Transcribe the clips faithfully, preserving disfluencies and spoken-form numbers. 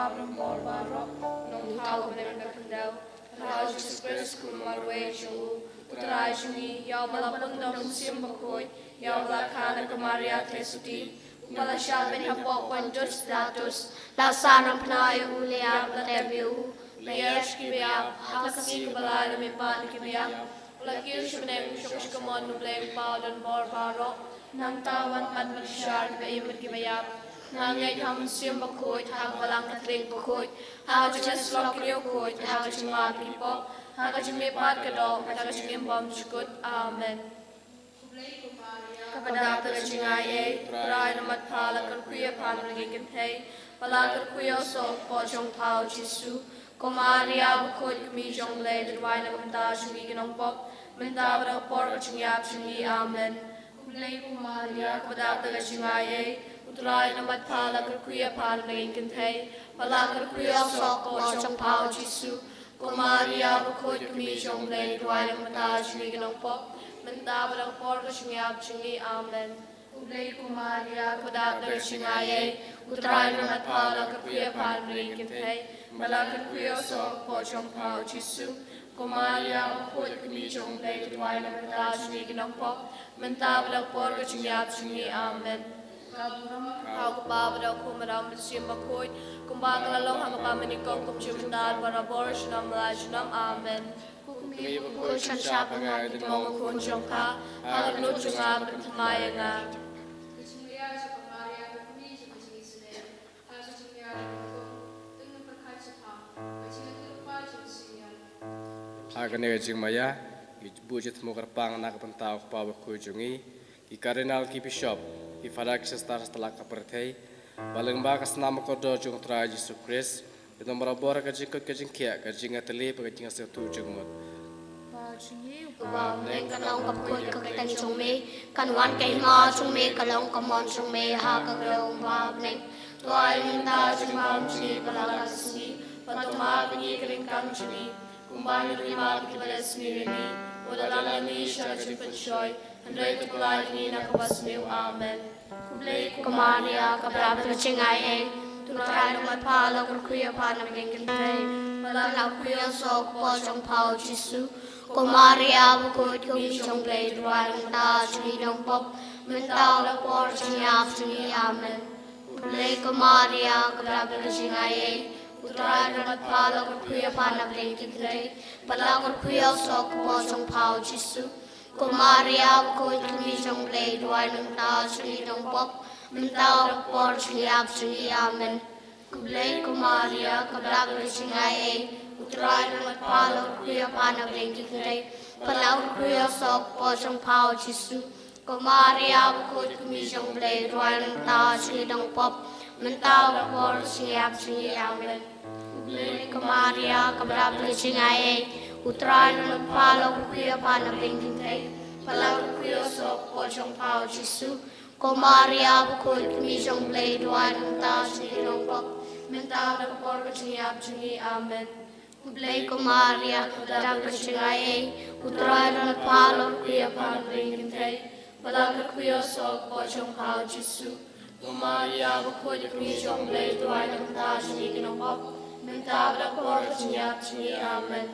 Abraham bor baroh, nongthaw kaba nang ka khyndew, ka Trai Jisu Khrist kum marwei jong u, u Trai jong ngi, ïa uba la pyndonkam mynsiem bakhuid, ïa uba la kha na ka Maria Theisotti, uba la shah beiñ hapoh Pontius Pilatus, la sah nangphna ïa u, la ïap, la tep ïa u, la ïaid sha ki baïap, ha ka sngi kaba lai la mihpat na ki baïap, la kiew sha bneng, shong sha kamon U Blei U Kpa uba don bor baroh. Nangta wan pat ban pynshai ïa kiba im bad kiba ïap. Nga ngeit ha u Mynsiem Bakhuid, ha ka Balang Katholik bakhuid, ha ka jingïasyllok ki riewkhuid, ha ka jingma ki pop, ha ka jingmihpat ka doh, ha ka jingim bymjukut. Amen. Kaba dap da ka jingai ei, Trai Nongmat Pha la kyrkhu ïa pha na ka kynthei, bad la kyrkhu ïa u soh ka kpoh jong pha u Jisu. Ko Maria bakhuid, ka Kmie jong U Blei, to duwai na ka bynta jong ngi ki nongpop, mynta bad ha ka por ka jingïap jong ngi. Amen. Khublei ko Maria, kaba dap da ka jingai ei, u Trai Nongmat Pha la kyrkhu ïa pha na ka kynthei, bad la kyrkhu ïa u soh ka kpoh jong pha u Jisu. Ko Maria bakhuid, ka Kmie jong U Blei, to duwai na ka bynta jong ngi ki nongpop, mynta bad ha ka por ka jingïap jong ngi. Amen. Khublei ko Maria, kaba dap da ka jingai ei, u Trai Nongmat Pha la kyrkhu ïa pha na ka kynthei, bad la kyrkhu ïa u soh ka kpoh jong pha u Jisu. Ko Maria bakhuid, ka Kmie jong U Blei, to duwai na ka bynta jong ngi ki nongpop, mynta bad ha ka por ka jingïap jong ngi. Amen. Ka burom ha u Kpa bad ha u Khun bad ha u Mynsiem Bakhuid, kumba ka la long ha kaba mynnyngkong, kumjuh mynta, barabor, junom la junom. Amen. Ko Kmie bakhuid, sngap ïa nga, ka dei ma u Khun jong pha, ha ka dohnud jong nga ban thymmai ïa nga. Ha kane ka jingmaïa, ngi buh jingthmu kyrpang na ka bynta u Kpa bakhuid jong ngi, ki Cardinal, ki Bishop, ki Father, ki Sister, satlak ka pyrthei, ba lyngba ka snam kordor jong u Trai Jisu Khrist, kin ym barabor ka jingkoit ka jingkhiah, ka jingïatylli bad ka jingïasngewthuh jingmut. Kpa jong ngi uba ha bneng, kan long ka bakhuid ka kyrteng jong me, kan wan ka hima jong me, kan long ka mon jong me ha ka khyndew uba ha bneng. To ai mynta ka jingbam jong ngi ka balang ka sngi, bad to map ïa ngi ki ryngkang jong ngi, kumba ngi ruh ngi map ïa kiba leh sniew ïa ngi. Wat la lait ïa ngi sha ka jingpynshoi, hynrei to pynlait ïa ngi na kaba sniew. Amen. Khublei ko Maria, kaba dap da ka jingai ei, u Trai Nongmat Pha la kyrkhu ïa pha na ka kynthei, bad la kyrkhu ïa u soh ka kpoh jong pha u Jisu. Ko Maria bakhuid, ka Kmie jong U Blei, to duwai na ka bynta jong ngi ki nongpop, mynta bad ha ka por ka jingïap jong ngi. Amen. Khublei ko Maria, kaba dap da ka jingai ei, u Trai Nongmat Pha la kyrkhu ïa pha na ka kynthei, bad la kyrkhu ïa u soh ka kpoh jong pha u Jisu. Ko Maria bakhuid, ka Kmie jong U Blei, to duwai na ka bynta jong ngi ki nongpop, mynta bad ha ka por ka jingïap jong ngi. Amen. Khublei ko Maria, kaba dap da ka jingai ei, u Trai Nongmat Pha la kyrkhu ïa pha na ka kynthei, bad la kyrkhu ïa u soh ka kpoh jong pha u Jisu. Ko Maria bakhuid, ka Kmie jong U Blei, to duwai na ka bynta jong ngi ki nongpop, mynta bad ha ka por ka jingïap jong ngi. Amen. Khublei ko Maria, kaba dap da ka jingai ei, u Trai Nongmat Pha la kyrkhu ïa pha na ka kynthei, bad la kyrkhu ïa u soh ka kpoh jong pha u Jisu. Ko Maria bakhuid, ka Kmie jong U Blei, to duwai na ka bynta jong ngi ki nongpop, mynta bad ha ka por ka jingïap jong ngi. Amen. Khublei ko Maria, kaba dap da ka jingai ei, u Trai Nongmat Pha la kyrkhu ïa pha na ka kynthei, bad la kyrkhu ïa u soh ka kpoh jong pha u Jisu. Ko Maria bakhuid, ka Kmie jong U Blei, to duwai na ka bynta jong ngi ki nongpop, mynta bad ha ka por ka jingïap jong ngi. Amen.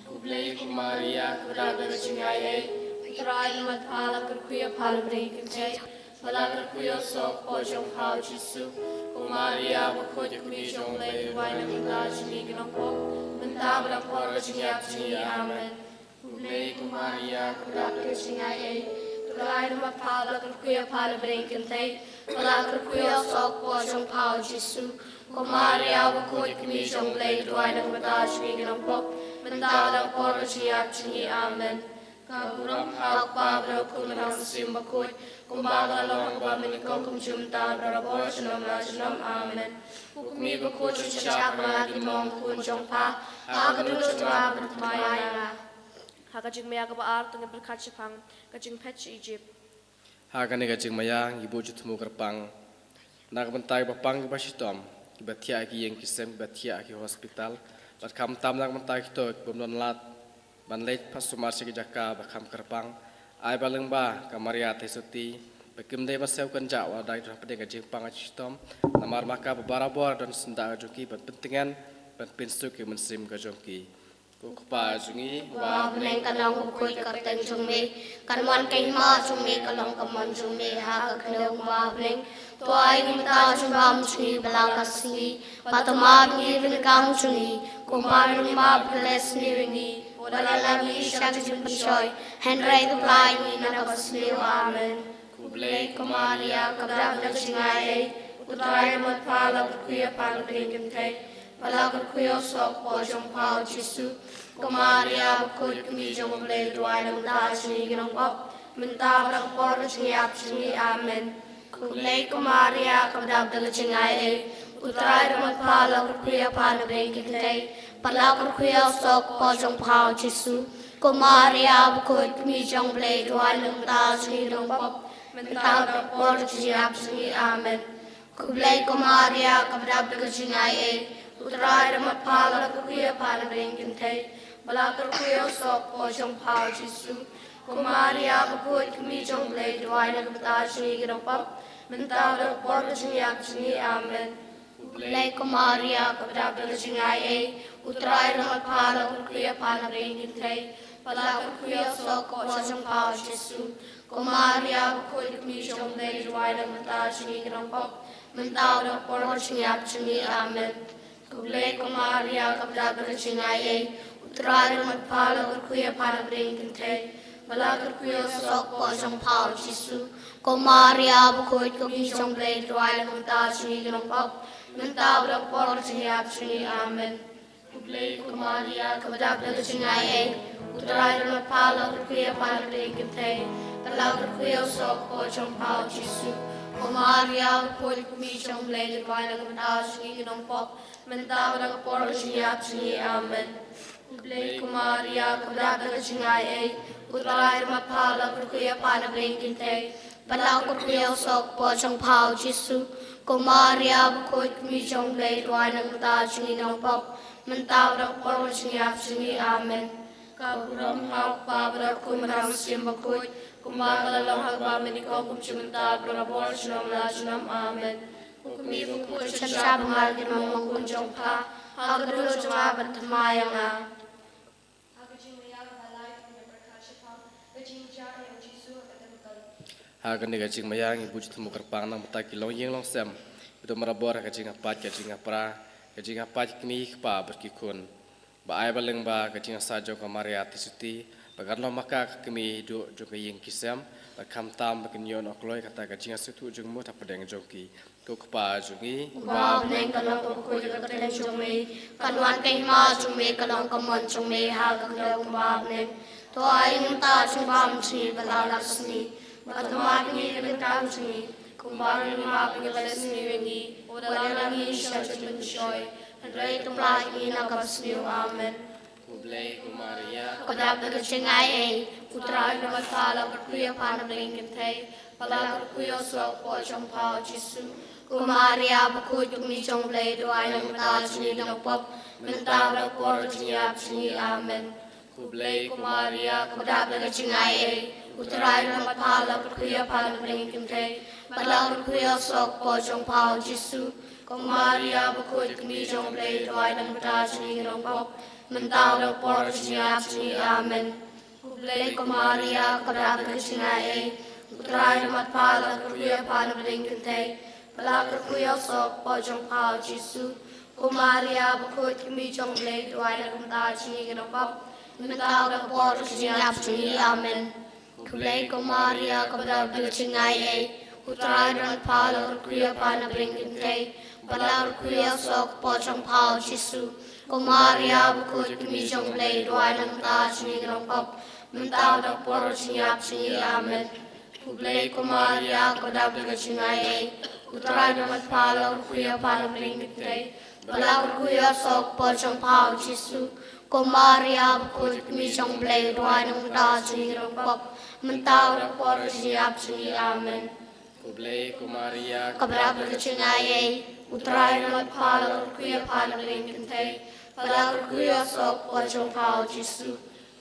Khublei ko Maria, kaba dap da ka jingai ei, u Trai Nongmat Pha la kyrkhu ïa pha na ka kynthei, bad la kyrkhu ïa u soh ka kpoh jong pha u Jisu. Ko Maria bakhuid, ka Kmie jong U Blei, to duwai na ka bynta jong ngi ki nongpop, mynta bad ha ka por ka jingïap jong ngi. Amen. Khublei ko Maria, kaba dap da ka jingai ei, u Trai Nongmat Pha la kyrkhu ïa pha na ka kynthei, bad la kyrkhu ïa u soh ka kpoh jong pha u Jisu. Ko Maria bakhuid, ka Kmie jong U Blei, to duwai na ka bynta jong ngi ki nongpop, mynta bad ha ka por ka jingïap jong ngi. Amen. Ka burom ha u Kpa bad ha u Khun bad ha u Mynsiem Bakhuid, kumba ka la long ha kaba mynnyngkong, kumjuh mynta, barabor, junom la junom. Amen. Ko Kmie bakhuid, sngap ïa nga, ka dei ma u Khun jong pha, ha ka dohnud jong nga ban thymmai ïa nga. Ha ka jingmaïa kaba ar, to ngin pyrkhat shaphang ka jingphet sha Ijipt. Ha kane ka jingmaïa ngi buh jingthmu kyrpang na ka bynta kiba pang kiba shitom, kiba thiah ha ki ïing ki sem, kiba thiah ha ki hospital, bad khamtam na ka bynta kito ki bym don lad ban leit phah sumar sha ki jaka ba kham kyrpang. Ai ba lyngba ka Maria Theisotti, ba Kim dei ban siew kynjah wat la dei don hapdeng ka jingpang ka jingshitom, namar ma ka ba barabor don syndah ka jong ki ban pyntngen, ban pynsuk ïa ka mynsiem ka jong ki. Ko Kpa jong ngi uba ha bneng, kan long ka kyrteng jong me, kan wan ka hima jong me, kan long ka mon jong me ha ka khyndew kumba ha bneng. To ai ngi mynta ka jingbam jong ngi ba la ka sngi, bad to map ïa ki ryngkang jong ngi kumba ngi map ïa ki ba la leh sniew ïa ngi, wat la ïalam ïa ngi sha ka jingpynshoi, hynrei to pyllait ïa ngi na kaba sniew. Amen. Khublei ko Maria, kaba dap da ka jingaiei, U Trai u don bad pha, la kyrkhu ïa pha na bneng ki kynthei, bad la kyrkhu ïa u soh ka kpoh jong pha u Jisu. Ko Maria bakhuid, ka kmie jong U Blei, duwai na ka bynta jong ngi ki nongpop, mynta bad ha ka por ka jingïap jong ngi. Amen. Khublei ko Maria, kaba dap da ka jingaiei, U Trai u don bad pha, la kyrkhu ïa pha na bneng ki kynthei, bad la kyrkhu ïa u soh ka kpoh jong pha u Jisu. Ko Maria bakhuid, ka kmie jong U Blei, duwai na ka bynta jong ngi ki nongpop, mynta bad ha ka por ka jingïap jong ngi. Amen. Khublei ko Maria, kaba dap da ka jingaiei, U Trai u don bad pha, la kyrkhu ïa pha na bneng ki kynthei, bad la kyrkhu ïa u soh ka kpoh jong pha u Jisu. Ko Maria bakhuid, ka kmie jong U Blei, duwai na ka bynta jong ngi ki nongpop, mynta bad ha ka por ka jingïap jong ngi. Amen. Khublei ko Maria, kaba dap da ka jingaiei, U Trai u don bad pha, la kyrkhu ïa pha na bneng ki kynthei, bad la kyrkhu ïa u soh ka kpoh jong pha u Jisu. Ko Maria bakhuid, ka kmie jong U Blei, duwai na ka bynta jong ngi ki nongpop, mynta bad ha ka por ka jingïap jong ngi. Amen. Khublei ko Maria, kaba dap da ka jingaiei, U Trai u don bad pha, la kyrkhu ïa pha na bneng ki kynthei, bad la kyrkhu ïa u soh ka kpoh jong pha u Jisu. Ko Maria bakhuid, ka kmie jong U Blei, duwai na ka bynta jong ngi ki nongpop, mynta bad ha ka por ka jingïap jong ngi. Amen. Khublei ko Maria, kaba dap da ka jingaiei, U Trai u don bad pha, la kyrkhu ïa pha na bneng ki kynthei, bad la kyrkhu ïa u soh ka kpoh jong pha u Jisu. Ko Maria bakhuid, ka kmie jong U Blei, duwai na ka bynta jong ngi ki nongpop, mynta bad ha ka por ka jingïap jong ngi. Amen. Khublei ko Maria, kaba dap da ka jingaiei, U Trai u don bad pha, la kyrkhu ïa pha na bneng ki kynthei, bad la kyrkhu ïa u soh ka kpoh jong pha u Jisu. Ko Maria bakhuid, ka kmie jong U Blei, duwai na ka bynta jong ngi ki nongpop, mynta bad ha ka por ka jingïap jong ngi. Amen. Ka burom ha U Kpa bad ha U Khun bad ha U Mynsiem Bakhuid, kumba ka la long ha kaba mynnyngkong, kum junom mynta, barabor, junom la junom. Amen. Ko kmie bakhuid, sngewbha ban ngat ïa ki nongmangkun jong pha ha ka dohnud jong nga ban thymmai ïa nga. Ha ka jingmaïa kaba lai, ngi pyrkhat shaphang ka jingjia ïa u Jisu ha ka templ. Ha kane ka jingmaïa ngi buh jingthmu kyrpang na ka bynta ki longïing longsem, kiba don barabor ha ka jingapait ka jingapra, ka jingapait ki kmie ki kpa bad ki khun. Ba ai ba lyngba ka jingïasaid jong ka Maria Theisotti, ba kan long ma ka ka kmie duh jong ka ïing ki sem, bad khamtam ba kin ïoh noh kloi kata ka jingïasngewthuh jingmut hapdeng jong ki. Ko Kpa jong ngi uba ha bneng, kan long bakhuid ka kyrteng jong me, kan wan ka hima jong me, kan long ka mon jong me ha ka khyndew kumba ha bneng. To ai ngi mynta ka jingbam jong ngi ba la ka sngi, bad to map ïa ngi ki ryngkang jong ngi, kumba ngi map ïa kiba la leh sniew ïa ngi, wat la ïalam ïa ngi sha ka jingpynshoi, hynrei to pyllait ïa ngi na kaba sniew. Amen. Khublei ko Maria, kaba dap da ka jingaiei, U Trai u don bad pha, la kyrkhu ïa pha na bneng ki kynthei, bad la kyrkhu ïa u soh ka kpoh jong pha u Jisu. Ko Maria bakhuid, ka kmie jong U Blei, duwai na ka bynta jong ngi ki nongpop, mynta bad ha ka por ka jingïap jong ngi. Amen. Khublei ko Maria, kaba dap da ka jingaiei, U Trai u don bad pha, la kyrkhu ïa pha na bneng ki kynthei, bad la kyrkhu ïa u soh ka kpoh jong pha u Jisu. Ko Maria bakhuid, ka kmie jong U Blei, duwai na ka bynta jong ngi ki nongpop, mynta bad ha ka por ka jingïap jong ngi. Amen. Khublei ko Maria, kaba dap da ka jingaiei, U Trai u don bad pha, la kyrkhu ïa pha na bneng ki kynthei, bad la kyrkhu ïa u soh ka kpoh jong pha u Jisu. Ko Maria bakhuid, ka kmie jong U Blei, duwai na ka bynta jong ngi ki nongpop, mynta bad ha ka por ka jingïap jong ngi. Amen. Khublei ko Maria, kaba dap da ka jingaiei, U Trai u don bad pha, la kyrkhu ïa pha na bneng ki kynthei, bad la kyrkhu ïa u soh ka kpoh jong pha u Jisu. Ko Maria bakhuid, ka kmie jong U Blei, duwai na ka bynta jong ngi ki nongpop, mynta bad ha ka por ka jingïap jong ngi. Amen. Khublei ko Maria, kaba dap da ka jingaiei, U Trai u don bad pha, la kyrkhu ïa pha na bneng ki kynthei, bad la kyrkhu ïa u soh ka kpoh jong pha u Jisu. Ko Maria bakhuid, ka kmie jong U Blei, duwai na ka bynta jong ngi ki nongpop, mynta bad ha ka por ka jingïap jong ngi. Amen. Khublei ko Maria, kaba dap da ka jingaiei, U Trai u don bad pha, la kyrkhu ïa pha na bneng ki kynthei, bad la kyrkhu ïa u soh ka kpoh jong pha u Jisu.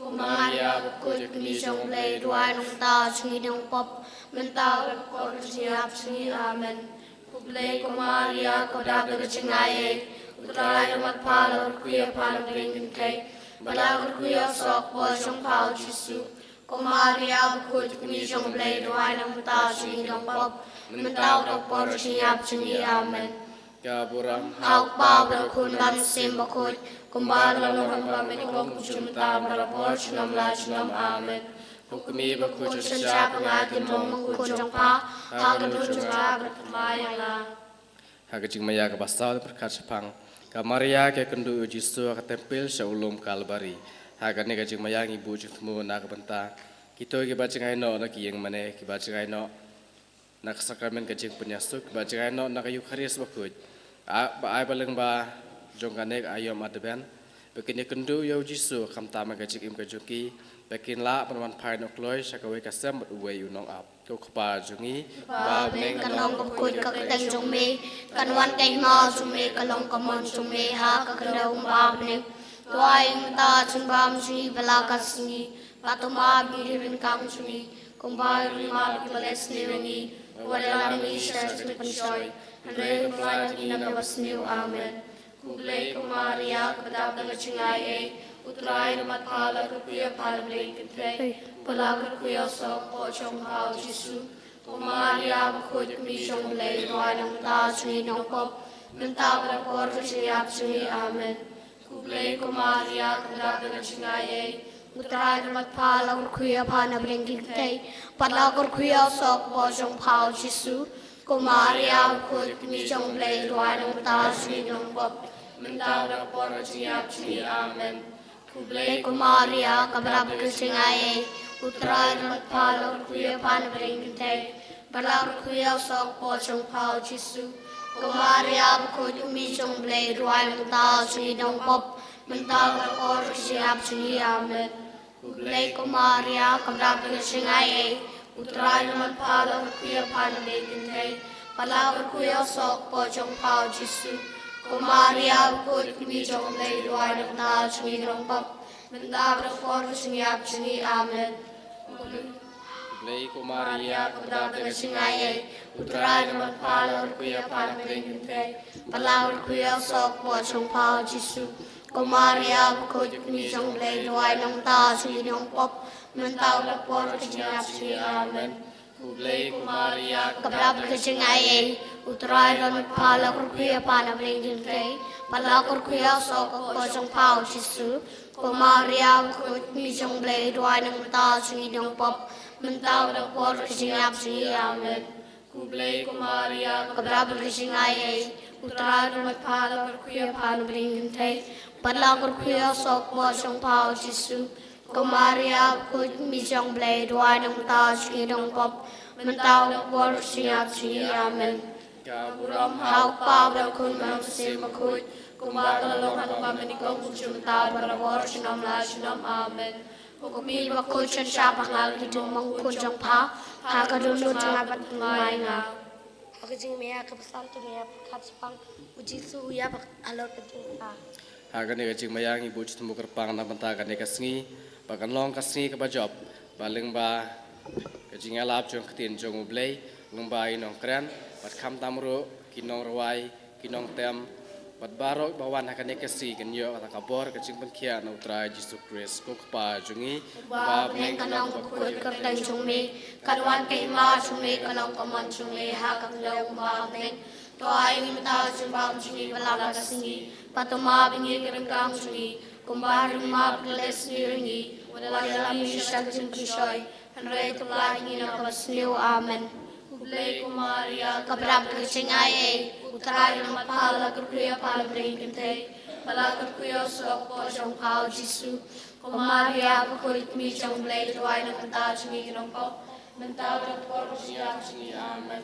Ko Maria bakhuid, kmie jong U Blei, duwai nangta jong ngi nongpop, mynta bad ha ka por ka jingïap jong ngi. Amen. Khublei ko Maria, kaba dap da ka jingaiei, U Trai u don bad pha, la kyrkhu ïa pha na bneng kynthei, bad la kyrkhu ïa u soh kpoh jong pha U Jisu. Ko Maria bakhuid, kmie jong U Blei, duwai nangta jong ngi nongpop, mynta bad ha ka por ka jingïap jong ngi. Amen. Ka burom ha U Kpa bad ha U Khun bad ha U Mynsiem Bakhuid, kumba la long ha kaba mynnyngkong, kumjuh mynta bad barabor, junom la junom. Amen. Ko kmie bakhuid, shisha pynïaid ka jingmong ma U Khun jong pha ha ka dur jong nga bad thymmai ïa nga. Ha ka jingmaïa kaba saw pyrkhat shaphang ka Maria ka kynduh ïa U Jisu ha ka templ sha u lum Kalbari, ha kane ka jingmaïa ngi buh jingthmu na ka bynta kito kiba jngai noh na ki ïing mane, kiba jngai noh na ka sakramen ka jingpynïasuk, ba jngai noh na ka Eukharist bakhuid, ba ai ba lyngba jong kane ka aïom Advent ba kin ïakynduh ïa U Jisu khamtam ha ka jingim ka jong ki, ba kin lah ban wan phai noh kloi sha kawei ka sem bad uwei u nongap. Ko Kpa jong ngi ba ha bneng, kan long bakhuid ka kyrteng jong me, kan wan ka hima jong me, kan long ka mon jong me ha ka khyndew kumba ha bneng. To ai ïa ngi mynta ka jingbam jong ngi ha la ka sngi, bad to map ïa ngi ki rynkang jong ngi, kumba ngi map ïa kiba leh sniew ïa ngi, wat ïalam ïa ngi sha ka jingpynshoi, hynrei to pyllait ïa ngi na kaba sniew. Amen. Khublei ko Maria, kaba dap da ka jingaiei, U Trai u don bad pha, la kyrkhu ïa pha na bneng kynthei, bad la kyrkhu ïa u soh kpoh jong pha U Jisu. Ko Maria bakhuid, kmie jong U Blei, duwai nangta jong ngi nongpop, mynta bad ha ka por ka jingïap jong ngi. Amen. Khublei ko Maria, kaba dap da ka jingaiei, U Trai u don bad pha, la kyrkhu ïa pha na bneng kynthei, bad la kyrkhu ïa u soh kpoh jong pha U Jisu. Ko Maria bakhuid, kmie jong U Blei, duwai nangta jong ngi nongpop, mynta bad ha ka por ka jingïap jong ngi. Amen. Khublei ko Maria, kaba dap da ka jingaiei, U Trai u don bad pha, la kyrkhu ïa pha na bneng kynthei, bad la kyrkhu ïa u soh kpoh jong pha U Jisu. Ko Maria bakhuid, kmie jong U Blei, duwai nangta jong ngi nongpop, mynta bad ha ka por ka jingïap jong ngi. Amen. Khublei ko Maria, kaba dap da ka jingaiei, U Trai u don bad pha, la kyrkhu ïa pha na bneng kynthei, bad la kyrkhu ïa u soh kpoh jong pha U Jisu. Ko Maria bakhuid, kmie jong U Blei, duwai nangta jong ngi nongpop, mynta bad ha ka por ka jingïap jong ngi. Amen. Khublei ko Maria, kaba dap da ka jingaiei, U Trai u don bad pha, la kyrkhu ïa pha na bneng kynthei, bad la kyrkhu ïa u soh kpoh jong pha U Jisu. Ko Maria bakhuid, kmie jong U Blei, duwai nangta jong ngi nongpop, mynta bad ha ka por ka jingïap jong ngi. Amen. Khublei ko Maria, kaba dap da ka jingaiei, U Trai u don bad pha, la kyrkhu ïa pha na bneng kynthei, bad la kyrkhu ïa u soh kpoh jong pha U Jisu. Ko Maria bakhuid, kmie jong U Blei, duwai nangta jong ngi nongpop, mynta bad ha ka por ka jingïap jong ngi. Amen. Khublei ko Maria, kaba dap da ka jingaiei, U Trai u don bad pha, la kyrkhu ïa pha na bneng kynthei, bad la kyrkhu ïa u soh kpoh jong pha U Jisu. Ko Maria bakhuid, kmie jong U Blei, duwai nangta jong ngi nongpop, mynta bad ha ka por ka jingïap jong ngi. Amen. Ka burom ha U Kpa bad ha U Khun bad ha U Mynsiem Bakhuid, kumba ka la long ha kaba mynnyngkong, kumjuh mynta bad barabor, junom la junom. Amen. Ko kmie bakhuid, shisha pynïaid ka jingmong ma U Khun jong pha ha ka dur jong nga bad thymmai ïa nga. Ha ka jingmaïa kaba saw, to ïa pyrkhat shaphang U Jisu u ïap halor ka jingtha. Ha kane ka jingmaïa ngi buh jingthmu kyrpang na ka bynta kane ka sngi, ba kan long ka sngi kaba jop, ba lyngba ka jingïalap jong ka ktien jong U Blei, lyngba ki nongkren, bad khamtam ruh ki nongrwai, ki nongtem, bad baroh kiba wan ha kane ka sngi kin ïoh kata ka bor ka jingpynkhiah na U Trai Jisu Khrist, ko Kpa jong ngi. Ba ha bneng, kan long bakhuid ka kyrteng jong me, kan wan ka hima jong me, kan long ka mon jong me ha ka khyndew kumba ha bneng. To ai ïa ngi mynta ka jingbam jong ngi ha la ka sngi, bad to map ïa ngi ki rynkang jong ngi, kumba ngi map ïa kiba leh sniew ïa ngi, wat ïalam ïa ngi sha ka jingpynshoi, hynrei to pyllait ïa ngi na kaba sniew. Amen. Khublei ko Maria, kaba dap da ka jingaiei, U Trai u don bad pha, la kyrkhu ïa pha na bneng kynthei, bad la kyrkhu ïa u soh kpoh jong pha U Jisu. Ko Maria bakhuid, kmie jong U Blei, duwai nangta jong ngi ki nongpop, mynta bad ha ka por ka jingïap jong ngi. Amen.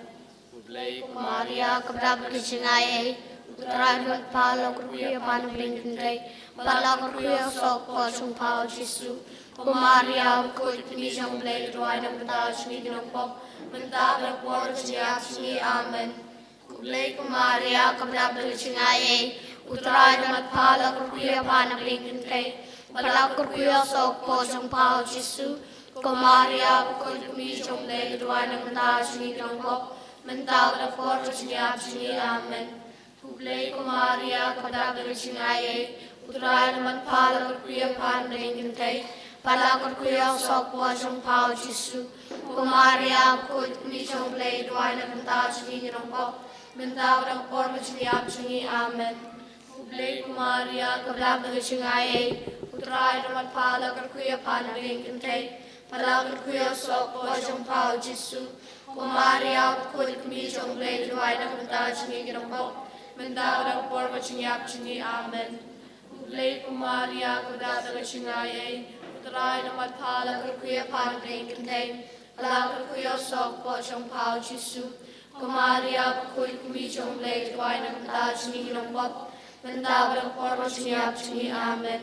Khublei ko Maria, kaba dap da ka jingaiei, U Trai u don bad pha, la kyrkhu ïa pha na bneng kynthei, bad la kyrkhu ïa u soh kpoh jong pha U Jisu. Ko Maria bakhuid, kmie jong U Blei, duwai nangta jong ngi ki nongpop, mynta bad ha ka por ka jingïap jong ngi. Amen. Khublei ko Maria, kaba dap da ka jingaiei, U Trai u don bad pha, la kyrkhu ïa pha na bneng kynthei, Pala kyrkhu ïa u soh kpoh jong pha u Jisu. Ko Maria, bakhuid ka kmie jong u Blei, duwai na ka bynta jong ngi ki nongpop, mynta bad ha ka por ka jingïap jong ngi. Amen. Khublei ko Maria, kaba dap da ka jingaiei, u Trai u don bad pha, la kyrkhu ïa pha na pdeng kynthei, pala kyrkhu ïa u soh kpoh jong pha u Jisu. Ko Maria, bakhuid ka kmie jong u Blei, duwai na ka bynta jong ngi ki nongpop, mynta bad ha ka por ka jingïap jong ngi. Amen. Khublei ko Maria, kaba dap da ka jingaiei, u Trai u don bad pha, la kyrkhu ïa pha na pdeng kynthei, pala kyrkhu ïa u soh kpoh jong pha u Jisu. Ko Maria, bakhuid ka kmie jong u Blei, duwai na ka bynta jong ngi ki nongpop, mynta bad ha ka por ka jingïap jong ngi. Amen. Khublei ko Maria, kaba dap da ka jingaiei, u Trai u don bad pha, la kyrkhu ïa pha na pdeng kynthei, pala kyrkhu ïa u soh kpoh jong pha u Jisu. Ko Maria, bakhuid ka kmie jong u Blei, duwai na ka bynta jong ngi ki nongpop, mynta bad ha ka por ka jingïap jong ngi. Amen.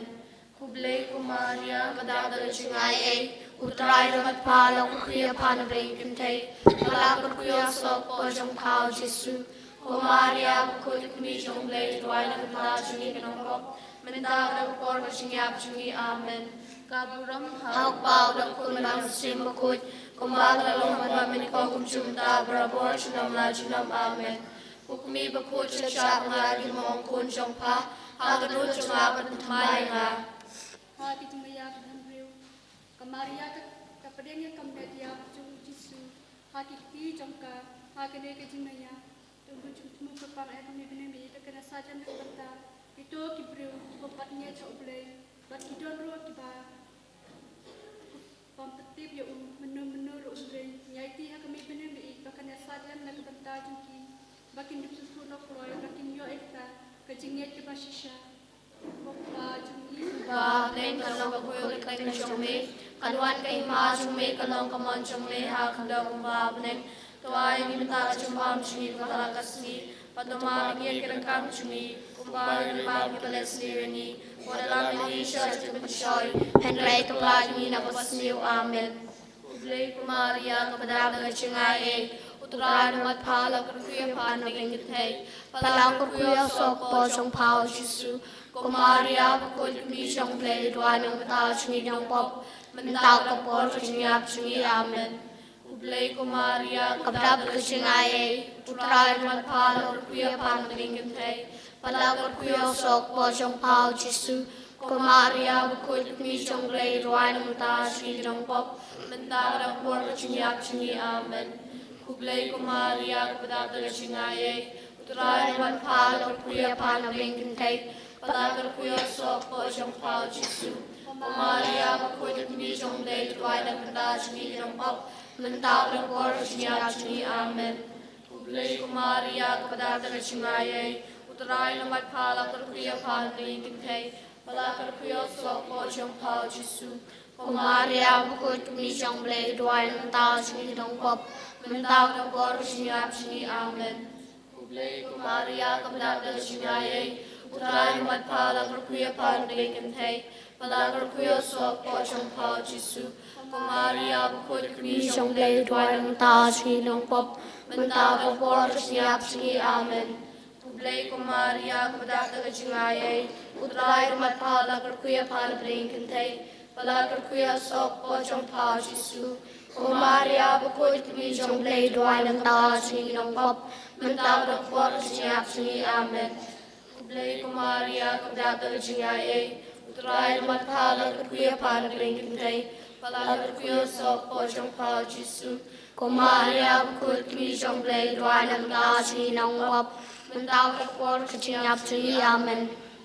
Khublei ko Maria, kaba dap da ka jingaiei, u Trai u don bad pha, la kyrkhu ïa pha na pdeng kynthei, pala kyrkhu ïa u soh kpoh jong pha u Jisu. Ko Maria, bakhuid ka kmie jong u Blei, duwai na ka bynta jong ngi ki nongpop, mynta bad ha ka por ka jingïap jong ngi. Amen. Ka burom ha u Kpa, u Khun bad u Mynsiem Bakhuid, kumba ka la long mynba mynnyngkong, kumjuh mynta, barabor, junom la junom. Amen. Ko Kmie bakhuid, sngap ïa nga ki mawkhun jong pha, ha ka dohnud jong nga phin thymmai ïa nga. Ha ka jingmaïa kaba hynriew, ka Maria ka, ka pdiang ïa ka met diap jong u Jisu ha ki kti jong ka. Ha kane ka jingmaïa, to bun jingthmu kyrpang ïa ka Mei Bneng Baieit, ba kan ïasaid lem na ka bynta kito ki briew kiba pat ngeit ha u Blei, bad ki don ruh kiba bym pat tip ïa u, mynno mynno ruh hynrei ngi aiti ha ka Mei Bneng Baieit ba kan ïasaid lem na ka bynta jong ki, ba kin dup sngewthuh noh kloi, ba kin ïoh ïa kata ka jingngeit kaba shisha. Ko Kpa jong ngi, uba ha bneng, kan long ka kyrteng jong me, kan wan ka hima jong me, kan long ka mon jong me ha ka khyndew kumba ha bneng. To ai ïa ngi mynta ka jingbam jong ngi kaba ha ka sngi, bad to map ïa ngi ki ryngkat jong ngi, kumba ngi map ïa kiba leh sniew ïa ngi. Wat lam ïa ngi sha ka jingpynshoi, hynrei to pynlait ïa ngi na kaba sniew. Amen. Khublei ko Maria, kaba dap da ka jingaiei, u Trai u don bad pha, la kyrkhu ïa pha na pdeng kynthei, pala kyrkhu ïa u soh kpoh jong pha u Jisu. Ko Maria, bakhuid ka kmie jong u Blei, duwai na ka bynta jong ngi ki nongpop, mynta bad ha ka por ka jingïap jong ngi. Amen. Khublei ko Maria, kaba dap da ka jingaiei, u Trai u don bad pha, la kyrkhu ïa pha na pdeng kynthei, pala kyrkhu ïa u soh kpoh jong pha u Jisu. Ko Maria, bakhuid ka kmie jong u Blei, duwai na ka bynta jong ngi ki nongpop, mynta bad ha ka por ka jingïap jong ngi. Amen. Khublei ko Maria, kaba dap da ka jingaiei, u Trai u don bad pha, la kyrkhu ïa pha na pdeng kynthei, pala kyrkhu ïa u soh kpoh jong pha u Jisu. Ko Maria, bakhuid ka kmie jong u Blei, duwai na ka bynta jong ngi ki nongpop, mynta bad ha ka por ka jingïap jong ngi. Amen. Khublei ko Maria, kaba dap da ka jingaiei, u Trai u don bad pha, la kyrkhu ïa pha na pdeng kynthei, pala kyrkhu ïa u soh kpoh jong pha u Jisu. Ko Maria, bakhuid ka kmie jong u Blei, duwai na ka bynta jong ngi ki nongpop, mynta bad ha ka por ka jingïap jong ngi. Amen. Khublei ko Maria, kaba dap da ka jingaiei, u Trai u don bad pha, la kyrkhu ïa pha na pdeng kynthei, pala kyrkhu ïa u soh kpoh jong pha u Jisu. Ko Maria, bakhuid ka kmie jong u Blei, duwai na ka bynta jong ngi ki nongpop, mynta bad ha ka por ka jingïap jong ngi. Amen. Khublei ko Maria, kaba dap da ka jingaiei, u Trai u don bad pha, la kyrkhu ïa pha na pdeng kynthei, pala kyrkhu ïa u soh kpoh jong pha u Jisu. Ko Maria, bakhuid ka kmie jong u Blei, duwai na ka bynta jong ngi ki nongpop, mynta bad ha ka por ka jingïap jong ngi. Amen. Khublei ko Maria, kaba dap da ka jingaiei, u Trai u don bad pha, la kyrkhu ïa pha na pdeng kynthei, pala kyrkhu ïa u soh kpoh jong pha u Jisu. Ko Maria, bakhuid ka kmie jong u Blei, duwai na ka bynta jong ngi ki nongpop, mynta bad ha ka por ka jingïap jong ngi. Amen.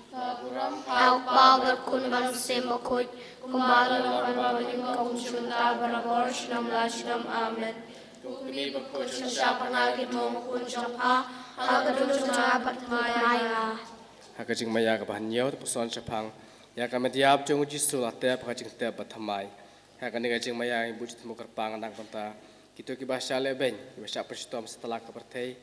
Ka burom ha u Kpa, bad ha u Khun, bad ha u Mynsiem Bakhuid, kumba la long mynba mynnyngkong, kumjuh mynta, barabor, junom la junom. Amen. Ko Kmie bakhuid, sngap ïa nga ki mawkhun jong pha, ha ka dohnud jong nga phin thymmai ïa nga. Ha ka jingmaïa kaba hynñiew, to puson shaphang ïa ka met diap jong u Jisu, la tep ha ka jingtep bathymmai. Ha kane ka jingmaïa, ngi buh jingthmu kyrpang na ka bynta kito kiba shah lehbeiñ, kiba shah pynshitom satlak ka pyrthei.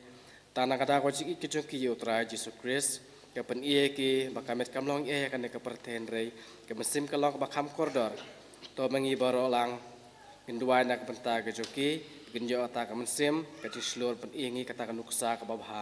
Tang na ka daw ka jingïeit ka jong ki ïa u Trai Jisu Khrist, ka pyni ïa ki ba ka met kam long ei ei ha kane ka pyrthei, hynrei ka mynsiem ka long kaba kham kordor. To ma ngi baroh lang ngin duwai na ka bynta ka jong ki, ba kin ïoh kata ka mynsiem, ka jingshlur, pyni ïa ngi kata ka nuksa kaba bha.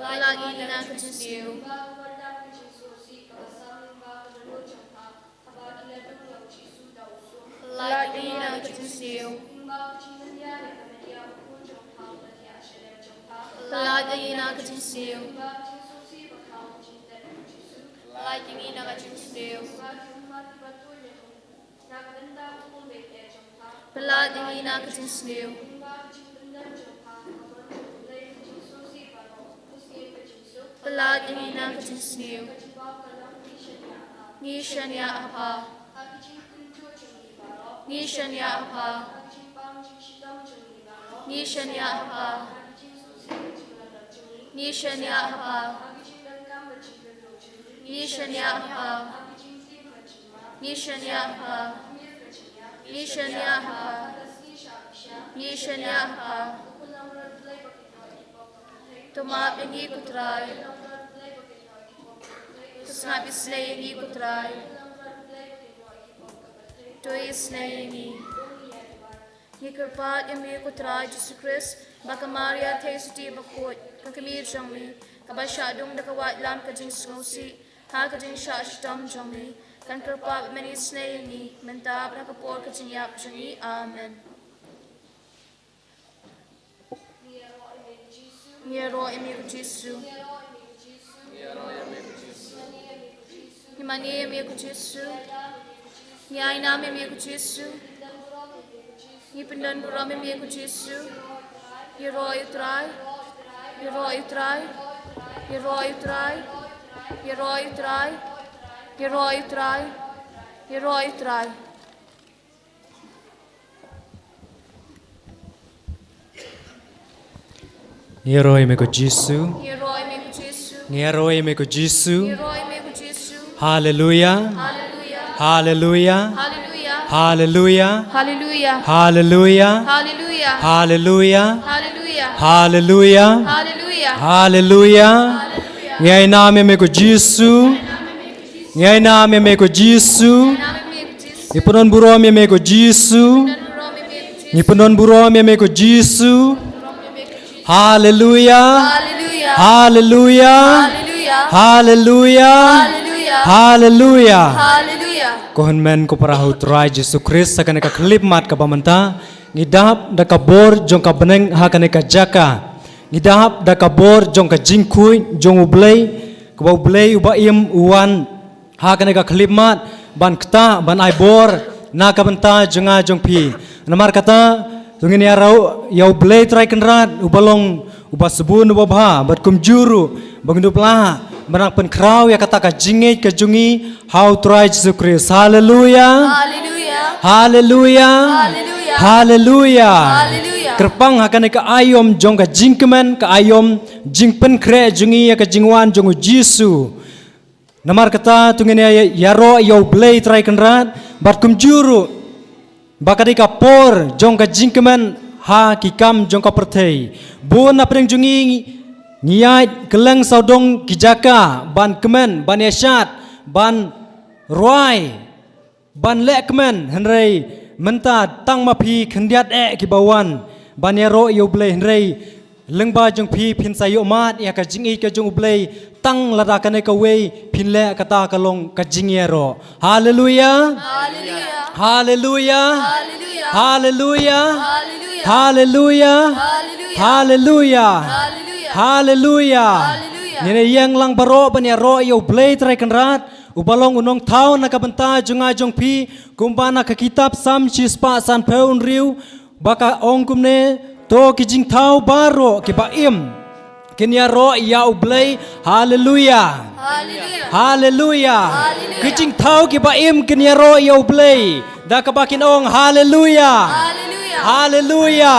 Pynlait ïa ngi na ka jingsniew. Pynlait ïa ngi na ka jingsniew. Pynlait ïa ngi na ka jingsniew. Pynlait ïa ngi na ka jingsniew. Pynlait ïa ngi na ka jingsniew. Pynlait ïa ngi na ka jingsniew. Ngi shaniah ha pha. Ngi shaniah ha pha. Ngi shaniah ha pha. Ngi shaniah ha pha. Ngi shaniah ha pha. Ngi shaniah ha pha. Ngi shaniah ha pha. Ngi shaniah ha pha. Ngi shaniah ha pha. To map ïa ngi ko Trai. To sngap isynei ïa ngi ko Trai. To isynei ïa ngi. Ngi kyrpad ïa me ko Trai Jisu Khrist, ba ka Maria Theisotti bakhuid, ka kmie jong me, kaba shah dung da ka waitlam ka jingsngewsih ha ka jingshah shitom jong me, kan kyrpad ban isynei ïa ngi mynta bad ha ka por ka jingïap jong ngi. Amen. Ngi ïaroh ïa me ko Jisu. Ngi mane ïa me ko Jisu. Ngi ainam ïa me ko Jisu. Ngi pyndonburom ïa me ko Jisu. Ïaroh ïa u Trai. Ïaroh ïa u Trai. Ïaroh ïa u Trai. Ïaroh ïa u Trai. Ïaroh ïa u Trai. Ïaroh ïa u Trai. Ngi ïaroh ïa me ko Jisu. Ngi ïaroh ïa me ko Jisu. Ngi ïaroh ïa me ko Jisu. Ngi ïaroh ïa me ko Jisu. Haleluya. Haleluya. Haleluya. Haleluya. Haleluya. Haleluya. Haleluya. Haleluya. Haleluya. Haleluya. Haleluya. Haleluya. Ngi ainam ïa me ko Jisu. Ngi ainam ïa me ko Jisu. Ngi pyndonburom ïa me ko Jisu. Ngi pyndonburom ïa me ko Jisu. Haleluya. Haleluya. Haleluya. Haleluya. Haleluya. Ko hynmen ko para ha u Trai Jisu Khrist, ha kane ka khyllipmat kaba mynta ngi dap da ka bor jong ka bneng ha kane ka jaka. Ngi dap da ka bor jong ka jingkhuid jong U Blei, kaba U Blei uba im u wan ha kane ka khyllipmat ban ktah ban ai bor na ka bynta jong nga jong phi. Namar kata to ngin ïaroh ïa U Blei Trai Kynrad uba long uba sbun uba bha bad kumjuh ruh ba ngin dup lah ban nang pynkhraw ïa kata ka jingngeit ka jong ngi ha u Trai Jisu Khrist. Haleluya. Haleluya. Haleluya. Haleluya. Haleluya. Haleluya. Kyrpang ha kane ka aïom jong ka jingkmen, ka aïom jingpynkhreh jong ngi ïa ka jingwan jong U Jisu. Namar kata to ngin ïa, ïaroh ïa U Blei Trai Kynrad bad kumjuh ruh ba ka dei ka por jong ka jingkmen ha ki kam jong ka pyrthei. Bun na pdeng jong ngi ngi ïaid kylleng sawdong ki jaka ban kmen, ban ïashad, ban rwai, ban leh kmen, hynrei mynta tang ma phi khyndiat eh kiba wan ban ïaroh ïa U Blei, hynrei lyngba jong phi phin sa ïohmad ïa ka jingïeit ka jong U Blei tang lada kane kawei phin leh kata ka long ka jingïaroh. Haleluya. Haleluya. Haleluya. Haleluya. Haleluya. Haleluya. Haleluya. Haleluya. Haleluya. Ngin ïeng lang baroh ban ïaroh ïa U Blei Trai Kynrad uba long u nongthaw na ka bynta jong nga jong phi, kumba na ka kitab Salm shispah sanphew hynriew ba ka ong kumne, to ki jingthaw baroh kiba im kin ïaroh ïa U Blei. Haleluya. Haleluya. Haleluya. Haleluya. Ki jingthaw kiba im kin ïaroh ïa U Blei da kaba kin ong haleluya. Haleluya. Haleluya.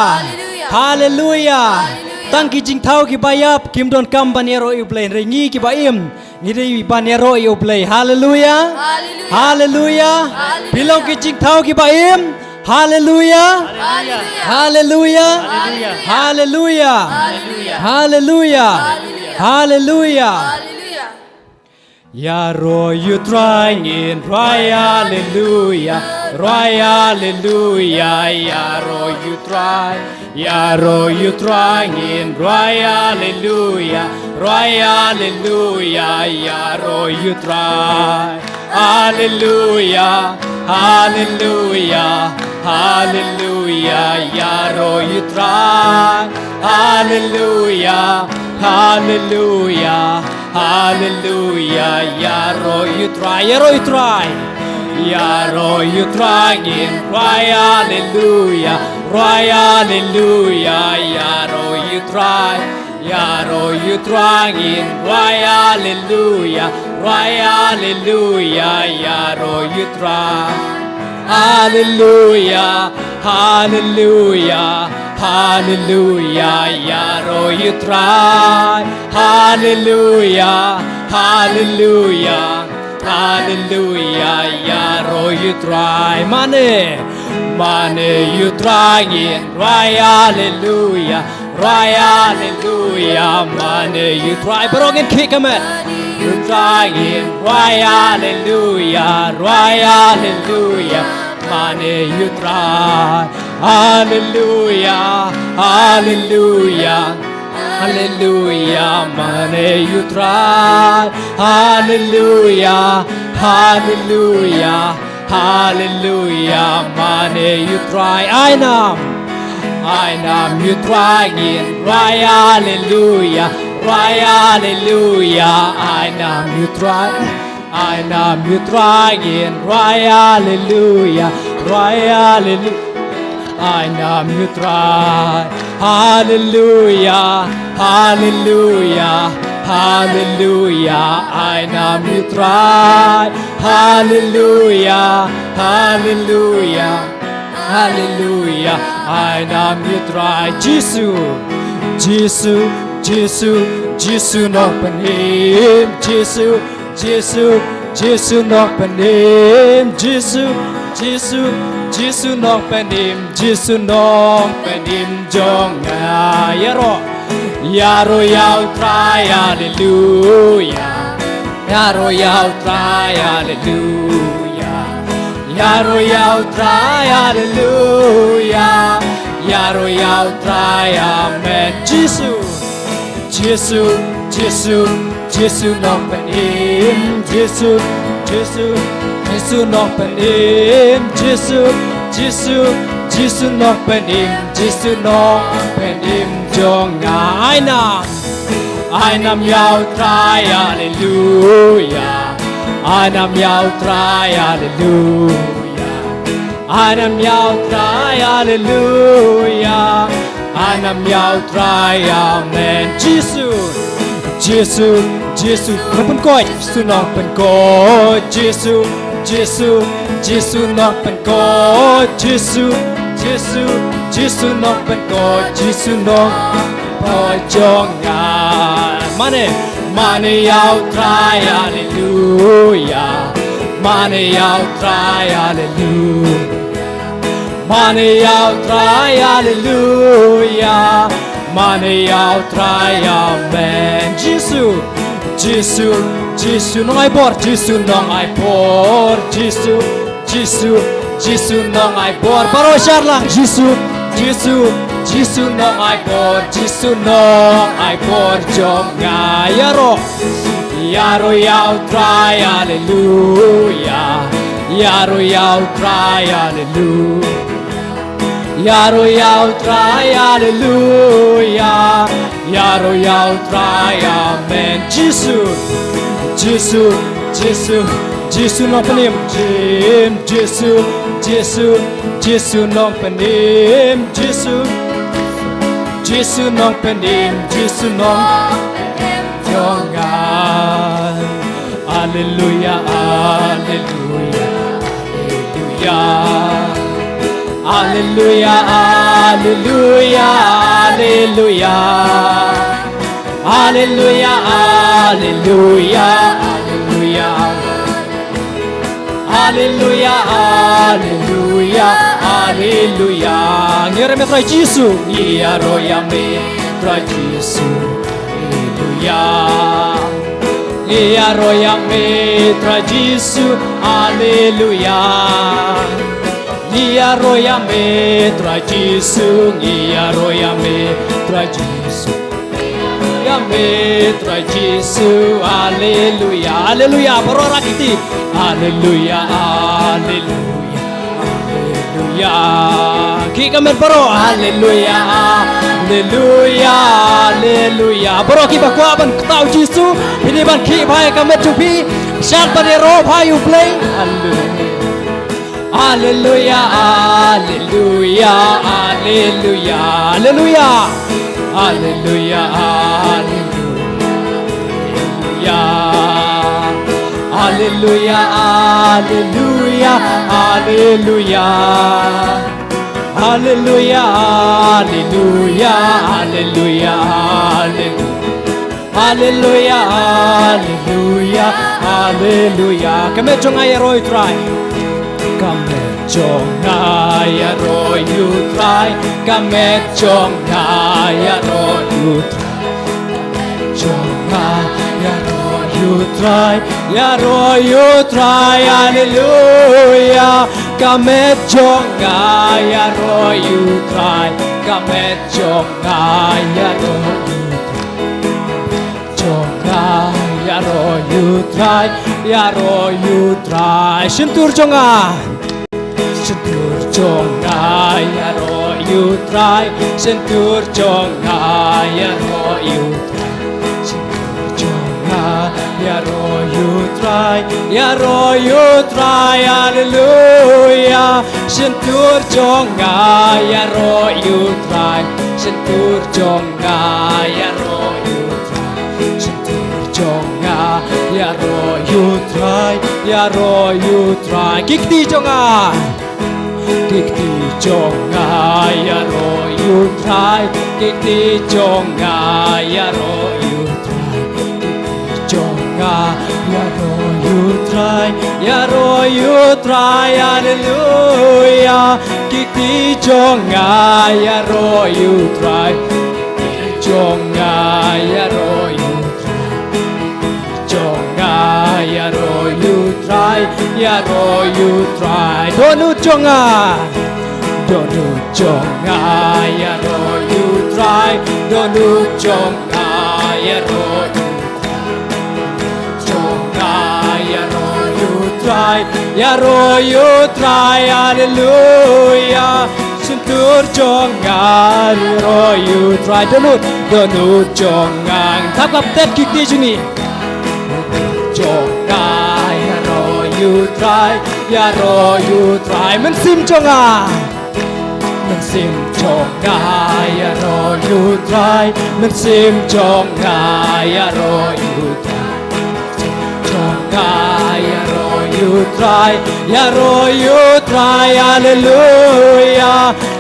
Haleluya. Haleluya. Haleluya. Tang ki jingthaw kiba ïap kim donkam ban ïaroh ïa U Blei, hynrei ngi kiba im ngi dei ban ïaroh ïa U Blei. Haleluya. Haleluya. Haleluya. Haleluya. Phi long ki jingthaw kiba im. Haleluya. Haleluya. Haleluya. Haleluya. Haleluya. Haleluya. Haleluya. Ïaroh ïa U Trai ngin rwai haleluya. Rwai haleluya, ïaroh ïa u Trai, ïaroh ïa u Trai ngin rwai haleluya, rwai haleluya, ïaroh ïa u Trai. Haleluya, haleluya, haleluya, ïaroh ïa u Trai. Haleluya, haleluya, haleluya, ïaroh ïa u Trai, ïaroh ïa u Trai. Ïaroh ïa u Trai ngin rwai haleluya, rwai haleluya, ïaroh ïa u Trai. Ïaroh ïa u Trai ngin rwai haleluya, rwai haleluya, ïaroh ïa u Trai. Haleluya, haleluya, haleluya, ïaroh ïa u Trai. Haleluya, haleluya, haleluya, ïaroh ïa u Trai. Mane, mane ïa u Trai ngin rwai haleluya, rwai haleluya, mane ïa u Trai. Baroh ngin khih ka met. Ïa u Trai ngin rwai haleluya, rwai haleluya, mane ïa u Trai. Haleluya, haleluya, haleluya, mane ïa u Trai. Haleluya, haleluya, haleluya, mane ïa u Trai. Ai nam, ai nam ïa u Trai ngin rwai haleluya, rwai haleluya, ai nam ïa u Trai. Ai nam ïa u Trai ngin rwai haleluya, rwai haleluya, ai nam ïa u Trai. Haleluya, haleluya, haleluya, ai nam ïa u Trai. Haleluya, haleluya, haleluya, ai nam ïa u Trai. Jisu, Jisu, Jisu, Jisu Nongpynim, Jisu, Jisu, Jisu Nongpynim, Jisu, Jisu, Jisu Nongpynim, Jisu Nongpynim jong nga. Ïaroh, ïaroh ïa u Trai, haleluya. Ïaroh ïa u Trai, haleluya. Ïaroh ïa u Trai, haleluya. Ïaroh ïa u Trai, amen. Jisu, Jisu, Jisu, Jisu Nongpynim, Jisu, Jisu, Jisu Nongpynim, Jisu, Jisu, Jisu Nongpynim, Jisu Nongpynim jong nga. Ai nam, ai nam ïa u Trai, haleluya. Ai nam ïa u Trai, haleluya. Ai nam ïa u Trai, haleluya. Ai nam ïa u Trai, amen. Jisu, Jisu, Jisu Nongpynkhuid, Jisu Nongpynkhuid, Jisu, Jisu, Jisu Nongpynkhuid, Jisu, Jisu, Jisu Nongpynkhuid, Jisu Nongpynkhuid jong nga. Mane, mane ïa u Trai, haleluya. Mane ïa u Trai, haleluya. Mane ïa u Trai, haleluya. Mane ïa u Trai, amen. Jisu, Jisu, Jisu Nongaibor, Jisu Nongaibor, Jisu, Jisu, Jisu Nongaibor. Baroh sha lang. Jisu, Jisu, Jisu Nongaibor, Jisu Nongaibor jong nga. Ïaroh, ïaroh ïa u Trai, haleluya. Ïaroh ïa u Trai, haleluya. Ïaroh ïa u Trai, haleluya. Ïaroh ïa u Trai, amen. Jisu, Jisu, Jisu, Jisu Nongpynim, Jim, Jisu, Jisu, Jisu Nongpynim, Jisu, Jisu Nongpynim, Jisu Nongpynim jong nga. Haleluya, haleluya, haleluya. Haleluya, haleluya, haleluya. Haleluya, haleluya, haleluya. Haleluya, haleluya, haleluya. Ngi ïaroh ïa me Trai Jisu. Ngi ïaroh ïa me Trai Jisu. Haleluya. Ngi ïaroh ïa me Trai Jisu. Haleluya. Ngi ïaroh ïa me Trai Jisu, ngi ïaroh ïa me Trai Jisu. Ïa me Trai Jisu, haleluya, haleluya, baroh rakiti. Haleluya, haleluya, haleluya. Khih ka met baroh, haleluya, haleluya, haleluya. Baroh kiba kwah ban kdew Jisu, phi dei ban khih bha ïa ka met jong phi. Shad ban ïaroh bha ïa U Blei. Haleluya. Haleluya, haleluya, haleluya. Haleluya, haleluya, haleluya. Haleluya, haleluya, haleluya. Haleluya, haleluya, haleluya, haleluya. Haleluya, haleluya, haleluya. Ka met jong nga ïaroh ïa U Trai. Ka met jong nga ïaroh ïa U Trai. Ka met jong nga ïaroh ïa U Trai. Jong nga ïaroh ïa U Trai. Ïaroh ïa U Trai, haleluya. Ka met jong nga ïaroh ïa U Trai. Ka met jong nga ïaroh ïa U Trai. Jong nga ïaroh ïa U Trai, ïaroh ïa U Trai. Shyntur jong nga. Shyntur jong nga ïaroh ïa U Trai. Shyntur jong nga ïaroh ïa U Trai. Shyntur jong nga ïaroh ïa U Trai. Ïaroh ïa U Trai, haleluya. Shyntur jong nga ïaroh ïa U Trai. Shyntur jong nga ïaroh ïa U Trai. Shyntur jong nga ïaroh ïa U Trai. Ïaroh ïa U Trai. Ki kti jong nga. Ki kti jong nga ïaroh ïa U Trai. Ki kti jong nga ïaroh ïa U Trai. Ki kti jong nga ïaroh ïa U Trai. Ïaroh ïa U Trai, haleluya. Ki kti jong nga ïaroh ïa U Trai. Ki kti jong nga ïaroh ïa U Trai. Jong nga ïaroh ïa U Trai, ïaroh ïa U Trai. Dohnud jong nga. Dohnud jong nga ïaroh ïa U Trai. Dohnud jong nga ïaroh ïa U Trai. Jong nga ïaroh ïa U Trai. Ïaroh ïa U Trai, haleluya. Shyntur jong nga ïaroh ïa U Trai. Dohnud, dohnud jong nga. Thap ka ptet ki kti jong ngi. Jong nga ïaroh ïa U Trai, ïaroh ïa U Trai. Mynsiem jong nga. Mynsiem jong nga ïaroh ïa U Trai. Mynsiem jong nga ïaroh ïa U Trai. Jong nga ïaroh ïa U Trai, ïaroh ïa U Trai, haleluya.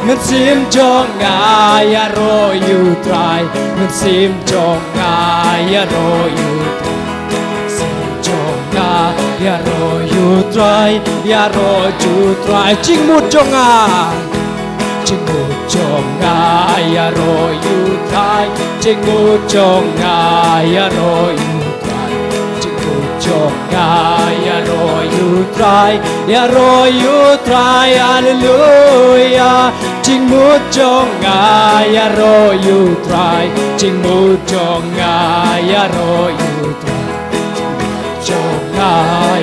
Mynsiem jong nga ïaroh ïa U Trai. Mynsiem jong nga ïaroh ïa U Trai. Mynsiem jong nga ïaroh ïa U Trai, ïaroh ïa U Trai. Jingmut jong nga. Jingmut jong nga ïaroh ïa U Trai. Jingmut jong nga ïaroh ïa U Trai. Jingmut jong nga ïaroh ïa U Trai. Ïaroh ïa U Trai, haleluya. Jingmut jong nga ïaroh ïa U Trai. Jingmut jong nga ïaroh ïa U Trai. Jong nga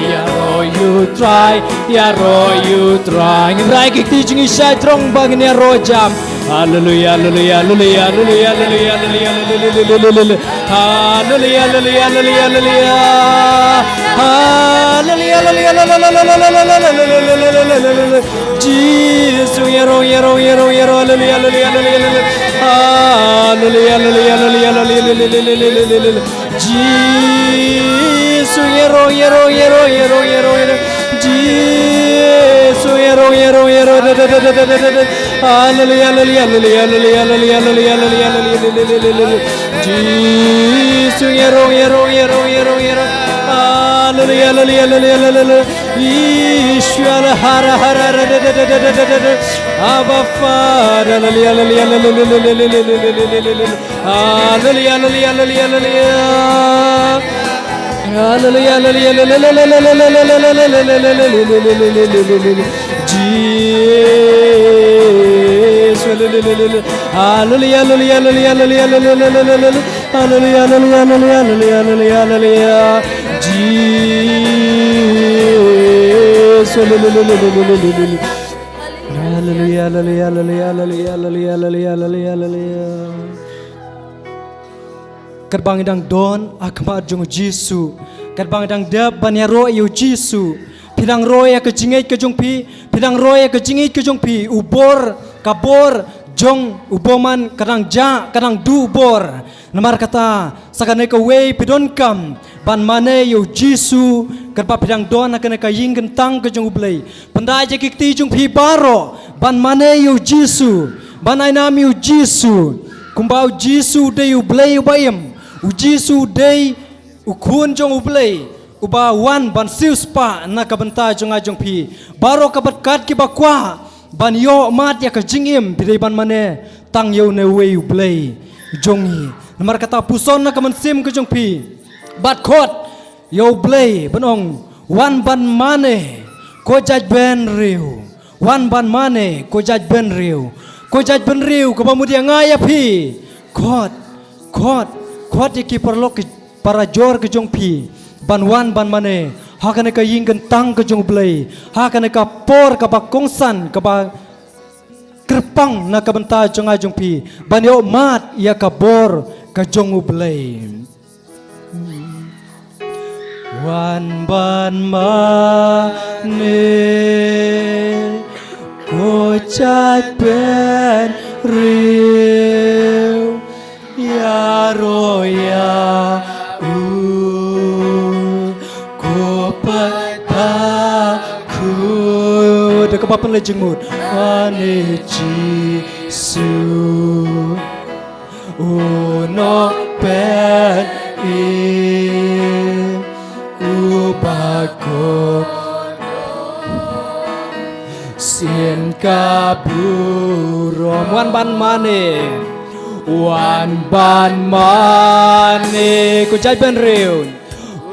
ïaroh ïa U Trai, ïaroh ïa U Trai. Ngin rai ki kti jong ngi shai jrong ba ngin ïaroh jam. Haleluya, haleluya, haleluya, haleluya. Haleluya, haleluya, haleluya, haleluya. Haleluya, haleluya, haleluya. Jisu ïaroh, ïaroh, ïaroh, ïaroh. Haleluya, haleluya, haleluya, haleluya. Haleluya, haleluya, haleluya, haleluya. Jisu ïaroh, ïaroh, ïaroh. Jisu ïaroh, ïaroh, ïaroh. Haleluya, haleluya, haleluya. Jisu ïaroh, ïaroh, ïaroh. Haleluya, haleluya, haleluya. Ishwar hara, hara, hara. Abba Father, haleluya, haleluya, haleluya. Haleluya, haleluya, haleluya, haleluya. Hallelujah, hallelujah, hallelujah, hallelujah, hallelujah, hallelujah, hallelujah, hallelujah, Jesus, hallelujah, hallelujah, hallelujah, hallelujah, hallelujah, hallelujah, hallelujah, hallelujah, hallelujah, hallelujah, hallelujah, Jesus, hallelujah, hallelujah, hallelujah, hallelujah, hallelujah, hallelujah, hallelujah, hallelujah, hallelujah, hallelujah. Katba ngi dang don ha khmat jong u Jisu, katba ngi dang dep ban ïaroh ïa u Jisu, phi dang roi ïa ka jingngeit ka jong phi, phi dang roi ïa ka jingngeit ka jong phi, u bor, ka bor jong u bymman ka dang jah, ka dang duh bor. Namar kata, sa kane kawei phi donkam ban mane ïa u Jisu, katba phi dang don ha kane ka ïing kyntang ka jong u Blei. Pyndait ïa ki kti jong phi baroh ban mane ïa u Jisu, ban ai nam ïa u Jisu. Kumba u Jisu u dei u Blei uba im, u Jisu u dei u Khun jong u Blei, uba wan ban siewspah na ka bynta jong nga jong phi. Baroh kaba kat kiba kwah ban ïoh mad ïa ka jingim, phi dei ban mane tang ïa une uwei u Blei jong ngi. Namar kata, puson na ka mynsiem ka jong phi bad khot ïa u Blei ban ong, wan ban mane, ko jaitbynriew. Wan ban mane, ko jaitbynriew. Ko jaitbynriew kaba mut ïa nga ïa phi. Khot, khot, khot ïa ki paralok ki parajor ki jong phi ban wan ban mane ha kane ka ïing kyntang ka jong u Blei, ha kane ka por kaba kongsan, kaba kyrpang na ka bynta jong nga jong phi, ban ïoh mad ïa ka bor ka jong u Blei. Wan ban mane, ko jaitbynriew, ïaroh ïa u, ko paidbah khuid. Da kaba pynleit jingmut, mane Jisu. U Nongpynim, uba kordor sien ka burom. Wan ban mane, wan ban mane, ko jaitbynriew.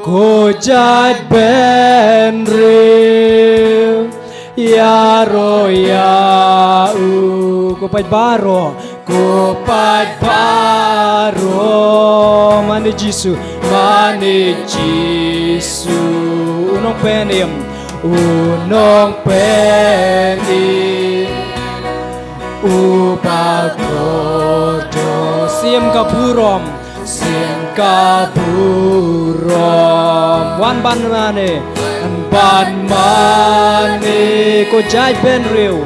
Ko jaitbynriew, ïaroh ïa u. Ko paid baroh, ko paid baroh. Mane Jisu, mane Jisu. U Nongpynim, u Nongpynim, uba kordor sien ka burom. Sien ka burom. Wan ban mane, wan ban mane, ko jaitbynriew.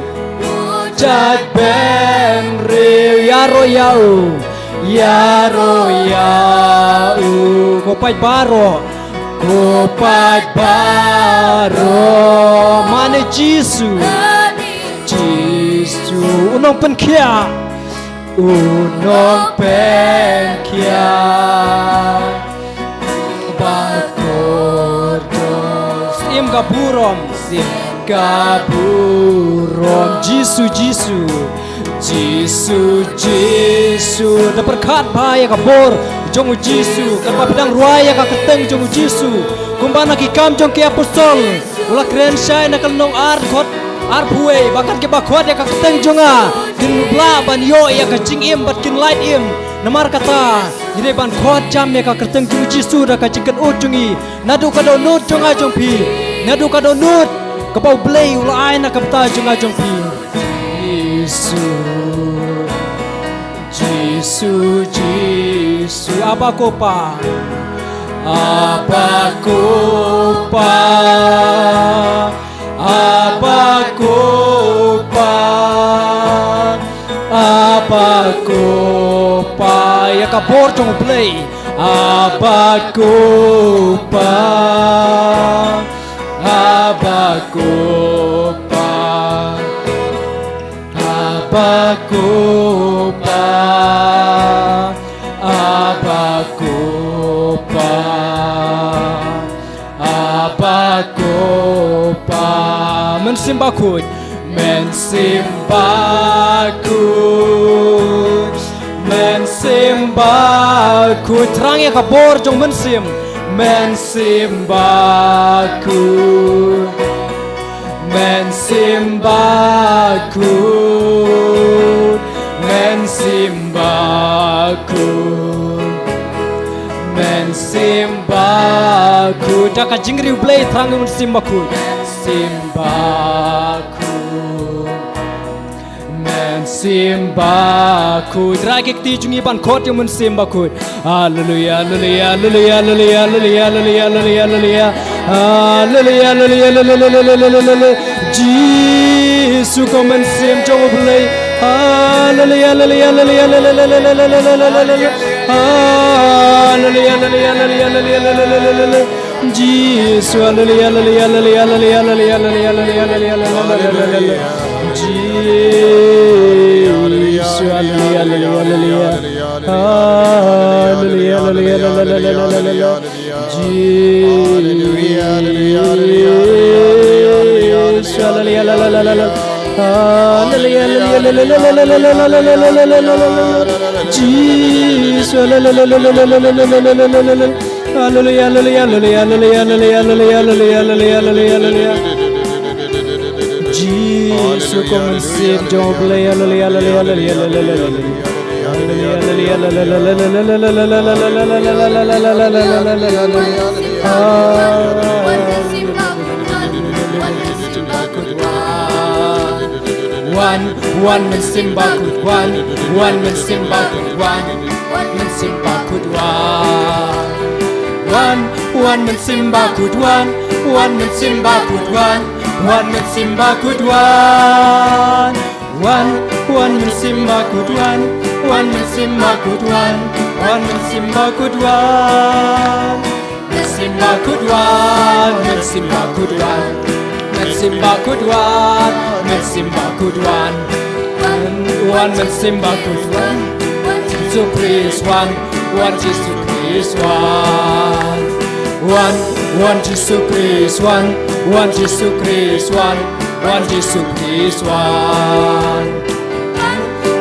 Ko jaitbynriew, ïaroh ïa u. Ïaroh ïa u. Ko paid baroh, ko paid baroh. Mane Jisu, Jisu. U Nongpynkhiah, u Nongpynkhiah, ba kordor. Siem ka burom, siem ka burom. Jisu, Jisu. Jisu, Jisu. Da pyrkhat bha ïa ka bor jong u Jisu, katba phi dang rwai ïa ka kyrteng jong u Jisu. Kumba na Ki Kam jong ki Apostol, u la kren shai na ka lynnong ar dkhot arphew wei, ba kat kiba khot ïa ka kyrteng jong nga kin lah ban ïoh ïa ka jingim bad kin lait im. Namar kata, ngi dei ban khot jam ïa ka kyrteng jong u Jisu da ka jingkynnoh jong ngi, naduh ka dohnud jong nga jong phi, naduh ka dohnud kaba u Blei u la ai na ka bynta jong nga jong phi. Jisu, Jisu, Jisu. Abba ko Pa, Abba ko Pa, Abba ko Pa, Abba ko Pa. Ïa ka bor jong u Blei. Abba ko Pa, Abba ko Pa, Abba ko Pa, Abba ko Pa, Abba ko Pa. Mynsiem Bakhuid, Mynsiem Bakhuid, Mynsiem Bakhuid. Thrang ïa ka bor jong Mynsiem. Men symba kut, men symba kut, men symba kut, men symba kut. Da ka jingriewblei thrang ïa u Mynsiem Bakhuid. Symba kut. Mynsiem Bakhuid. Rai ki kti jong ngi ban khot ïa u Mynsiem Bakhuid. Haleluia, haleluia, haleluia, haleluia, haleluia, haleluia, haleluia. Haleluia, haleluia, haleluia, haleluia, haleluia. Jisu ko Mynsiem jong U Blei. Haleluia, haleluia, haleluia, haleluia, haleluia. Haleluia, haleluia, haleluia, haleluia, haleluia, haleluia. Jisu, haleluia, haleluia, haleluia, haleluia. Jisu, haleluia, haleluia, haleluia. Haleluia, haleluia, haleluia, haleluia. Jisu, haleluia, haleluia, haleluia. Haleluia, haleluia, haleluia, haleluia. Haleluia, haleluia, haleluia, haleluia, haleluia. Jisu, haleluia, haleluia, haleluia, haleluia. Haleluia, haleluia, haleluia, haleluia. Jisu ko Mynsiem jong U Blei, haleluia, haleluia, haleluia, haleluia. Haleluia, haleluia, haleluia, haleluia. Wan, wan Mynsiem Bakhuid wan, wan Mynsiem Bakhuid wan, wan Mynsiem Bakhuid wan. Wan, wan Mynsiem Bakhuid wan, wan Mynsiem Bakhuid wan, wan Mynsiem Bakhuid wan. Wan, wan Mynsiem Bakhuid wan, wan Mynsiem Bakhuid wan, wan Mynsiem Bakhuid wan. Mynsiem Bakhuid wan, Mynsiem Bakhuid wan, Mynsiem Bakhuid wan, Mynsiem Bakhuid wan. Wan, wan Mynsiem Bakhuid wan, wan Jisu Khrist wan, wan Jisu Khrist wan. Wan, wan Jisu Khrist wan, wan Jisu Khrist wan, wan Jisu Khrist wan.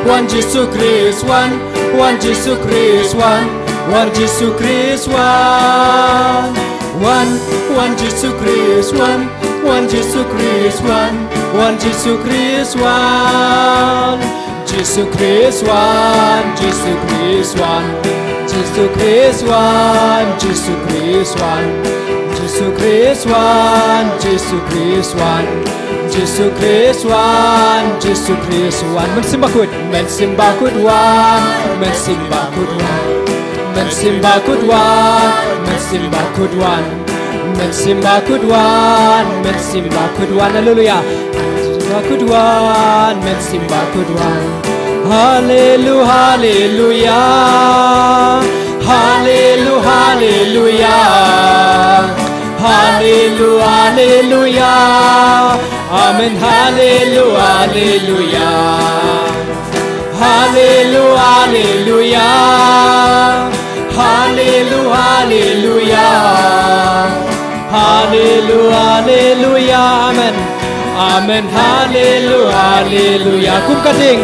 Wan Jisu Khrist wan, wan Jisu Khrist wan, wan Jisu Khrist wan. Wan, wan Jisu Khrist wan, wan Jisu Khrist wan, wan Jisu Khrist wan. Jisu Khrist wan, Jisu Khrist wan, Jisu Khrist wan, Jisu Khrist wan. Jisu Khrist wan, Jisu Khrist wan, Jisu Khrist wan, Jisu Khrist wan. Mynsiem Bakhuid, Mynsiem Bakhuid wan, Mynsiem Bakhuid wan, Mynsiem Bakhuid wan, Mynsiem Bakhuid wan. Mynsiem Bakhuid wan, Mynsiem Bakhuid wan. Haleluia. Mynsiem Bakhuid wan, Mynsiem Bakhuid wan. Haleluia, haleluia. Haleluia, haleluia. Haleluia, haleluia. Amen. Haleluia, haleluia. Haleluia, haleluia. Haleluia, haleluia. Haleluia, haleluia. Amen. Amen. Haleluia, haleluia. Kum ka ding,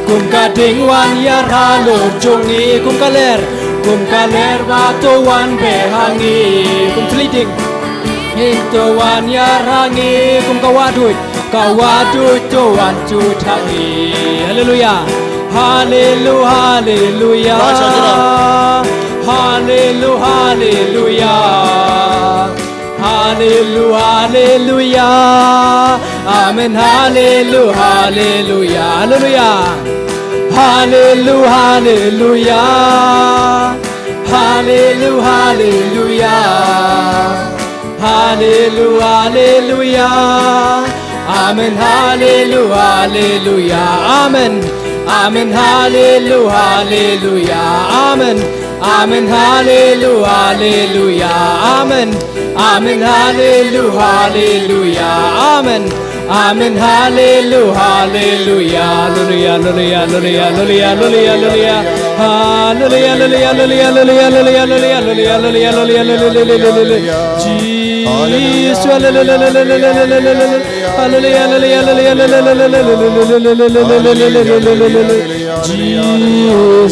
kum ka ding wan ïa halor jong ngi. Kum ka ler, kum ka ler ba to wan beh ha ngi. Kum thylliej ding. Ngin to wan ïa ha ngi kum ka wahduid, ka wahduid to wan jut ha ngi. Haleluia. Haleluia, haleluia. Haleluia, haleluia. Haleluia, haleluia. Amen. Haleluia, haleluia. Haleluia. Haleluia, haleluia. Haleluia, haleluia. Haleluia, haleluia. Amen. Haleluia, haleluia. Amen. Amen. Haleluia, haleluia. Amen. Amen. Haleluia, haleluia. Amen. Amen. Haleluia, haleluia. Amen. Amen. Haleluia, haleluia. Haleluia, haleluia, haleluia, haleluia, haleluia. Haleluia, haleluia, haleluia, haleluia. Jisu, haleluia, haleluia, haleluia. Haleluia, haleluia, haleluia, haleluia. Jisu.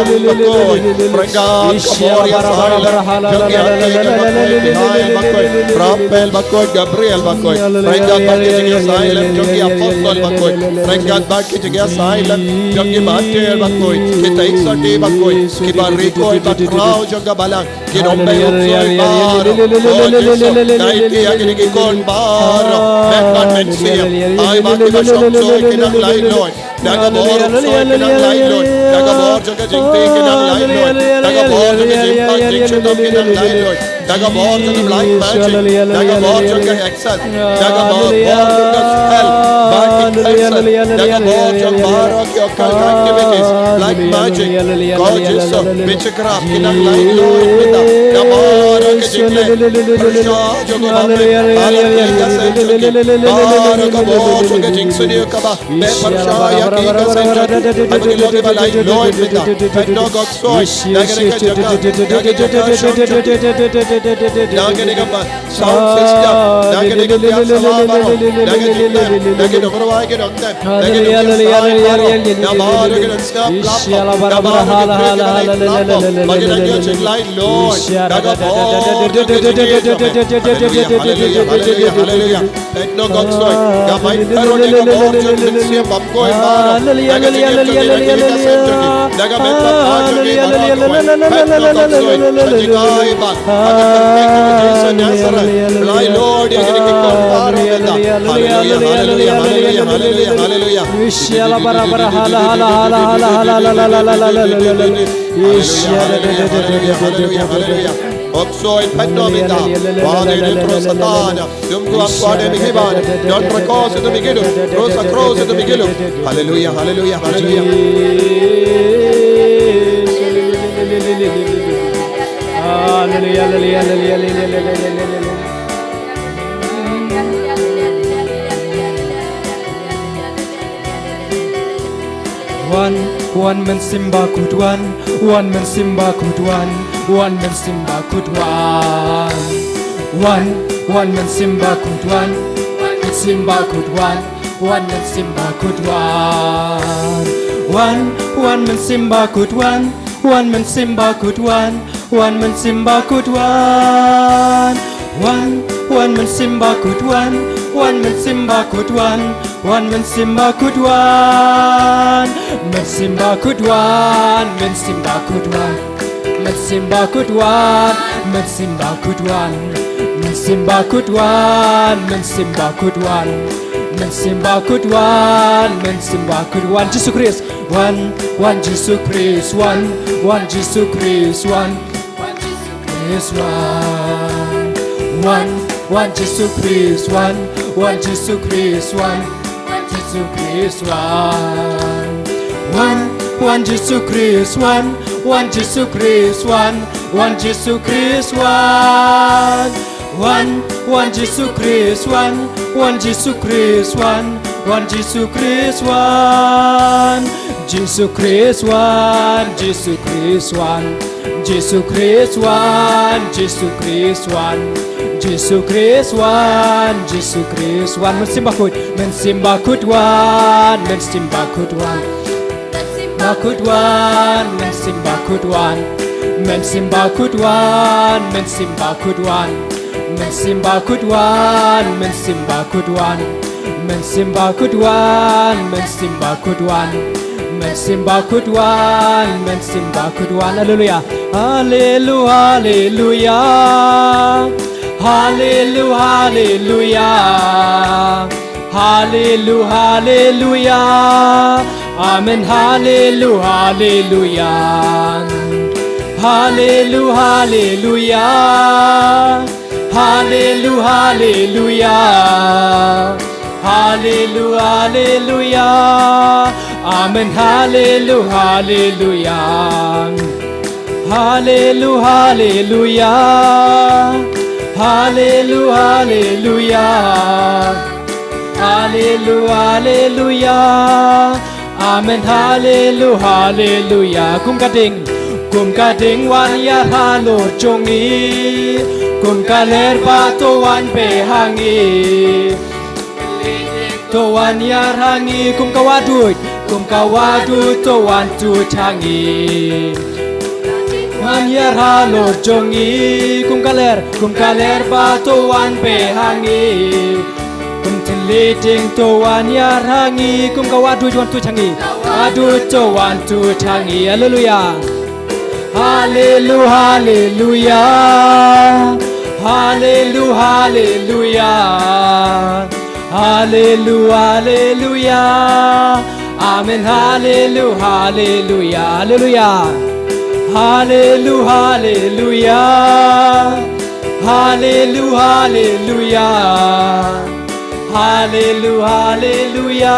Sam bakhuid. Pyrshang ïa ka bor ïasaid lem jong ki atei ka bakhuid, Bihai bakhuid, Raphael bakhuid, Gabriel bakhuid. Pyrshang ïa ka jingïasaid lem jong ki apostol bakhuid. Pyrshang ïa ka jingïasaid lem jong ki martir bakhuid, ki tei sati bakhuid, kiba rikoi ba khraw jong ka balang. Ki nongpeit, Lord Jisu, ngai ïa kine ki khun baroh, meh bad mynsiem. Ai ba kiba shong soi ki nang laitluid da ka bor, shong soi ki nang laitluid da ka bor jong ka jingtieng, ki nang laitluid da ka bor jong ka jingpang jingshitom, ki nang laitluid da ka bor jong ka black magic, da ka bor jong ka hexes, da ka bor jong ka spell. Ba ki cancel da ka bor jong baroh ki occult activities, black magic. Ko Jisu, witchcraft, ki nang laitluid mynta da baroh ka jingleh. Pyrshah jong ka balang, balang ki ka seng jong ki, baroh ka bor jong ka jingsniew kaba meh, pyrshah ïa ki ka seng jong ki. Ai ba ki long kiba laitluid mynta. Peit noh, ko Kynrad, na kane ka jaka, na ka jaka shong jong ki, na kane ka ba sound system, na kane ka diaspora baroh, na ka jingleh, na ki nongrwai ki nongtem, na ki nongïasaid baroh, na baroh ki nongstad platform, na baroh ki briew kiba leit platform, ba ki nang ïoh jingleh Lord, na ka bor jong ka jingïeit jong me. Hallelujah, hallelujah, hallelujah, hallelujah. Peit noh, ko Kynrad, nga bai pynroi ïa ka bor jong ka mynsiem bymkoi baroh, na ka jingim jong ki, na ka jingim ka seng jong ki, na ka met bad bha jong ki baroh, ko Kynrad. Peit noh, ko Kynrad, ka jingim ba ka kyrteng jong U Jisu Nasaret. Blei Lord ïa kine ki khun baroh mynta. Hallelujah, hallelujah, hallelujah, hallelujah, hallelujah. Hallelujah, hallelujah, hallelujah, hallelujah, hallelujah, hallelujah. Hallelujah, hallelujah, hallelujah, hallelujah. Ong soi pyndonkam ita. Wade ne tro Satan. Dum kuat wade mi hiban. Don rekos itu mi hidup. Rosa cross itu mi hidup. Hallelujah, hallelujah, hallelujah. Hallelujah, hallelujah, hallelujah, hallelujah, hallelujah. Wan, wan Mynsiem Bakhuid wan, wan Mynsiem Bakhuid wan, wan Mynsiem Bakhuid wan. Wan, wan Mynsiem Bakhuid wan, wan Mynsiem Bakhuid wan, wan Mynsiem Bakhuid wan. Wan, wan Mynsiem Bakhuid wan, wan Mynsiem Bakhuid wan, wan Mynsiem Bakhuid wan. Wan, wan Mynsiem Bakhuid wan, wan Mynsiem Bakhuid wan, wan Mynsiem Bakhuid wan. Mynsiem Bakhuid wan, Mynsiem Bakhuid wan. Mynsiem Bakhuid wan, Mynsiem Bakhuid wan. Mynsiem Bakhuid wan, Mynsiem Bakhuid wan. Mynsiem Bakhuid wan, Mynsiem Bakhuid wan. Jisu Khrist wan, wan Jisu Khrist wan, wan Jisu Khrist wan. Khrist wan. Wan, wan Jisu Khrist wan, wan Jisu Khrist wan, wan Jisu Khrist wan. Wan, wan Jisu Khrist wan, wan Jisu Khrist wan, wan Jisu Khrist wan. Wan, wan Jisu Khrist wan, wan Jisu Khrist wan, wan Jisu Khrist wan. Jisu Khrist wan, Jisu Khrist wan. Jisu Khrist wan, Jisu Khrist wan. Jisu Khrist wan, Jisu Khrist wan. Mynsiem Bakhuid, Mynsiem Bakhuid wan, Mynsiem Bakhuid wan. Bakhuid wan, Mynsiem Bakhuid wan. Mynsiem Bakhuid wan, Mynsiem Bakhuid wan. Mynsiem Bakhuid wan, Mynsiem Bakhuid wan. Mynsiem Bakhuid wan, Mynsiem Bakhuid wan. Mynsiem Bakhuid wan, Mynsiem Bakhuid wan. Haleluya. Haleluya, haleluya. Haleluya, haleluya. Haleluya, haleluya. Amen. Haleluya, haleluya. Haleluya, haleluya. Haleluya, haleluya. Haleluya, haleluya. Amen. Haleluya, haleluya. Haleluya, haleluya. Haleluya, haleluya. Haleluya, haleluya. Amen. Haleluya, haleluya. Kum ka ding, kum ka ding wan ïa halor jong ngi. Kum ka ler ba to wan peit ha ngi. To wan ïa ha ngi kum ka wahduid, kum ka wahduid to wan tuid ha ngi. Wan ïa halor jong ngi kum ka ler, kum ka ler ba to wan peit ha ngi. Kum thylliej ding to wan ïa ha ngi kum ka wahduid wan tuid ha ngi. Wahduid to wan tuid ha ngi. Haleluya. Haleluya, haleluya. Haleluya, haleluya. Haleluya, haleluya. Amen. Haleluya, haleluya. Haleluya, haleluya. Haleluya, haleluya. Haleluya, haleluya.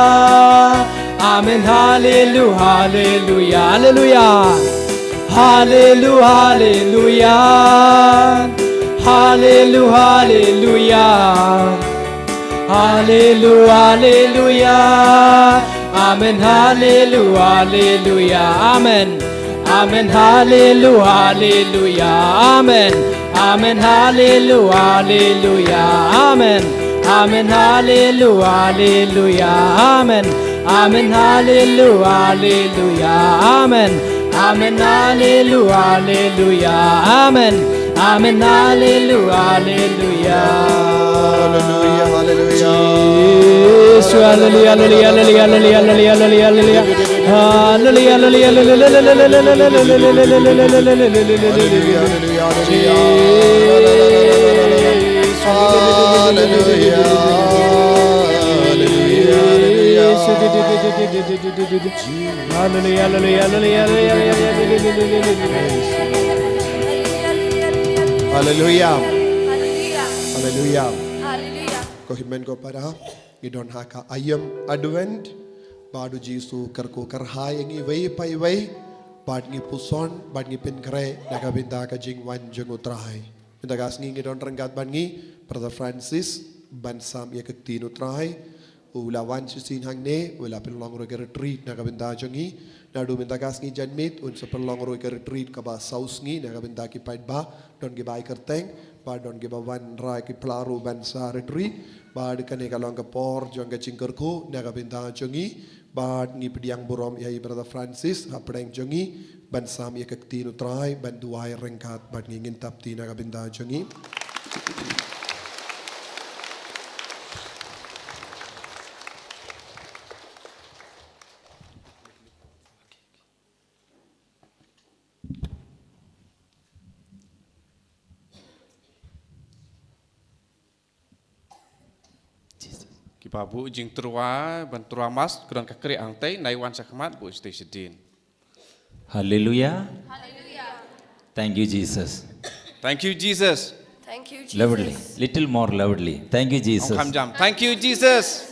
Amen. Haleluya, haleluya. Haleluya, haleluya. Haleluya, haleluya. Haleluya, haleluya. Amen. Haleluya, haleluya. Amen. Amen. Haleluya, haleluya. Amen. Amen. Haleluya, haleluya. Amen. Amen. Haleluya, haleluya. Amen. Amen. Haleluya, haleluya. Amen. Amen. Haleluya, haleluya. Amen. Amen. Haleluya, haleluya. Haleluya, haleluya. Yesu, haleluya, haleluya, haleluya. Haleluya, haleluya, haleluya. Haleluya, haleluya, haleluya. Haleluya. Haleluya, haleluya, haleluya. Haleluya, haleluya, haleluya, haleluya. Haleluya. Haleluya. Haleluya. Ko hynmen ko para, ngi don ha ka aïom Advent. Bad u Jisu u kyrkhu kyrhai ïa ngi iwei pa iwei. Bad ngi puson, bad ngi pynkhreh na ka bynta ka jingwan jong u Trai. Mynta ka sngi ngi don ryngkat bad ngi Brother Francis ban sam ïa ka ktien u Trai. U la wan shisien hangne, u la pynlong ruh ïa ka retreat na ka bynta jong ngi. Naduh mynta ka sngi janmiet un sa pynlong ruh ïa ka retreat kaba saw sngi na ka bynta ki paidbah. Don kiba ai kyrteng, bad don kiba wanrah ki phla ruh ban sa retreat. Bad kane ka long ka por jong ka jingkyrkhu na ka bynta jong ngi. Bad ngi pdiang burom ïa i Brother Francis hapdeng jong ngi ban sam ïa ka ktien u Trai, ban duwai ryngkat bad ngi. Ngin tap kti na ka bynta jong ngi. Kiba buh jingtyrwa ban tyrwa mass, ki don ka kri angtei, nai wan sha khmat, buh shatei shadien. Hallelujah. Hallelujah. Thank you, Jesus. Thank you, Jesus. Thank you, Jesus. Loudly. Little more loudly. Thank you, Jesus. Ong kham jam. Thank you, Jesus.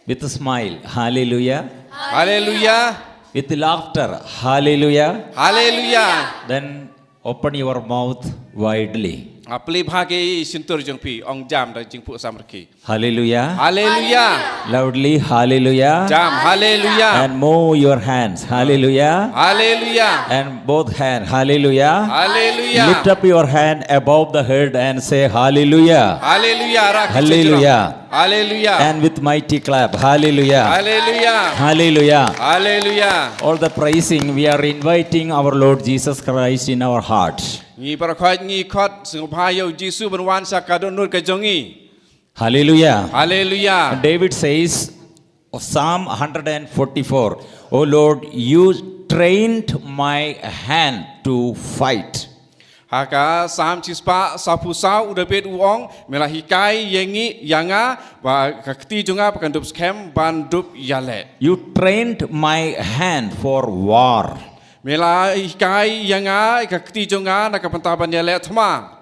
With a smile. Hallelujah. Hallelujah. With laughter. Hallelujah. Hallelujah. Then open your mouth widely. Nga plie bha ki shyntur jong phi, ong jam da jingphuh samrkhie. Hallelujah. Hallelujah. Loudly, hallelujah. Jam, hallelujah. And move your hands. Hallelujah. Hallelujah. And both hands. Hallelujah. Hallelujah. Lift up your hand above the head and say hallelujah. Hallelujah. Rak hallelujah. Hallelujah. And with mighty clap. Hallelujah. Hallelujah. Hallelujah. Hallelujah. All the praising, we are inviting our Lord Jesus Christ in our heart. Ngi para khot, ngi khot sngewbha ïa u Jisu ban wan sha ka dohnud ka jong ngi. Hallelujah. Hallelujah. And David says, Psalm one forty-four. O Lord, you trained my hand to fight. Ha ka Psalm shispah saphew saw, u David u ong, me la hikai ïa ngi, ïa nga, ba ka kti jong nga ba kan dup skhem ban dup ïaleh. You trained my hand for war. Me la hikai ïa nga, ka kti jong nga na ka bynta ban ïaleh thma.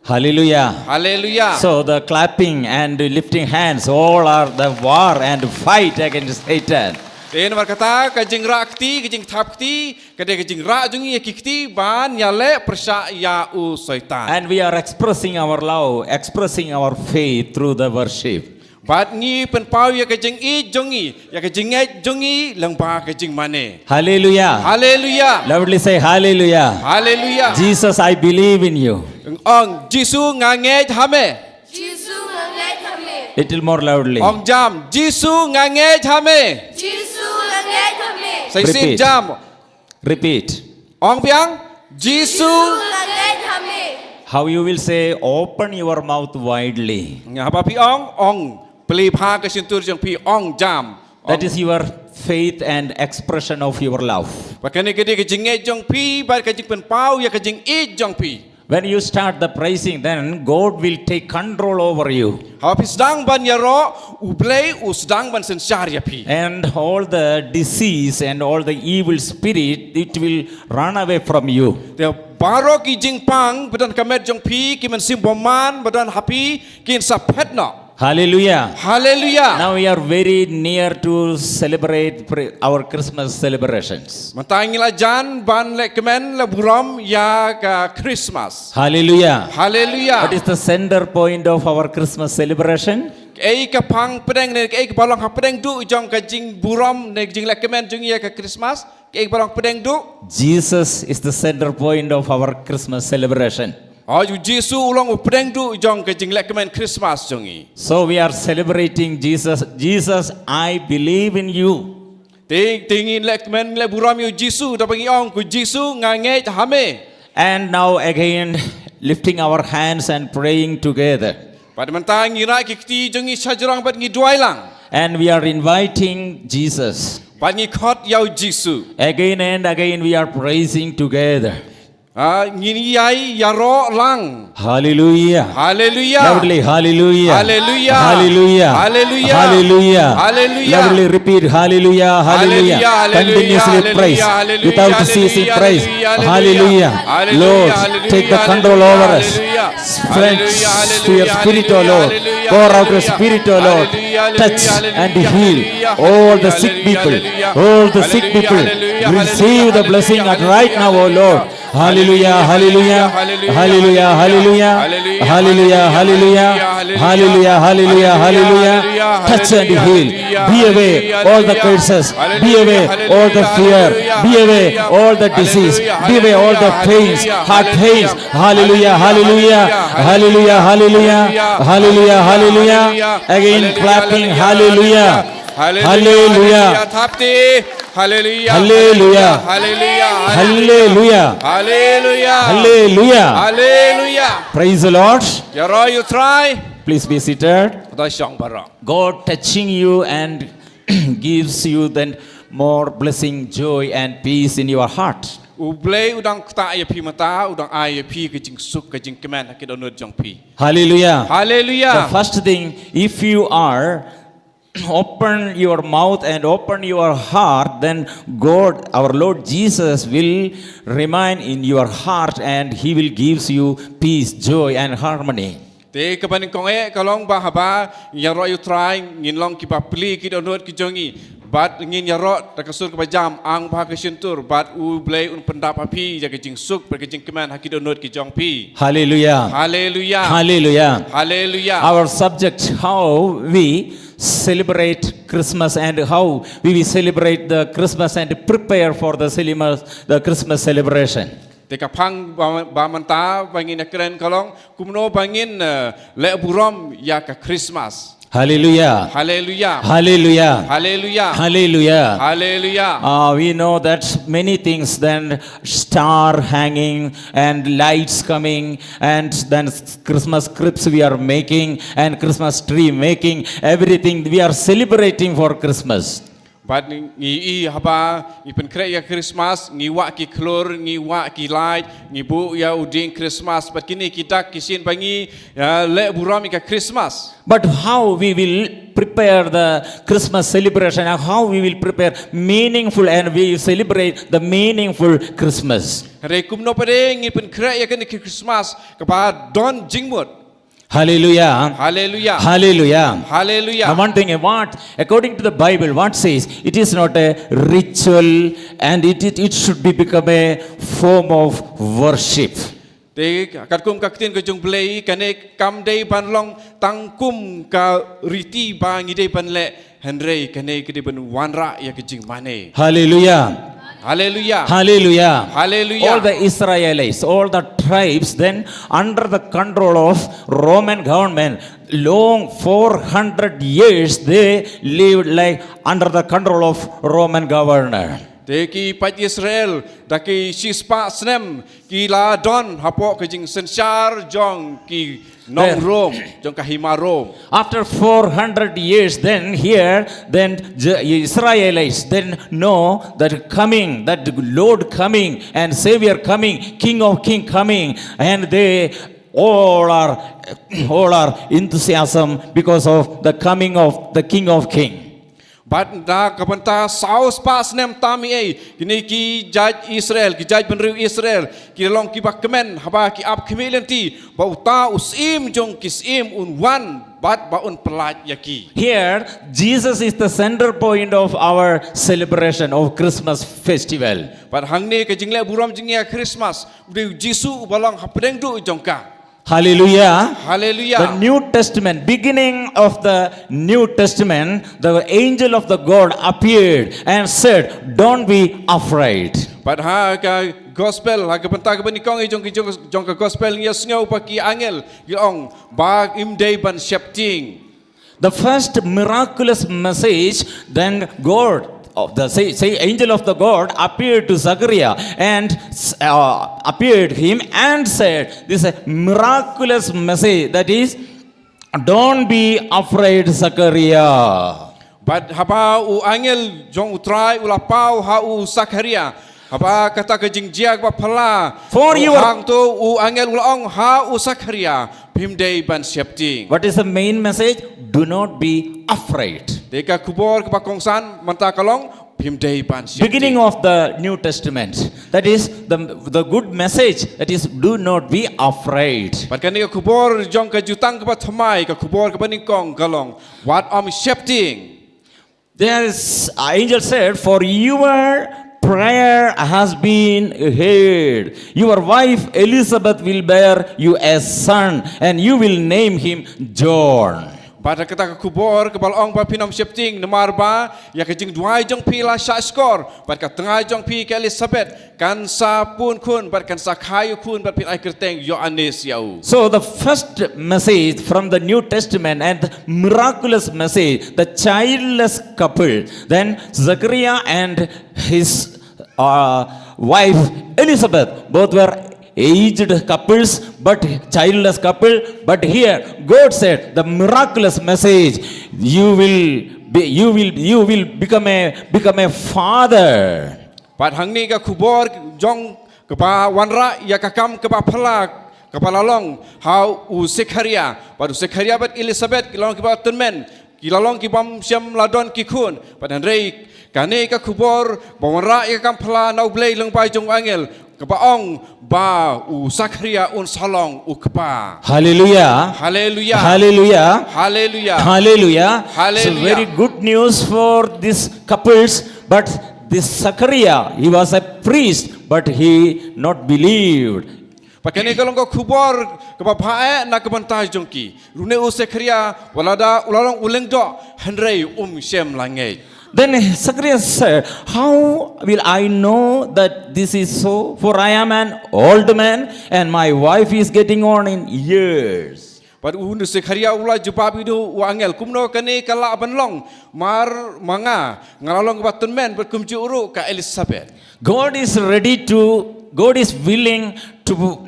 Hallelujah. Hallelujah. So the clapping and the lifting hands, all are the war and fight against Satan. Te namar kata ka jingrah kti, ka jingthap kti, ka dei ka jingrah jong ngi ïa ki kti ban ïaleh pyrshah ïa u Soitan. And we are expressing our love, expressing our faith through the worship. Bad ngi pynpaw ïa ka jingïeit jong ngi, ïa ka jingngeit jong ngi lyngba ka jingmane. Hallelujah. Hallelujah. Loudly say hallelujah. Hallelujah. Jesus, I believe in you. Ong, Jisu, nga ngeit ha me. Jisu, nga ngeit ha me. Little more loudly. Ong jam, Jisu, nga ngeit ha me. Jisu, nga ngeit ha me. Sa shisien jam. Repeat. Ong biang, Jisu. Jisu, nga ngeit ha me. How you will say, open your mouth widely. Nga haba phi ong, ong plie bha ka shyntur jong phi, ong jam. That is your faith and expression of your love. Ba kane ka dei ka jingngeit jong phi, ba ka jingpynpaw ïa ka jingïeit jong phi. When you start the praising, then God will take control over you. Haba phi sdang ban ïaroh, U Blei u sdang ban synshar ïa phi. And all the disease and all the evil spirit, it will run away from you. Te baroh ki jingpang ba don ka met jong phi, ki mynsiem bymman ba don ha phi, kin sa phet noh. Hallelujah. Hallelujah. Now we are very near to celebrate pre- our Christmas celebrations. Mynta ngi la jan ban leh kmen, leh burom ïa ka Christmas. Hallelujah. Hallelujah. What is the center point of our Christmas celebration? Kaei ka phang pdeng ne kaei ka ba long ha pdeng duh jong ka jingburom ne jingleh kmen jong ngi ïa ka Christmas? Kaei ka ba long pdeng duh? Jesus is the center point of our Christmas celebration. Hooid, U Jisu u long u pdeng duh jong ka jingleh kmen Christmas jong ngi. So we are celebrating Jesus. Jesus, I believe in you. Te, te ngin leh kmen, leh burom ïa U Jisu, da ba ngi ong, ko Jisu, nga ngeit ha me. And now again, lifting our hands and praying together. Bad mynta ngi rah ki kti jong ngi shajrong bad ngi duwai lang. And we are inviting Jesus. Bad ngi khot ïa U Jisu. Again and again we are praising together. Ah, ngin ïai ïaroh lang. Hallelujah. Hallelujah. Loudly, hallelujah. Hallelujah. Hallelujah. Hallelujah. Hallelujah. Hallelujah. Loudly repeat, hallelujah, hallelujah. Hallelujah, hallelujah, continuously praise. Hallelujah, hallelujah, without ceasing praise. Hallelujah, hallelujah, hallelujah. Lord, hallelujah, take the control over us. Hallelujah. Strength to your spirit, O Lord. Pour out your spirit, O Lord. Touch and heal all the sick people. All the sick people receive the blessing at right now, O Lord. Hallelujah, hallelujah, hallelujah, hallelujah, hallelujah, hallelujah, hallelujah, hallelujah, hallelujah. Touch and heal. Be away all the curses. Be away all the fear. Be away all the disease. Be away all the pains, heart pains. Hallelujah, hallelujah, hallelujah, hallelujah, hallelujah, hallelujah. Again, clapping, hallelujah. Hallelujah. Hallelujah. Thap kti. Hallelujah. Hallelujah. Hallelujah. Hallelujah. Hallelujah. Hallelujah. Hallelujah. Praise the Lord. Ïaroh ïa U Trai. Please be seated. Khublei shibun baroh. God touching you and gives you then more blessing, joy and peace in your heart. U Blei u dang ktah ïa phi mynta, u dang ai ïa phi ka jingsuk, ka jingkmen ha ki dohnud jong phi. Hallelujah. Hallelujah. The first thing, if you are open your mouth and open your heart, then God, our Lord Jesus, will remain in your heart and he will gives you peace, joy and harmony. Te kaba nyngkong eh ka long ba haba ngin ïaroh ïa U Trai ngin long kiba plie ki dohnud ki jong ngi. Bad ngin ïaroh da ka sur kaba jam, ang bha ka shyntur, bad U Blei un pyndap ha phi ïa ka jingsuk bad ka jingkmen ha ki dohnud ki jong phi. Hallelujah. Hallelujah. Hallelujah. Hallelujah. Our subject, how we celebrate Christmas and how we will celebrate the Christmas and prepare for the celebra- the Christmas celebration. Te ka phang ba, ba mynta ba ngin ïakren ka long kumno ba ngin, eh, leh burom ïa ka Christmas. Hallelujah. Hallelujah. Hallelujah. Hallelujah. Hallelujah. Hallelujah. Uh, we know that many things, then star hanging and lights coming, and then s- Christmas cribs we are making, and Christmas tree making, everything we are celebrating for Christmas. Bad ngi i haba ngi pynkhreh ïa Christmas, ngi wah ki khlur, ngi wah ki light, ngi buh ïa u dieng Christmas, bad kine ki dak ki shin ba ngi ïa leh burom ïa ka Christmas. But how we will prepare the Christmas celebration and how we will prepare meaningful and we celebrate the meaningful Christmas. Hynrei kumno pat de ngi pynkhreh ïa kane ka Christmas kaba don jingmut. Hallelujah. Hallelujah. Hallelujah. Hallelujah. And one thing, what, according to the Bible, what says, it is not a ritual and it, it, it should be become a form of worship. Te katkum ka ktien ka jong Blei, kane kam dei ban long tang kum ka riti ba ngi dei ban leh, hynrei kane ka dei ban wanrah ïa ka jingmane. Hallelujah. Hallelujah. Hallelujah. Hallelujah. All the Israelites, all the tribes, then under the control of Roman government, long four hundred years they lived like under the control of Roman governor. Te ki paid Israel da ki shispah snem ki la don hapoh ka jingsynshar jong ki nong Rom, jong ka hima Rom. After four hundred years, then here, then the Israelites then know that coming, that the Lord coming and Savior coming, King of King coming, and they all are all are enthusiasm because of the coming of the King of King. Bad na ka bynta saw spah snem tam ei, kine ki jait Israel, ki jait bynriew Israel ki long kiba kmen haba ki ap khmih lynti ba uta u Syiem jong ki syiem un wan bad ba un pyllait ïa ki. Here, Jesus is the center point of our celebration of Christmas festival. Bad hangne ka jingleh burom jingïa Christmas, u dei u Jisu uba long hapdeng duh jong ka. Hallelujah. Hallelujah. The New Testament, beginning of the New Testament, the angel of the God appeared and said, "Don't be afraid." Bad ha ka gospel, ha ka bynta kaba nyngkong jong ka jong ka gospel ngi ïa sngew ba ki angel ki ong ba im dei ban sheptieng. The first miraculous message, then God, of the say, say angel of the God appeared to Zachariah and uh, appeared him and said, this is a miraculous message, that is, "Don't be afraid, Zachariah." Bad haba u angel jong u Trai u la paw ha u Sakharia, haba kata ka jingjia kaba phylla. For you are hangto u angel u la ong ha u Sakharia, phim dei ban sheptieng. What is the main message? Do not be afraid. Te ka khubor kaba kongsan mynta ka long, phim dei ban sheptieng. Beginning of the New Testament. That is the, the good message. That is, do not be afraid. Bad kane ka khubor jong ka jutang kaba thymmai, ka khubor kaba nyngkong ka long, wat ym sheptieng. This angel said, "For your prayer has been heard. Your wife Elizabeth will bear you a son, and you will name him John." Bad kata ka khubor kaba la ong ba phin ym sheptieng namar ba ïa ka jingduwai jong phi la shah shkor, bad ka tnga jong phi ka Elizabeth kan sa pun khun bad kan sa kha ïa u khun bad phin ai kyrteng Ïoannis ïa u. So the first message from the New Testament and the miraculous message, the childless couple, then Zechariah and his uh, wife Elizabeth, both were aged couples but childless couple, but here God said the miraculous message, you will be, you will you will become a become a father. Bad hangne ka khubor jong kaba wanrah ïa ka kam kaba phylla kaba la long ha u Sekharia, bad u Sekharia bad Elisabeth ki long kiba tymmen, ki la long ki bym shym la don ki khun, bad hynrei kane ka khubor ba wanrah ïa ka kam phylla na u Blei lyngba jong u angel kaba ong ba u Sekharia un sa long u kpa. Hallelujah. Hallelujah. Hallelujah. Hallelujah. Hallelujah. It's a very good news for these couples, but this Zechariah, he was a priest, but he not believed. Bad kane ka long ka khubor kaba bha eh na ka bynta jong ki. Ruh une u Sekharia wat la da u la long u lyngdoh hynrei um shym la ngeit. Then Zechariah said, "How will I know that this is so? For I am an old man and my wife is getting on in years." Bad u Sekharia u la jubab ïa u angel, kumno kane ka lah ban long, mar ma nga nga la long kaba tymmen bad kumjuh ruh ka Elisabeth. God is ready to, God is willing to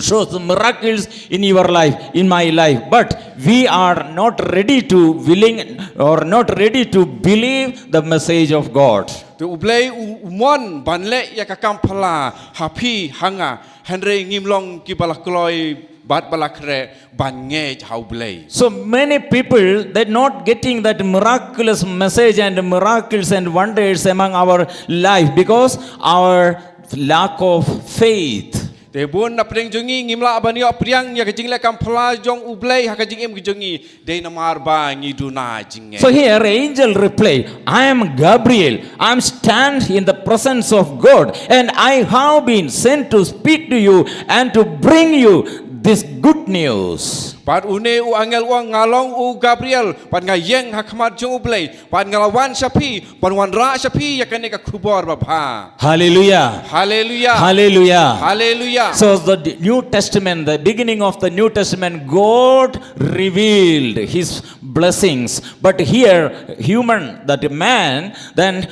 show the miracles in your life, in my life. But we are not ready to willing or not ready to believe the message of God. Te u Blei u mon ban leh ïa ka kam phylla ha phi ha nga, hynrei ngim long kiba la kloi bad ba la khreh ban ngeit ha u Blei. So many people, they're not getting that miraculous message and miracles and wonders among our life because our lack of faith. Te bun na pdeng jong ngi ngim lah ban ïoh pdiang ïa ka jingleh kam phylla jong u Blei ha ka jingim ka jong ngi, dei namar ba ngi duna jingngeit. So here angel reply, I am Gabriel. I am stand in the presence of God and I have been sent to speak to you and to bring you this good news. Bad une u angel u ong, nga long u Gabriel bad nga ïeng ha khmat jong u Blei bad nga la wan sha phi ban wanrah sha phi ïa kane ka khubor babha. Hallelujah. Hallelujah. Hallelujah. Hallelujah. So the New Testament, the beginning of the New Testament, God revealed his blessings. But here, human, that man, then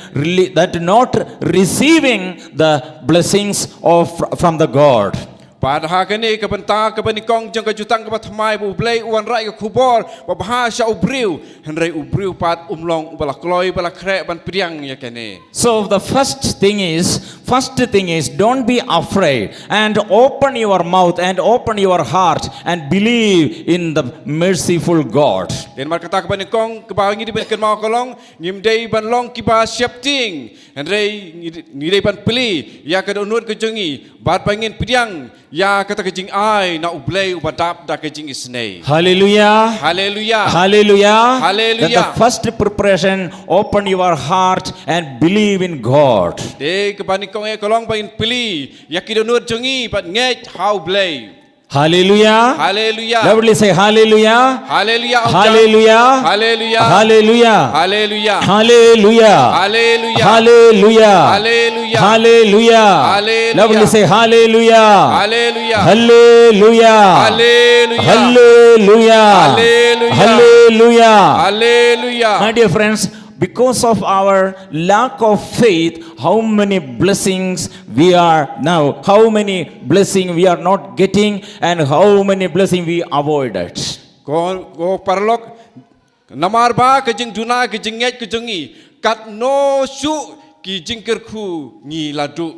that not receiving the blessings of from the God. Bad ha kane ka bynta kaba nyngkong jong ka jutang kaba thymmai ba u Blei u wanrah ïa ka khubor babha sha u briew, hynrei u briew pat um long uba la kloi ba la khreh ban pdiang ïa kane. So the first thing is, first thing is don't be afraid and open your mouth and open your heart and believe in the merciful God. Te namar kata kaba nyngkong kaba ngi dei ban kynmaw ka long, ngim dei ban long kiba sheptieng, hynrei ngi dei ban plie ïa ka dohnud ka jong ngi bad ba ngin pdiang ïa kata ka jingai na u Blei uba dap da ka jingisynei. Hallelujah. Hallelujah. Hallelujah. Hallelujah. That the first preparation, open your heart and believe in God. Te kaba nyngkong ka long ba ngin plie ïa ki dohnud jong ngi bad ngeit ha u Blei. Hallelujah. Hallelujah. Loudly say hallelujah. Hallelujah. Hallelujah. Hallelujah. Hallelujah. Hallelujah. Hallelujah. Hallelujah. Hallelujah. Hallelujah. Hallelujah. Hallelujah. Loudly say hallelujah. Hallelujah. Hallelujah. Hallelujah. Hallelujah. Hallelujah. Hallelujah. Hallelujah. My dear friends, because of our lack of faith, how many blessings we are now, how many blessing we are not getting, and how many blessing we avoided. Ko, ko paralok, namar ba ka jingduna ka jingngeit ka jong ngi, katno shuh ki jingkyrkhu ngi la duh.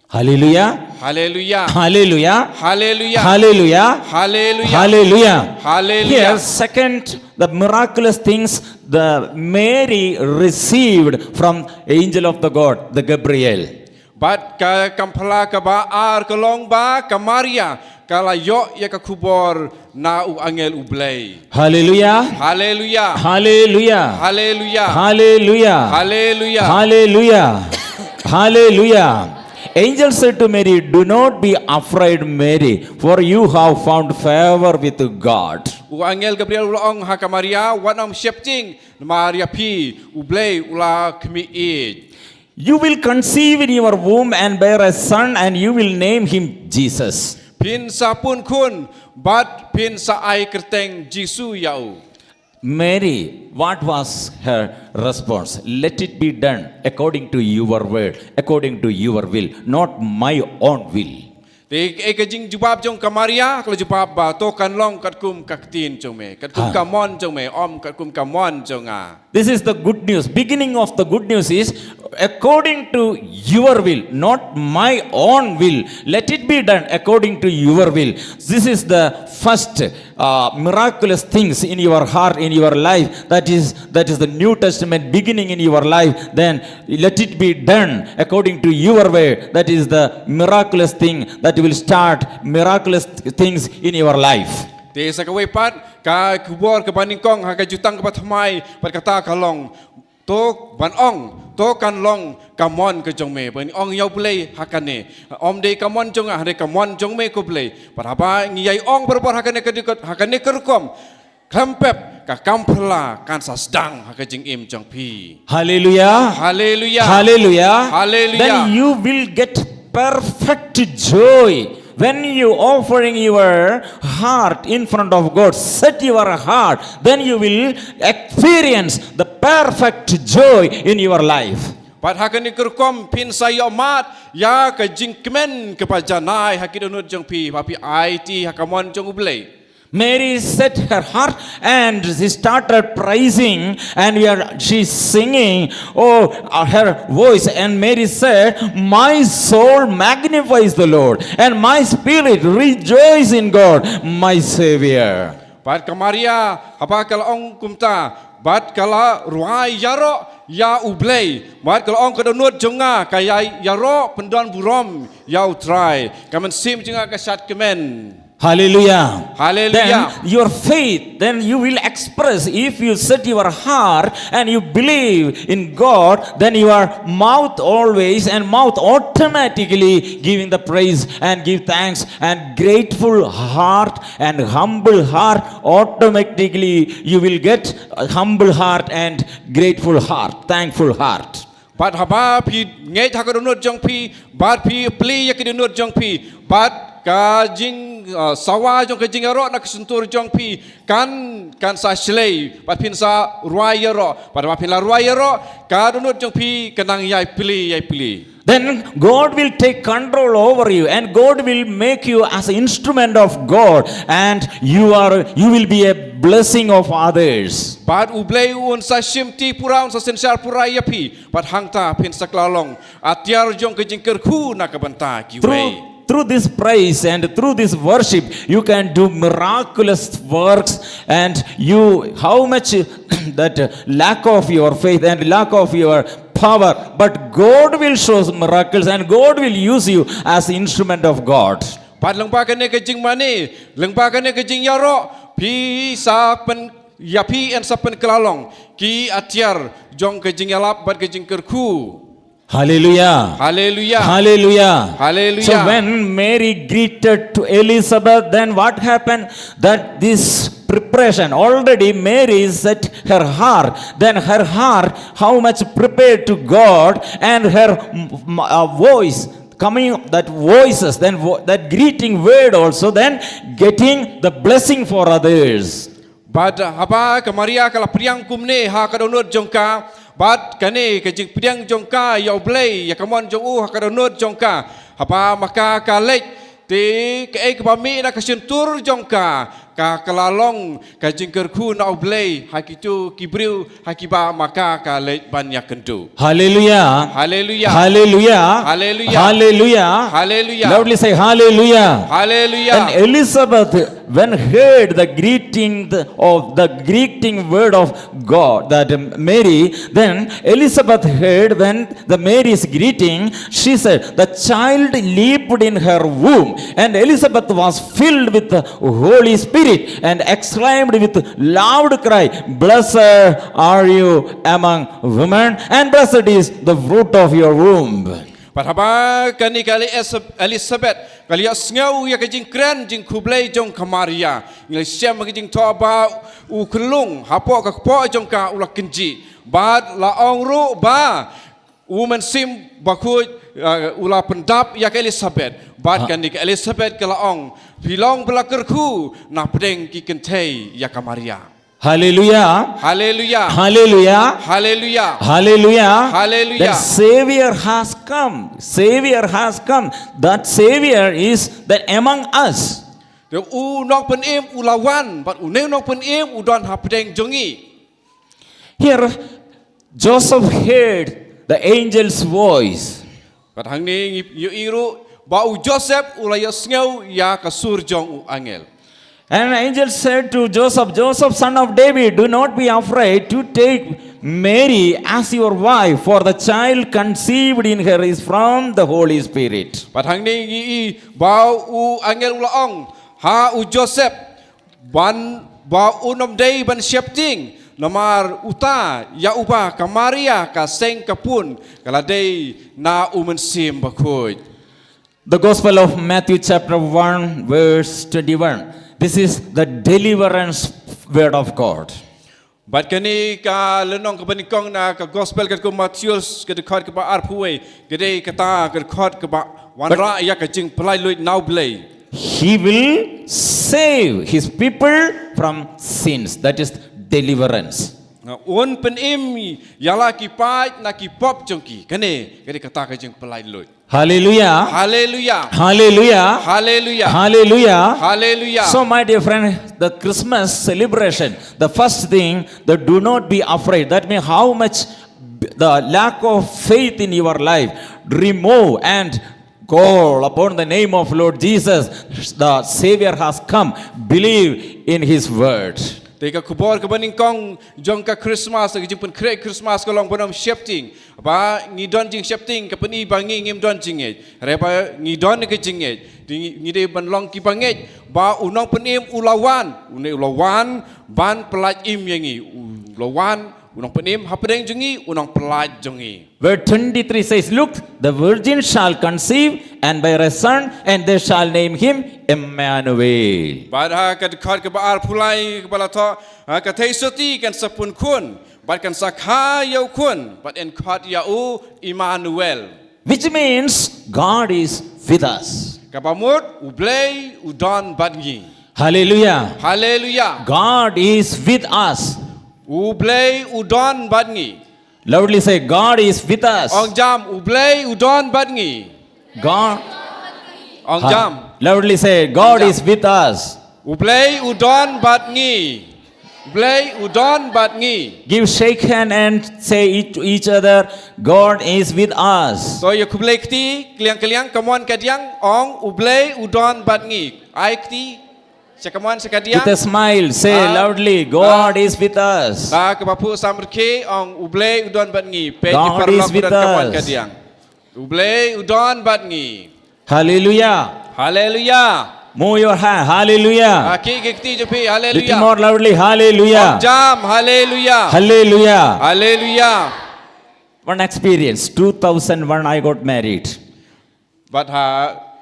Hallelujah. Hallelujah. Hallelujah. Hallelujah. Hallelujah. Hallelujah. Hallelujah. Hallelujah. Here, second, the miraculous things the Mary received from angel of the God, the Gabriel. Bad ka kampala kaba ar ka long ba ka Maria ka la ïoh ïa ka khubor na u angel u Blei. Hallelujah. Hallelujah. Hallelujah. Hallelujah. Hallelujah. Hallelujah. Hallelujah. Angel said to Mary, do not be afraid, Mary, for you have found favor with God. U angel Gabriel u la ong ha ka Maria, wat nym sheptieng, namar ïa phi u Blei u la khmih ïeit. You will conceive in your womb and bear a son, and you will name him Jesus. Phin sa pun khun bad phin sa ai kyrteng Jisu ïa u. Mary, what was her response? Let it be done according to your word, according to your will, not my own will. Te eh ka jingjubab jong ka Maria ka la jubab ba to kan long katkum ka ktien jong me, katkum ka mon jong me, ym katkum ka mon jong nga. This is the good news. Beginning of the good news is according to your will, not my own will. Let it be done according to your will. This is the first uh, miraculous things in your heart, in your life. That is, that is the New Testament beginning in your life. Then let it be done according to your way. That is the miraculous thing that will start miraculous things in your life. Te sa kawei pat ka khubor kaba nyngkong ha ka jutang kaba thymmai pat kata ka long, to ban ong, to kan long ka mon ka jong me. Ban ong ïa u Blei ha kane, ym dei ka mon jong nga, hynrei ka mon jong me ko Blei. Pat haba ngi ïai ong barabor ha kane ka dikot, ha kane ka rukom, khlem pep ka kam phylla kan sa sdang ha ka jingim jong phi. Hallelujah. Hallelujah. Hallelujah. Hallelujah. Then you will get perfect joy When you offering your heart in front of God, set your heart, then you will experience the perfect joy in your life. Bad ha kane ka rukom phin sa ïoh mad ïa ka jingkmen kaba janai ha ki dohnud jong phi, ba phi aiti ha ka mon jong U Blei. Mary set her heart and she started praising, and we are, she's singing, oh, uh, her voice. And Mary said, "My soul magnifies the Lord, and my spirit rejoice in God, my Savior." Bad ka Maria, haba ka la ong kumta, bad ka la rwai ïaroh ïa U Blei, bad ka la ong, ka dohnud jong nga ka ïai ïaroh pyndonburom ïa U Trai, ka mynsiem jong nga ka shad kmen. Hallelujah. Hallelujah. Then your faith, then you will express, if you set your heart and you believe in God, then your mouth always and mouth automatically giving the praise and give thanks, and grateful heart and humble heart, automatically you will get a humble heart and grateful heart, thankful heart. Bad haba phi ngeit ha ka dohnud jong phi, bad phi plie ïa ka dohnud jong phi, bad ka jing, uh, sawa jong ka jingïaroh na ka shyntur jong phi kan, kan sa shlei, bad phin sa rwai ïaroh, bad haba phin la rwai ïaroh, ka dohnud jong phi ka nang ïai plie, ïai plie. Then God will take control over you, and God will make you as an instrument of God, and you are, you will be a blessing of others. Bad U Blei un sa shimti pura, un sa synshar pura ïa phi, bad hangta phin sa kylla long atiar jong ka jingkyrkhu na ka bynta kiwei. Through, through this praise and through this worship, you can do miraculous works, and you, how much that lack of your faith and lack of your power, but God will show miracles and God will use you as instrument of God. Bad lyngba kane ka jingmane, lyngba kane ka jingïaroh, phi sa pyn, ïa phi yn sa pynkylla long ki atiar jong ka jingïalap bad ka jingkyrkhu. Hallelujah. Hallelujah. Hallelujah. Hallelujah. So when Mary greeted to Elizabeth, then what happened? That this preparation, already Mary set her heart. Then her heart, how much prepared to God, and her, mm, mm, uh, voice, coming, that voices, then vo-, that greeting word also, then getting the blessing for others. Bad haba ka Maria ka la pdiang kumne ha ka dohnud jong ka, bad kane ka jingpdiang jong ka ïa U Blei, ïa ka mon jong u ha ka dohnud jong ka, haba ma ka ka leit, te kaei kaba mih na ka shyntur jong ka, ka kylla long ka jingkyrkhu na U Blei ha kito ki briew ha kiba ma ka ka leit ban ïakynduh. Hallelujah. Hallelujah. Hallelujah. Hallelujah. Hallelujah. Hallelujah. Loudly say hallelujah. Hallelujah. And Elizabeth, when heard the greeting of the greeting word of God, that Mary, then Elizabeth heard when the Mary's greeting, she said, "The child leaped in her womb, and Elizabeth was filled with the Holy Spirit and exclaimed with loud cry, 'Blessed are you among women, and blessed is the fruit of your womb.'" Bad haba kane ka Eli-, Elizabeth ka la ïohsngew ïa ka jingkren jingkhublei jong ka Maria, ngi la shem ka jingthoh ba u khyllung hapoh ka kpoh jong ka u la kynjih. Bad la ong ruh ba U Mynsiem Bakhuid, uh, u la pyndap ïa ka Elizabeth. Bad kane ka Elizabeth ka la ong, "Phi long ba la kyrkhu na pdeng ki kynthei ïa ka Maria." Hallelujah. Hallelujah. Hallelujah. Hallelujah. Hallelujah. Hallelujah. That Savior has come. Savior has come. That Savior is that among us. Te u nongpynim u la wan, bad une u nongpynim u don hapdeng jong ngi. Here, Joseph heard the angel's voice. Bad hangne ngi ïohi ruh ba u Joseph u la ïohsngew ïa ka sur jong u angel. And an angel said to Joseph, "Joseph, son of David, do not be afraid to take Mary as your wife, for the child conceived in her is from the Holy Spirit." Bad hangne ngi ïohi ba u angel u la ong ha u Joseph, ban ba un ym dei ban sheptieng namar uta ïa uba ka Maria ka seng ka pun ka la dei na U Mynsiem Bakhuid. The Gospel of Matthew chapter one verse twenty-one. This is the deliverance word of God. Bad kane ka lynnong kaba nyngkong na ka Gospel katkum u Mathaios ka dkhot kaba arphew wei, ka dei kata ka dkhot kaba Wanrah ïa ka jingpyllait luid na U Blei. He will save his people from sins. That is deliverance. Nga un pynim ïa la ki paid na ki pop jong ki. Kane, kane kata ka jingpyllait luid. Hallelujah. Hallelujah. Hallelujah. Hallelujah. Hallelujah. Hallelujah. So, my dear friend, the Christmas celebration, the first thing, the do not be afraid. That means how much the lack of faith in your life, remove and call upon the name of Lord Jesus. The Savior has come. Believe in his word. Te ka khubor kaba nyngkong jong ka Christmas, ka jingpynkhreh Christmas ka long ban ym sheptieng. Ba ngi don jingsheptieng, ka pyni ba ngi ngim don jingngeit. Hynrei ba ngi don ka jingngeit, te ngi, ngi dei ban long kiba ngeit. Ba u Nongpynim u la wan, une u la wan ban pyllait im ïa ngi. U la wan u Nongpynim hapdeng jong ngi, u Nongpyllait jong ngi. Verse twenty-three says, "Look, the virgin shall conceive and bear a son, and they shall name him Emmanuel." Bad ha ka dkhot kaba arphew lai kaba la thoh, ha, ka theisotti kan sa pun khun bad kan sa kha ïa u khun bad yn khot ïa u Emmanuel. Which means God is with us. Kaba mut U Blei u don bad ngi. Hallelujah. Hallelujah. God is with us. U Blei u don bad ngi. Loudly say, "God is with us." Ong jam, U Blei u don bad ngi. God. Ong jam. Loudly say, "God is with us." U Blei u don bad ngi. U Blei u don bad ngi. Give shake hand and say it to each other, "God is with us." To ïa khublei kti, kylliang kylliang, come on, kadiang, ong, "U Blei u don bad ngi." Ai kti, sha come on, sha kadiang. With a smile, say loudly, "God is with us." Da kaba phuh samrkhie, ong, "U Blei u don bad ngi." Peit ki paralok, u don, come on, kadiang. "U Blei u don bad ngi." Hallelujah. Hallelujah. Move your hand. Hallelujah. Ah, khih ki kti jong phi. Hallelujah. Little more loudly. Hallelujah. Ong jam. Hallelujah. Hallelujah. Hallelujah. One experience. Two thousand one, I got married. Bad ha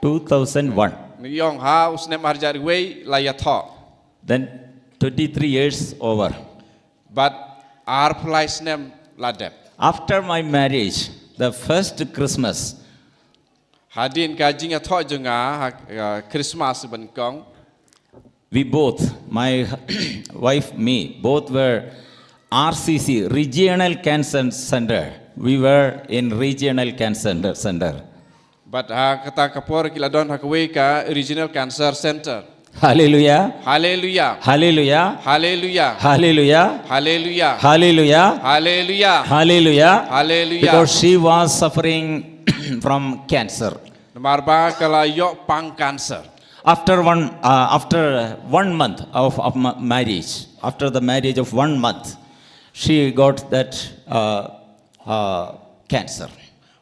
two thousand one. Ngi ong ha u snem ar hajar wei la ïathoh. Then twenty-three years over. Bad arphew lai snem la dep. After my marriage, the first Christmas, hadien ka jingïathoh jong nga ha, ha Christmas banyngkong, we both, my wife, me, both were R C C, Regional Cancer Center. We were in Regional Cancer Center. Bad ha kata ka por ki la don ha kawei ka Regional Cancer Center. Hallelujah. Hallelujah. Hallelujah. Hallelujah. Hallelujah. Hallelujah. Hallelujah. Hallelujah. Hallelujah. Hallelujah. Because she was suffering from cancer. Namar ba ka la ïoh pang cancer. After one, uh, after one month of, of ma-, marriage, after the marriage of one month, she got that, uh, uh, cancer.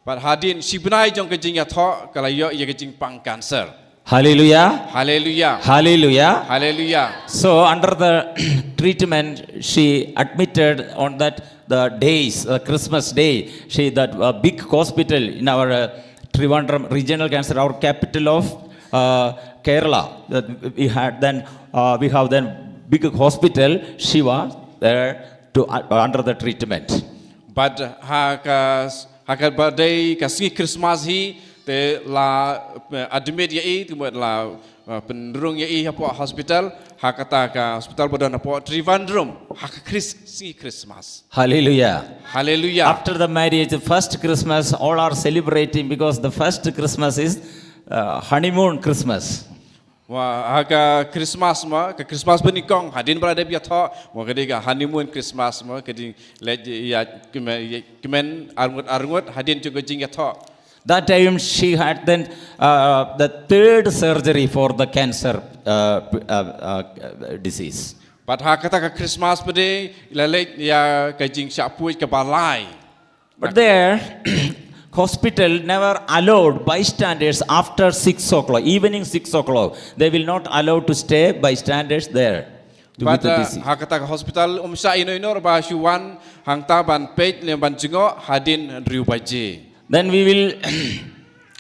Bad hadien shi bnai jong ka jingïathoh ka la ïoh ïa ka jingpang cancer. Hallelujah. Hallelujah. Hallelujah. Hallelujah. So under the treatment, she admitted on that the days, uh, Christmas day, she, that, uh, big hospital in our, uh, Trivandrum Regional Cancer, our capital of, uh, Kerala. That we had then, uh, we have then big hospital, Shiva, there to, uh, under the treatment. Bad ha ka, ha kaba dei ka sngi Christmas hi, te la, eh, admit ïa i, te mut la, eh, pynrung ïa i hapoh hospital, ha kata ka hospital ba don hapoh Trivandrum, ha ka Chris-, sngi Christmas. Hallelujah. Hallelujah. After the marriage, the first Christmas, all are celebrating because the first Christmas is, uh, honeymoon Christmas. Wa, ha ka Christmas mo, ka Christmas banyngkong, hadien ba la dep ïathoh, mo ka dei ka honeymoon Christmas mo, ka dei leit ïa kmen, ïa kmen arngut arngut, hadien jong ka jingïathoh. That time she had then, uh, the third surgery for the cancer, uh, p-, uh, uh, disease. Bad ha kata ka Christmas pat de, la leit ïa ka jingshah puid kaba lai. But there, hospital never allowed bystanders after six o'clock, evening six o'clock. They will not allow to stay bystanders there to, with the, uh, disease. Bad ha kata ka hospital um shah ïehnoh ïehnoh ba shu wan hangta ban peit ne ban jngoh hadien hynriew baje. Then we will,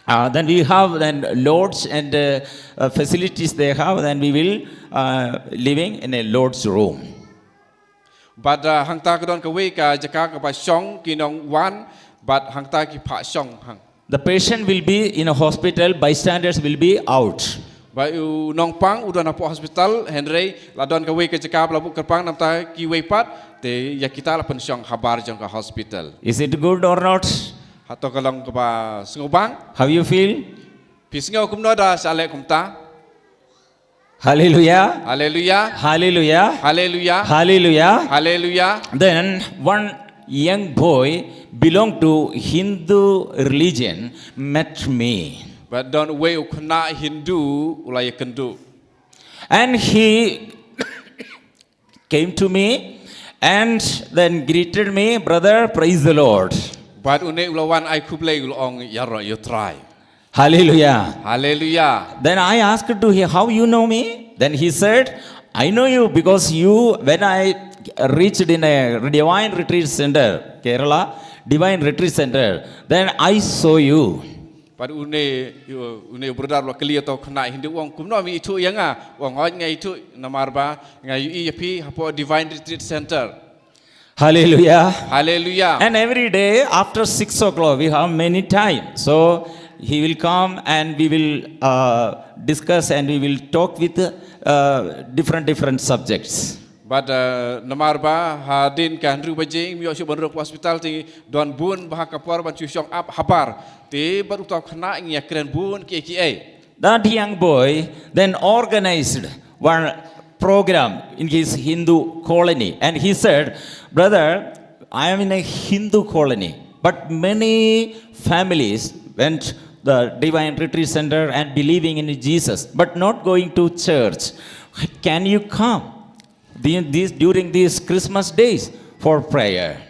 uh, then we have then lodge and, uh, uh, facilities they have. Then we will, uh, living in a lodge room. Bad, uh, hangta ka don kawei ka jaka kaba shong ki nongwan, bad hangta ki phah shong hang. The patient will be in a hospital, bystanders will be out. Ba u nongpang u don hapoh hospital, hynrei la don kawei ka jaka ba la buh kyrpang, nangta kiwei pat te ïa kita la pynshong habar jong ka hospital. Is it good or not? Hato ka long kaba sngewbang? How you feel? Phi sngew kumno da sha leh kumta? Hallelujah. Hallelujah. Hallelujah. Hallelujah. Hallelujah. Hallelujah. Then one young boy belong to Hindu religion met me. Bad don uwei u khynnah Hindu u la ïakynduh. And he came to me and then greeted me, "Brother, praise the Lord." Bad une u la wan ai khublei, u la ong, "Ïaroh ïa U Trai." Hallelujah. Hallelujah. Then I asked to him, "How you know me?" Then he said, "I know you because you, when I reached in a Divine Retreat Center, Kerala, Divine Retreat Center, then I saw you." Bad une, une u brother u la kylli ïa uto u khynnah Hindu, u ong, "Kumno me ithuh ïa nga?" U ong, "Hooid, nga ithuh namar ba nga ïohi ïa phi hapoh Divine Retreat Center." Hallelujah. Hallelujah. And every day after six o'clock, we have many time. So he will come and we will uh, discuss and we will talk with uh, different different subjects. Bad uh, namar ba hadien ka hynriew baje ngim ïoh shuh ban rung hapoh hospital, te don bun bha ka por ban shu shong ap habar. Te bad uto u khynnah ngi ïakren bun kiei kiei. That young boy then organized one program in his Hindu colony, and he said, "Brother, I am in a Hindu colony, but many families went the Divine Retreat Center and believing in Jesus, but not going to church. Can you come the- this, during these Christmas days for prayer?"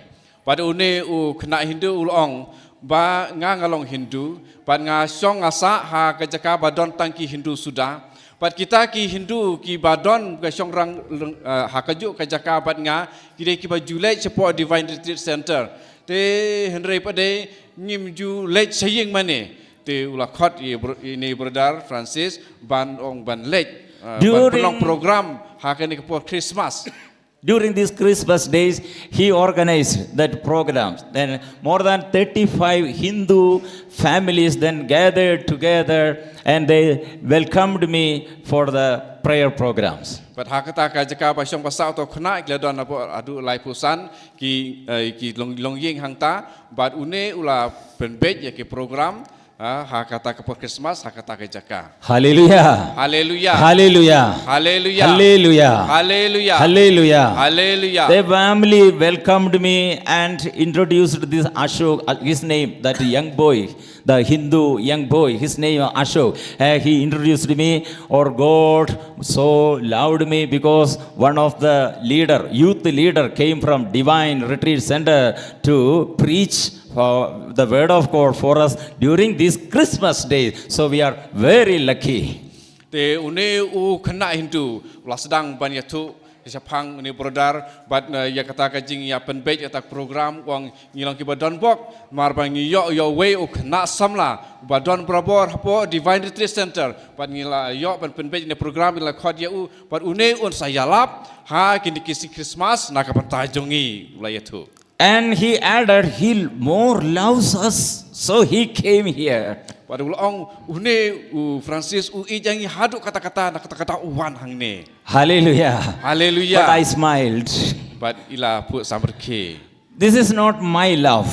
Bad une u khynnah Hindu u la ong ba, "Nga nga long Hindu, bad nga shong nga sah ha ka jaka ba don tang ki Hindu suda. Bad kita ki Hindu kiba don ka shong rang, uh, ha kajuh ka jaka bad nga, ki dei kiba ju leit shapoh Divine Retreat Center. Te hynrei pat de ngim ju leit sha ïing mane." Te u la khot ïa br- ïa une u brother Francis ban ong ban leit, uh, ban During pynlong program ha kane ka por Christmas. During these Christmas days, he organized that program. Then more than thirty-five Hindu families then gathered together and they welcomed me for the prayer programs. Bad ha kata ka jaka ba shong ba sah uto u khynnah, ki la don haduh laiphew san ki, eh, ki long, longïing hangta, bad une u la pynbeit ïa ki program, ah, ha kata ka por Christmas, ha kata ka jaka. Hallelujah. Hallelujah. Hallelujah. Hallelujah. Hallelujah. Hallelujah. Hallelujah. Hallelujah. The family welcomed me and introduced this Ashok, uh, his name, that young boy, the Hindu young boy, his name Ashok. Uh, he introduced me, or God so loved me, because one of the leader, youth leader, came from Divine Retreat Center to preach for the word of God for us during this Christmas day. So we are very lucky. Te une u khynnah Hindu u la sdang ban ïathuh shaphang une u brother, bad, eh, ïa kata ka jingïapynbeit ïa kata ka program, u ong, "Ngi long kiba donbok namar ba ngi ïoh ïa uwei u khynnah samla uba don barabor hapoh Divine Retreat Center, bad ngi la ïoh ban pynbeit ïa une u program, ngi la khot ïa u, bad une un sa ïalap ha kine ki sngi Christmas na ka bynta jong ngi," u la ïathuh. And he added, "He more loves us, so he came here." Bad u la ong, "Une u Francis u ïeit ïa ngi haduh katta katta, na kata katta u wan hangne." Hallelujah. Hallelujah. But I smiled. Bad i la phuh samrkhie. "This is not my love."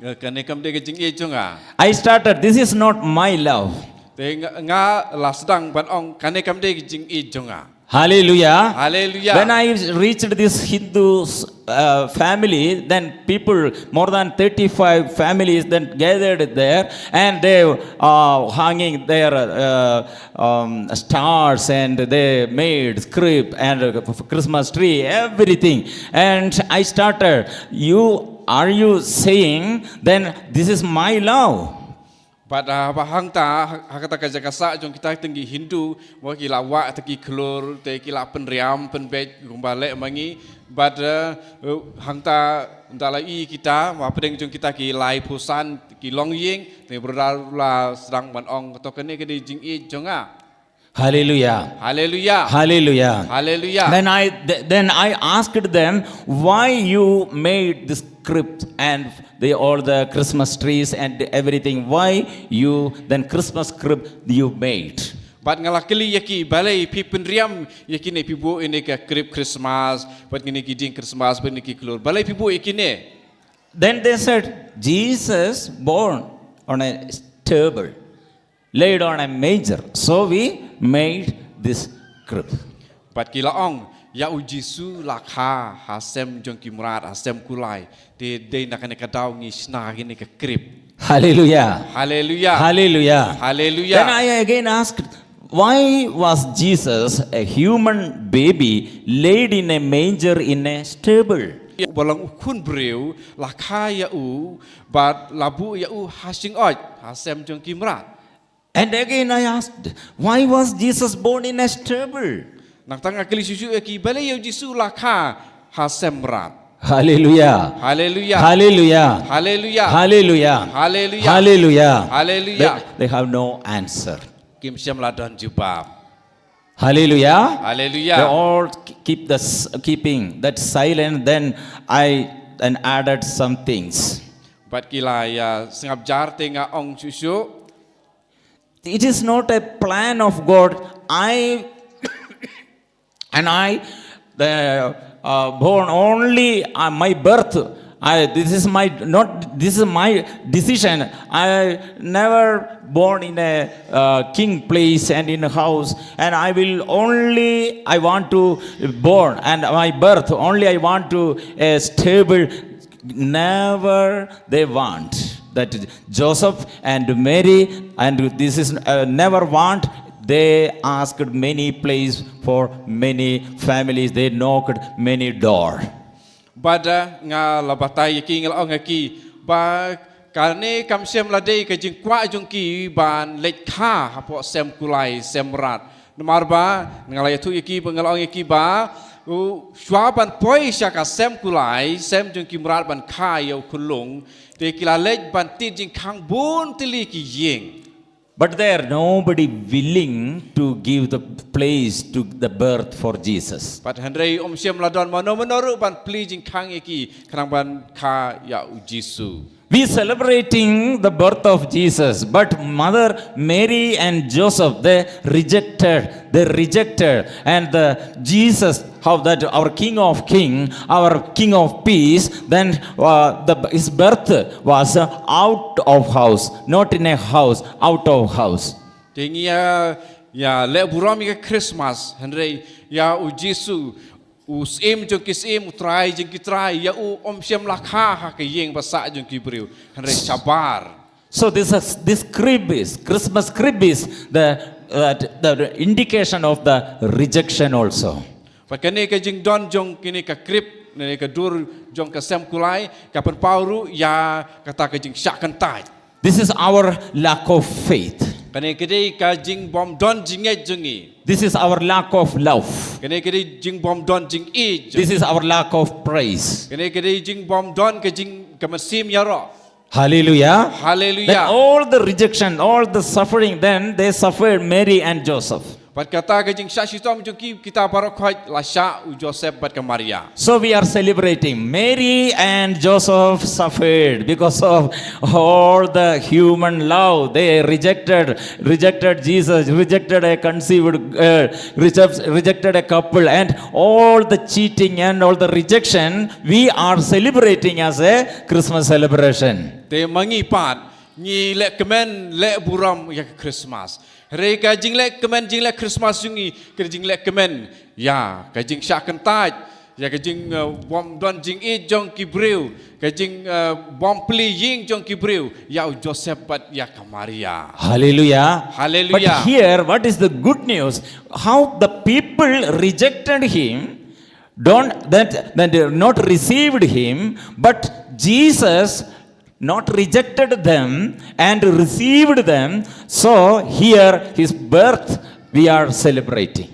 Nga, kane kam dei ka jingïeit jong nga. I started, "This is not my love." Te nga, nga la sdang ban ong, "Kane kam dei ka jingïeit jong nga." Hallelujah. Hallelujah. When I reached this Hindu uh, family, then people, more than thirty-five families, then gathered there, and they uh, hanging their uh, um, stars, and they made script and uh, Christmas tree, everything. And I started, "You, are you saying then this is my love?" Bad, ah, ba hangta, ha, ha kata ka jaka sah jong kita teng ki Hindu, mo, ki la wah ta ki khlur, te ki la pynriam, pynbeit, kumba leh ma ngi. Bad, eh, eh, hangta, da la ïohi kita, mo, hapdeng jong kita ki laiphew san ki longïing, te brother u la sdang ban ong, "To kane ka dei jingïeit jong nga." Hallelujah. Hallelujah. Hallelujah. Hallelujah. Then I th- then I asked them, "Why you made this crib and the all the Christmas trees and everything? Why you then Christmas crib you made?" Bad nga la kylli ïa ki, balei phi pynriam ïa kine, phi buh ïa kine ka krip Christmas, bad kine ki dieng Christmas, bad kine ki klur, balei phi buh ïa kine? Then they said, "Jesus born on a stable, laid on a manger. So we made this crib." Bad ki la ong, ïa u Jisu la kha ha sem jong ki mrad, ha sem kulai. Te dei na kane ka daw ngi shna kine ka krip. Hallelujah. Hallelujah. Hallelujah. Hallelujah. Then I again asked, "Why was Jesus, a human baby, laid in a manger in a stable?" Ba long u khun briew, la kha ïa u, bad la buh ïa u ha shyngod, ha sem jong ki mrad. And again I asked, "Why was Jesus born in a stable?" Nangta nga kylli shuh shuh ïa ki, balei ïa u Jisu la kha ha sem mrad. Hallelujah. Hallelujah. Hallelujah. Hallelujah. Hallelujah. Hallelujah. Hallelujah. Hallelujah. They, they have no answer. Kim shym la don jubab. Hallelujah. Hallelujah. They all keep the s- keeping that silent. Then I and added some things. Bad ki la ïa sngap jar, te nga ong shuh shuh. It is not a plan of God. I and I, the uh, born only uh, my birth. I, this is my not. This is my decision. I never born in a uh, king place and in a house. And I will only. I want to born and my birth only. I want to a stable. Never they want that Joseph and Mary and this is uh, never want. They asked many place for many families. They knocked many door. Bad nga la batai ïa ki, nga la ong ïa ki, ba kane kam shym la dei ka jingkwah jong ki ban leit kha hapoh sem kulai sem mrad. Namar ba nga la ïathuh ïa ki, ba nga la ong ïa ki ba u, shuwa ban poi sha ka sem kulai sem jong ki mrad ban kha ïa u khunlung, te ki la leit ban tied jingkhang bun tylli ki ïing. But there nobody willing to give the place to the birth for Jesus. Bad hynrei um shym la don mano mano ruh ban plie jingkhang ïa ki khnang ban kha ïa u Jisu. We celebrating the birth of Jesus, but Mother Mary and Joseph, they rejected, they rejected, and the Jesus, how that our King of King, our King of Peace, then uh, the, his birth was uh, out of house, not in a house, out of house. Te ngi ïa, ïa leh burom ïa ka Christmas, hynrei ïa u Jisu, u Syiem jong ki syiem, u Trai jong ki trai, ïa u um shym la kha ha ka ïing ba sah jong ki briew, hynrei shabar. So this is, this crib is, Christmas crib is the, uh, the indication of the rejection also. Bad kane ka jingdon jong kane ka krip, kane ka dur jong ka sem kulai, ka pynpaw ruh ïa kata ka jingshah kyntait. This is our lack of faith. Kane ka dei ka jingbym don jingngeit jong ngi. This is our lack of love. Kane ka dei jingbym don jingïeit jong. This is our lack of praise. Kane ka dei jingbym don ka jing, ka mynsiem ïaroh. Hallelujah. Hallelujah. Then all the rejection, all the suffering, then they suffered Mary and Joseph. Bad kata ka jingshah shitom jong ki, kita baroh khoit la shah u Joseph bad ka Maria. So we are celebrating. Mary and Joseph suffered because of all the human love. They rejected, rejected Jesus, rejected a conceived, uh, reject, rejected a couple, and all the cheating and all the rejection. We are celebrating as a Christmas celebration. Te ma ngi pat ngi leh kmen, leh burom ïa ka Christmas. Hynrei ka jingleh kmen, jingleh Christmas jong ngi ka jingleh kmen ïa ka jingshah kyntait, ïa ka jing, uh, bym don jingïeit jong ki briew, ka jing, uh, bym plie ïing jong ki briew, ïa u Joseph bad ïa ka Maria. Hallelujah. Hallelujah. But here, what is the good news? How the people rejected him, don't that, that they not received him, but Jesus not rejected them and received them. So here his birth we are celebrating.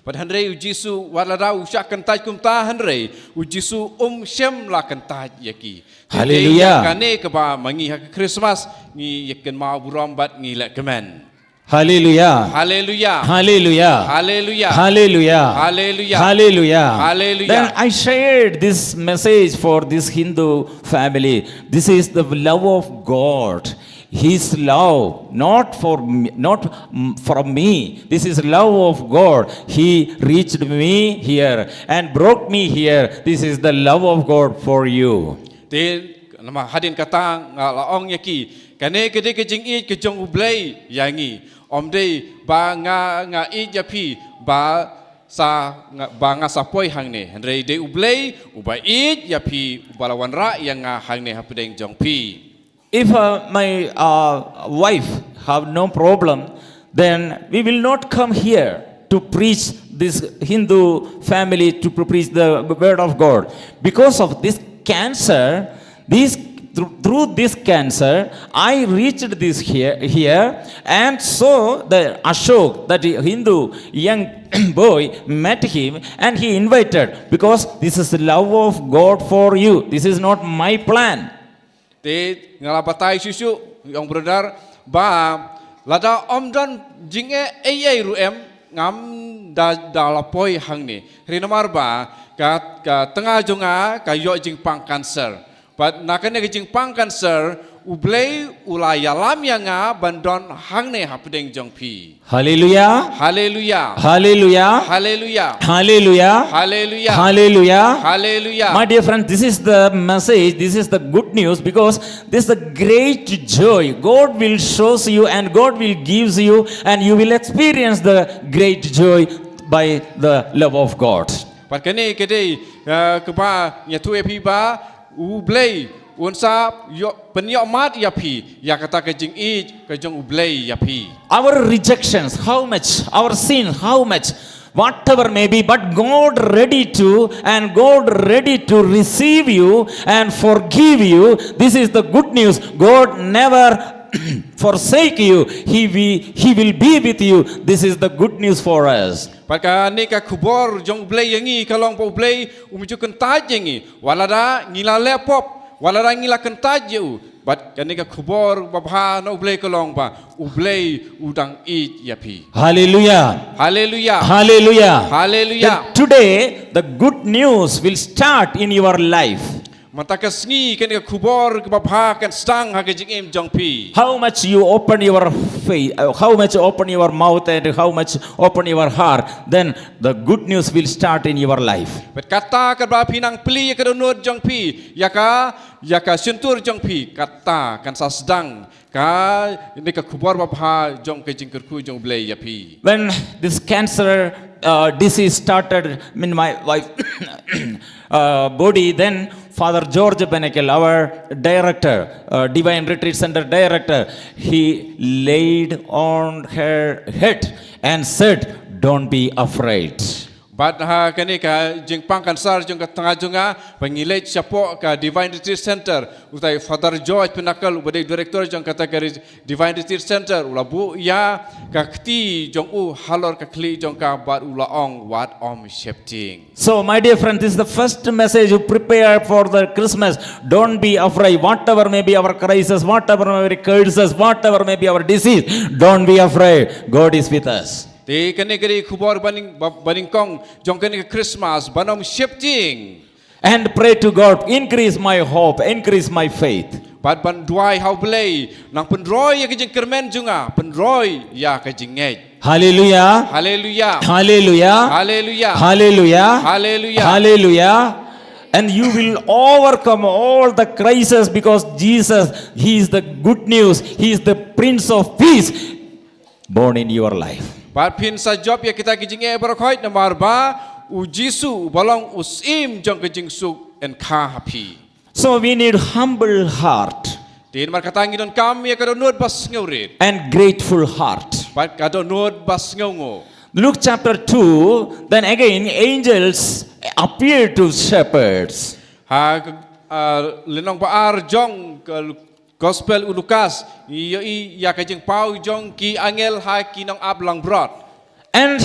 Bad hynrei u Jisu, wat lada u shah kyntait kumta hynrei u Jisu um shym la kyntait ïa ki. Hallelujah. Kane kaba ma ngi ha ka Christmas ngi ïa kynmaw burom bad ngi leh kmen. Hallelujah. Hallelujah. Hallelujah. Hallelujah. Hallelujah. Hallelujah. Hallelujah. Hallelujah. Then I shared this message for this Hindu family. This is the love of God. His love, not for me, not mm, from me. This is love of God. He reached me here and brought me here. This is the love of God for you. Te namar hadien kata nga la ong ïa ki, kane ka dei ka jingïeit ka jong U Blei ïa ngi. Ym dei ba nga nga ïeit ïa phi ba sa nga, ba nga sa poi hangne. Hynrei dei U Blei uba ïeit ïa phi, uba la wanrah ïa nga hangne hapdeng jong phi. If uh, my uh, wife have no problem, then we will not come here to preach this Hindu family to pre- preach the word of God. Because of this cancer, this through, through this cancer, I reached this here, here, and so the Ashok, that Hindu young boy, met him and he invited, because this is the love of God for you. This is not my plan. Te nga la batai shuh shuh, ïong brother, ba lada ym don jingeh ei ei ruh em, ngam da da la poi hangne. Hynrei namar ba ka ka tnga jong nga ka ïoh jingpang cancer. Bad na kane ka jingpang cancer, U Blei u la ïalam ïa nga ban don hangne hapdeng jong phi. Hallelujah. Hallelujah. Hallelujah. Hallelujah. Hallelujah. Hallelujah. Hallelujah. Hallelujah. My dear friends, this is the message, this is the good news, because this is the great joy. God will shows you and God will gives you and you will experience the great joy by the love of God. Bad kane ka dei uh, kaba nga ïathuh ïa phi ba U Blei un sa ïoh pynïoh mad ïa phi ïa kata ka jingïeit ka jong U Blei ïa phi. Our rejections, how much, our sins, how much, whatever may be, but God ready to and God ready to receive you and forgive you. This is the good news. God never forsake you. He will, he will be with you. This is the good news for us. Bad kane ka khubor jong U Blei ïa ngi ka long ba U Blei um ju kyntait ïa ngi. Wat lada ngi la leh pop, wat lada ngi la kyntait ïa u. Bad kane ka khubor babha na U Blei ka long ba U Blei u dang ïeit ïa phi. Hallelujah. Hallelujah. Hallelujah. Hallelujah. Then today, the good news will start in your life. Mynta ka sngi kane ka khubor kaba bha kan sdang ha ka jingim jong phi. How much you open your faith, uh, how much you open your mouth and how much open your heart, then the good news will start in your life. Bad kata kaba phi nang plie ïa ka dohnud jong phi, ïa ka ïa ka shyntur jong phi, kata kan sa sdang kane ka khubor babha jong ka jingkyrkhu jong U Blei ïa phi. When this cancer uh, disease started in my wife uh, body, then Father George Benekel, our director, uh, Divine Retreat Center director, he laid on her head and said, "Don't be afraid." Bad ha kane ka jingpang cancer jong ka tnga jong nga, ba ngi leit shapoh ka Divine Retreat Center, utai Father George Pinnacle, uba dei director jong kata ka Divine Retreat Center, u la buh ïa ka kti jong u halor ka khlieh jong ka bad u la ong wat ym sheptieng. So, my dear friend, this is the first message you prepare for the Christmas. Don't be afraid. Whatever may be our crisis, whatever may be curses, whatever may be our disease, don't be afraid. God is with us. Te kane ka dei khubor ba nyng- ba- ba nyngkong jong kane ka Christmas, ban ym sheptieng. And pray to God, increase my hope, increase my faith. Bad ban duwai ha U Blei, nang pynroi ïa ka jingkyrmen jong nga, pynroi ïa ka jingngeit. Hallelujah. Hallelujah. Hallelujah. Hallelujah. Hallelujah. Hallelujah. Hallelujah. And you will overcome all the crisis because Jesus, He is the good news. He is the Prince of Peace born in your life. Bad phin sa jop ïa kita ki jingeh baroh khoit namar ba u Jisu uba long u syiem jong ka jingsuk yn kha ha phi. So we need humble heart. Te namar kata ngi donkam ïa ka dohnud ba sngewrit. And grateful heart. Bad ka dohnud ba sngewnguh. Luke chapter two, then again angels appear to shepherds. Ha uh, lynnong ba ar jong ka Gospel u Lukas, ngi ïohi ïa ka jingpaw jong ki angel ha ki nongap langbrot. And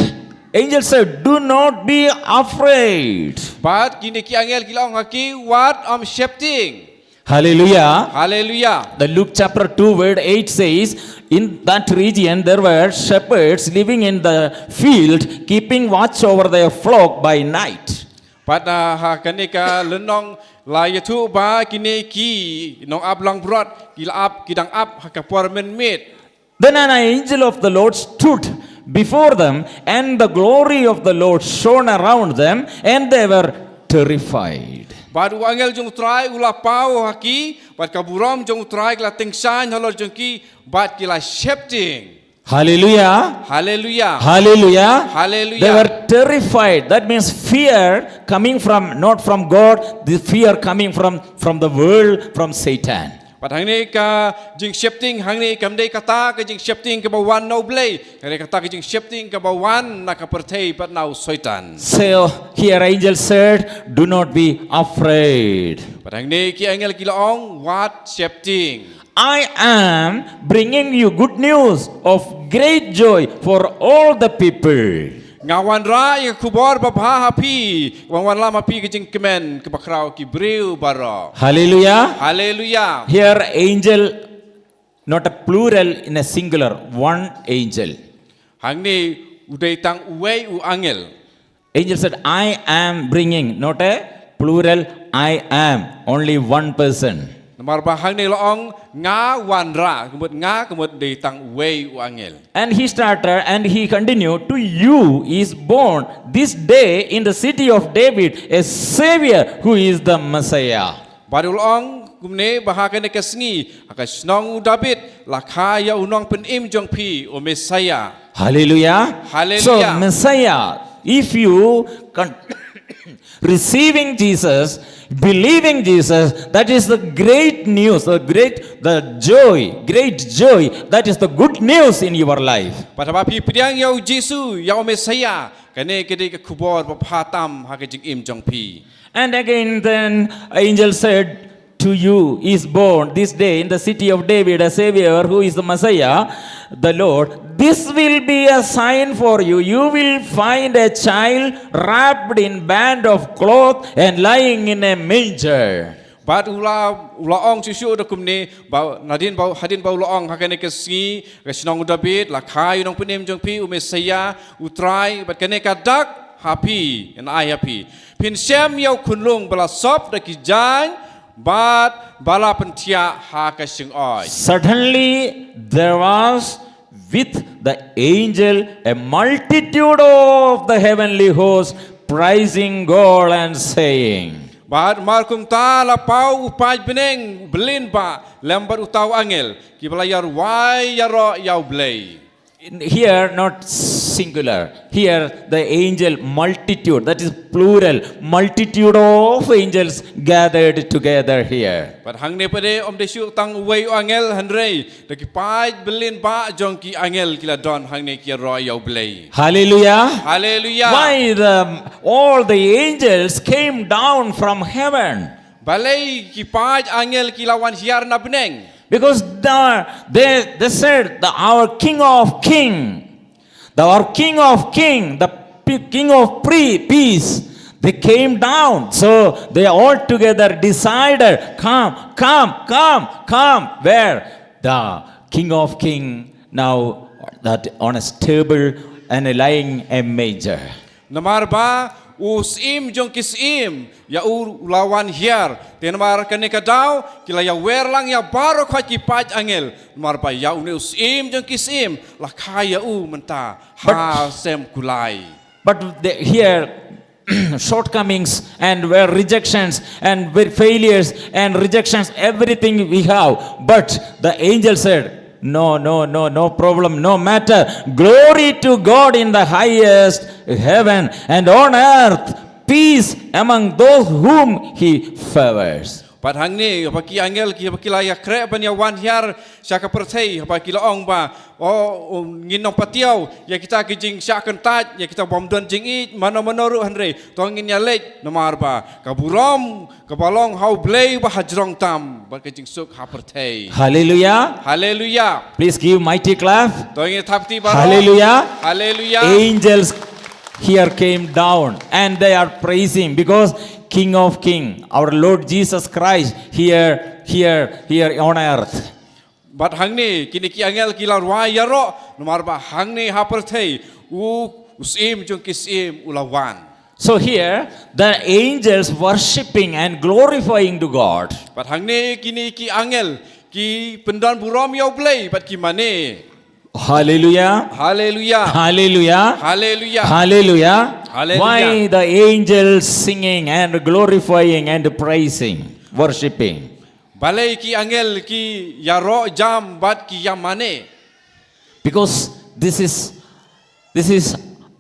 angel said, "Do not be afraid." Bad kine ki angel ki la ong ha ki, wat ym sheptieng. Hallelujah. Hallelujah. The Luke chapter two verse eight says, "In that region there were shepherds living in the field, keeping watch over their flock by night." Pat na ha kane ka lynnong la ïathuh ba kine ki nongap langbrot ki la ap, ki dang ap ha ka por mynmiet. Then an angel of the Lord stood before them, and the glory of the Lord shone around them, and they were terrified. Bad u angel jong u Trai u la paw ha ki, bad ka burom jong u Trai ka la tyngshaiñ halor jong ki, bad ki la sheptieng. Hallelujah. Hallelujah. Hallelujah. Hallelujah. They were terrified. That means fear coming from, not from God, the fear coming from, from the world, from Satan. Bad hangne ka jingsheptieng hangne kam dei kata ka jingsheptieng kaba wan na u Blei, ka dei kata ka jingsheptieng kaba wan na ka pyrthei bad na u Soitan. So here angel said, "Do not be afraid." Bad hangne ki angel ki la ong, wat sheptieng. "I am bringing you good news of great joy for all the people." Nga wanrah ïa ka khubor babha ha phi, wan wanlam ha phi ka jingkmen kaba khraw ki briew baroh. Hallelujah. Hallelujah. Here angel, not a plural, in a singular, one angel. Hangne u dei tang uwei u angel. Angel said, "I am bringing," not a plural, "I am," only one person. Namar ba hangne la ong, nga wanrah, ka mut nga, ka mut dei tang uwei u angel. And he started and he continued, "To you is born this day in the city of David a Savior who is the Messiah." Bad u la ong kumne ba ha kane ka sngi ha ka shnong u David la kha ïa u nongpynim jong phi, u Messiah. Hallelujah. Hallelujah. So Messiah, if you con- receiving Jesus, believing Jesus, that is the great news, the great, the joy, great joy. That is the good news in your life. Bad haba phi pdiang ïa u Jisu, ïa u Messiah, kane ka dei ka khubor babha tam ha ka jingim jong phi. And again, then angel said, "To you is born this day in the city of David a Savior who is the Messiah, the Lord. This will be a sign for you. You will find a child wrapped in band of cloth and lying in a manger." Bad u la, u la ong shuh shuh da kumne, ba nadien ba, hadien ba u la ong ha kane ka sngi, ka shnong u David la kha ïa u nongpynim jong phi, u Messiah, u Trai, bad kane ka dak ha phi, yn ai ha phi. Phin shem ïa u khunlung ba la sop da ki jaiñ, bad ba la pynthiah ha ka shyngoid. Suddenly there was with the angel a multitude of the heavenly host praising God and saying. Bad mar kumta la paw u paid bneng, u bneng lyngba, lem bad uta u angel, kiba la ïarwai ïaroh ïa u Blei. In here, not singular. Here, the angel multitude, that is plural, multitude of angels gathered together here. Bad hangne pat de ym dei shuh tang uwei u angel hynrei da ki paid bneng jong ki angel ki la don hangne ki ïaroh ïa u Blei. Hallelujah. Hallelujah. Why the, all the angels came down from heaven? Balei ki paid angel ki la wan hiar na bneng? Because the, they, they said, the, "Our King of King, the, our King of King, the P- King of pre- Peace, they came down." So they all together decided, "Come, come, come, come." Where the King of King now that on a stable and lying a manger. Namar ba u Syiem jong ki syiem ïa u la wan hiar. Te namar kane ka daw ki la ïawer lang ïa baroh khoit ki paid angel. Namar ba ïa une u Syiem jong ki syiem la kha ïa u mynta ha sem kulai. But the, here, shortcomings and where rejections and where failures and rejections, everything we have. But the angel said, "No, no, no, no problem, no matter. Glory to God in the highest heaven, and on earth peace among those whom he favors." Pat hangne, haba ki angel ki, haba ki la ïakhreh ban ïawan hiar sha ka pyrthei, haba ki la ong ba, "O, o, ngin ym patiaw ïa kita ki jingshah kyntait, ïa kita bym don jingïeit mano mano ruh hynrei, to ngin ïaleit namar ba ka burom kaba long ha u Blei ba hajrong tam bad ka jingsuk ha pyrthei." Hallelujah. Hallelujah. Please give mighty clap. To ngin thap kti baroh. Hallelujah. Hallelujah. Angels here came down and they are praising because King of King, our Lord Jesus Christ, here here, here on earth. Bad hangne kine ki angel ki la rwai ïaroh namar ba hangne ha pyrthei u u syiem jong ki syiem u la wan. So here, the angels worshipping and glorifying to God. Bad hangne kine ki angel ki pyndon burom ïa U Blei bad ki mane. Hallelujah. Haleluya. Hallelujah. Haleluya. Hallelujah. Hallelujah. Why the angels singing and glorifying and praising, worshipping? Balei ki angel ki ïaroh jam bad ki ïa mane? Because this is this is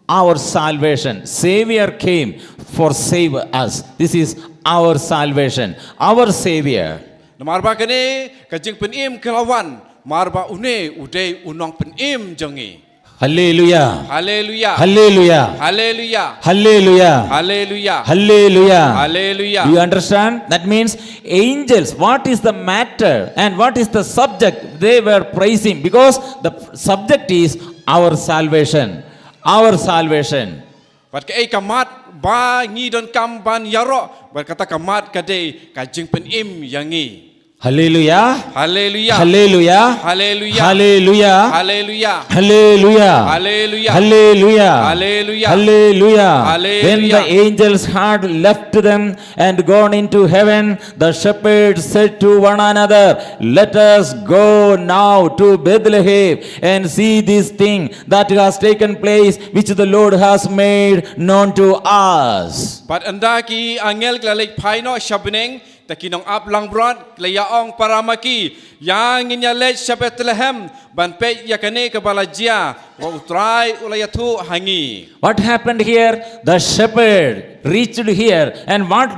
our salvation. Savior came for save us. This is our salvation. Our Savior. Namar ba kane ka jingpynim ka la wan namar ba une u dei u nongpynim jong ngi. Hallelujah. Haleluya. Hallelujah. Haleluya. Hallelujah. Haleluya. Hallelujah. Haleluya. Do you understand? That means angels, what is the matter and what is the subject they were praising? Because the subject is our salvation. Our salvation. Bad kaei ka mat ba ngi donkam ban ïaroh bad kata ka mat ka dei ka jingpynim ïa ngi. Hallelujah. Haleluya. Hallelujah. Haleluya. Hallelujah. Haleluya. Hallelujah. Hallelujah. Hallelujah. Hallelujah. Hallelujah. Hallelujah. When the angels had left them and gone into heaven, the shepherds said to one another, "Let us go now to Bethlehem and see this thing that has taken place, which the Lord has made known to us." Bad ynda ki angel ki la leit phai noh sha bneng, te ki nongap langbrot ki la ïa ong para ma ki, ïa ngin ïa leit sha Bethlehem ban peit ïa kane kaba la jia, ba U Trai u la ïathuh ha ngi. What happened here? The shepherd reached here, and what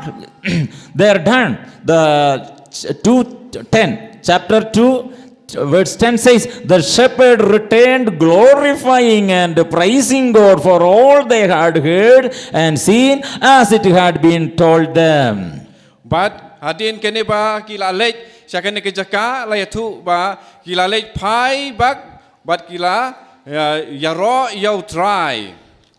they are done? The two ten, chapter two, verse ten says, "The shepherd returned, glorifying and praising God for all they had heard and seen, as it had been told them." Bad hadien kane ba ki la leit sha kane ka jaka, la ïathuh ba ki la leit phai bak bad ki la ïa- ïaroh ïa U Trai.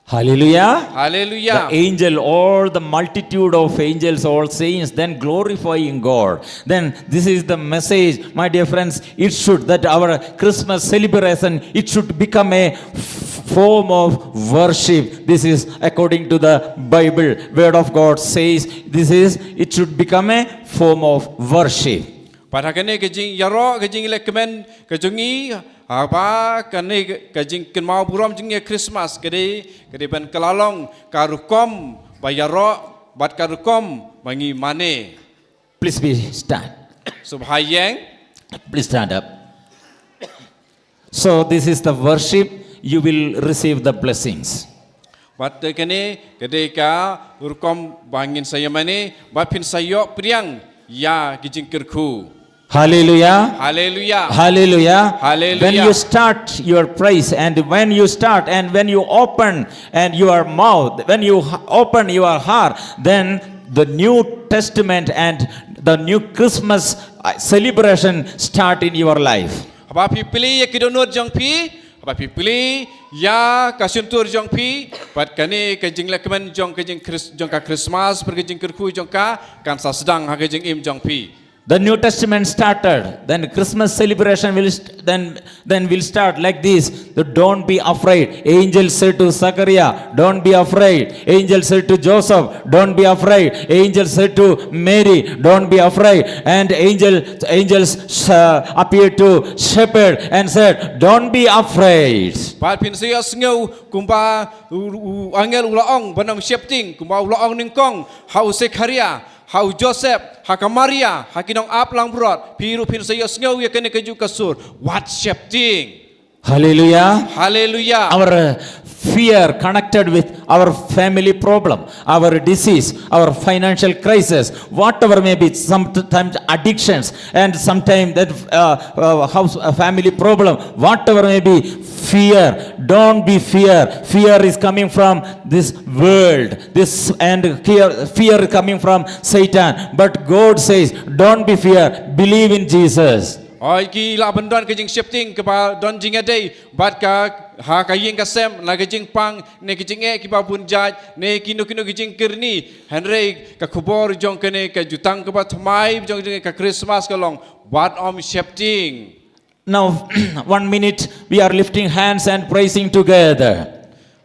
Hallelujah. Haleluya. The angel, all the multitude of angels, all saints, then glorifying God. Then this is the message, my dear friends, it should, that our Christmas celebration, it should become a f- form of worship. This is according to the Bible. Word of God says this is, it should become a form of worship. Bad ha kane ka jingïaroh, ka jinglehkmen ka jong ngi, haba kane ka jingkynmaw burom jong ngi Christmas ka dei, ka dei ban kylla long ka rukom ba ïaroh bad ka rukom ba ngi mane. Please be stand. Sngewbha ïeng. Please stand up. So this is the worship, you will receive the blessings. Bad te kane ka dei ka rukom ba ngin sa ïa mane bad phin sa ïoh pdiang ïa ki jingkyrkhu. Hallelujah. Hallelujah. Hallelujah. Hallelujah. When you start your praise and when you start and when you open and your mouth, when you h- open your heart, then the New Testament and the new Christmas uh, celebration start in your life. Haba phi plie ïa ki dohnud jong phi, haba phi plie ïa ka shyntur jong phi, bad kane ka jinglehkmen jong ka jingkris- jong ka Christmas bad ka jingkyrkhu jong ka kan sa sdang ha ka jingim jong phi. The New Testament started. Then Christmas celebration will st- then then will start like this. The, "Don't be afraid." Angel said to Zachariah, "Don't be afraid." Angel said to Joseph, "Don't be afraid." Angel said to Mary, "Don't be afraid." And angel angels uh, appeared to shepherd and said, "Don't be afraid." Bad phin sa ïohsngew kumba u, u angel u la ong ban ym sheptieng, kumba u la ong nyngkong ha u Zechariah, ha u Joseph, ha ka Maria, ha ki nongap langbrot, phi ruh phin sa ïohsngew ïa kane kajuh ka sur. Wat sheptieng. Hallelujah. Haleluya. Our uh, fear connected with our family problem, our disease, our financial crisis, whatever may be, sometimes addictions, and sometimes that uh, uh, house uh, family problem, whatever may be, fear. Don't be fear. Fear is coming from this world. This and fear, fear is coming from Satan. But God says, "Don't be fear. Believe in Jesus." Hooid, ki lah ban don ka jingsheptieng kaba don jingïadei bad ka, ha ka ïing ka sem, na ka jingpang ne ka jingeh kiba bun jait ne kino kino ki jingkyrni. Hynrei ka khubor jong kane ka jutang kaba thymmai jong kane ka Christmas ka long, wat ym sheptieng. Now, one minute, we are lifting hands and praising together.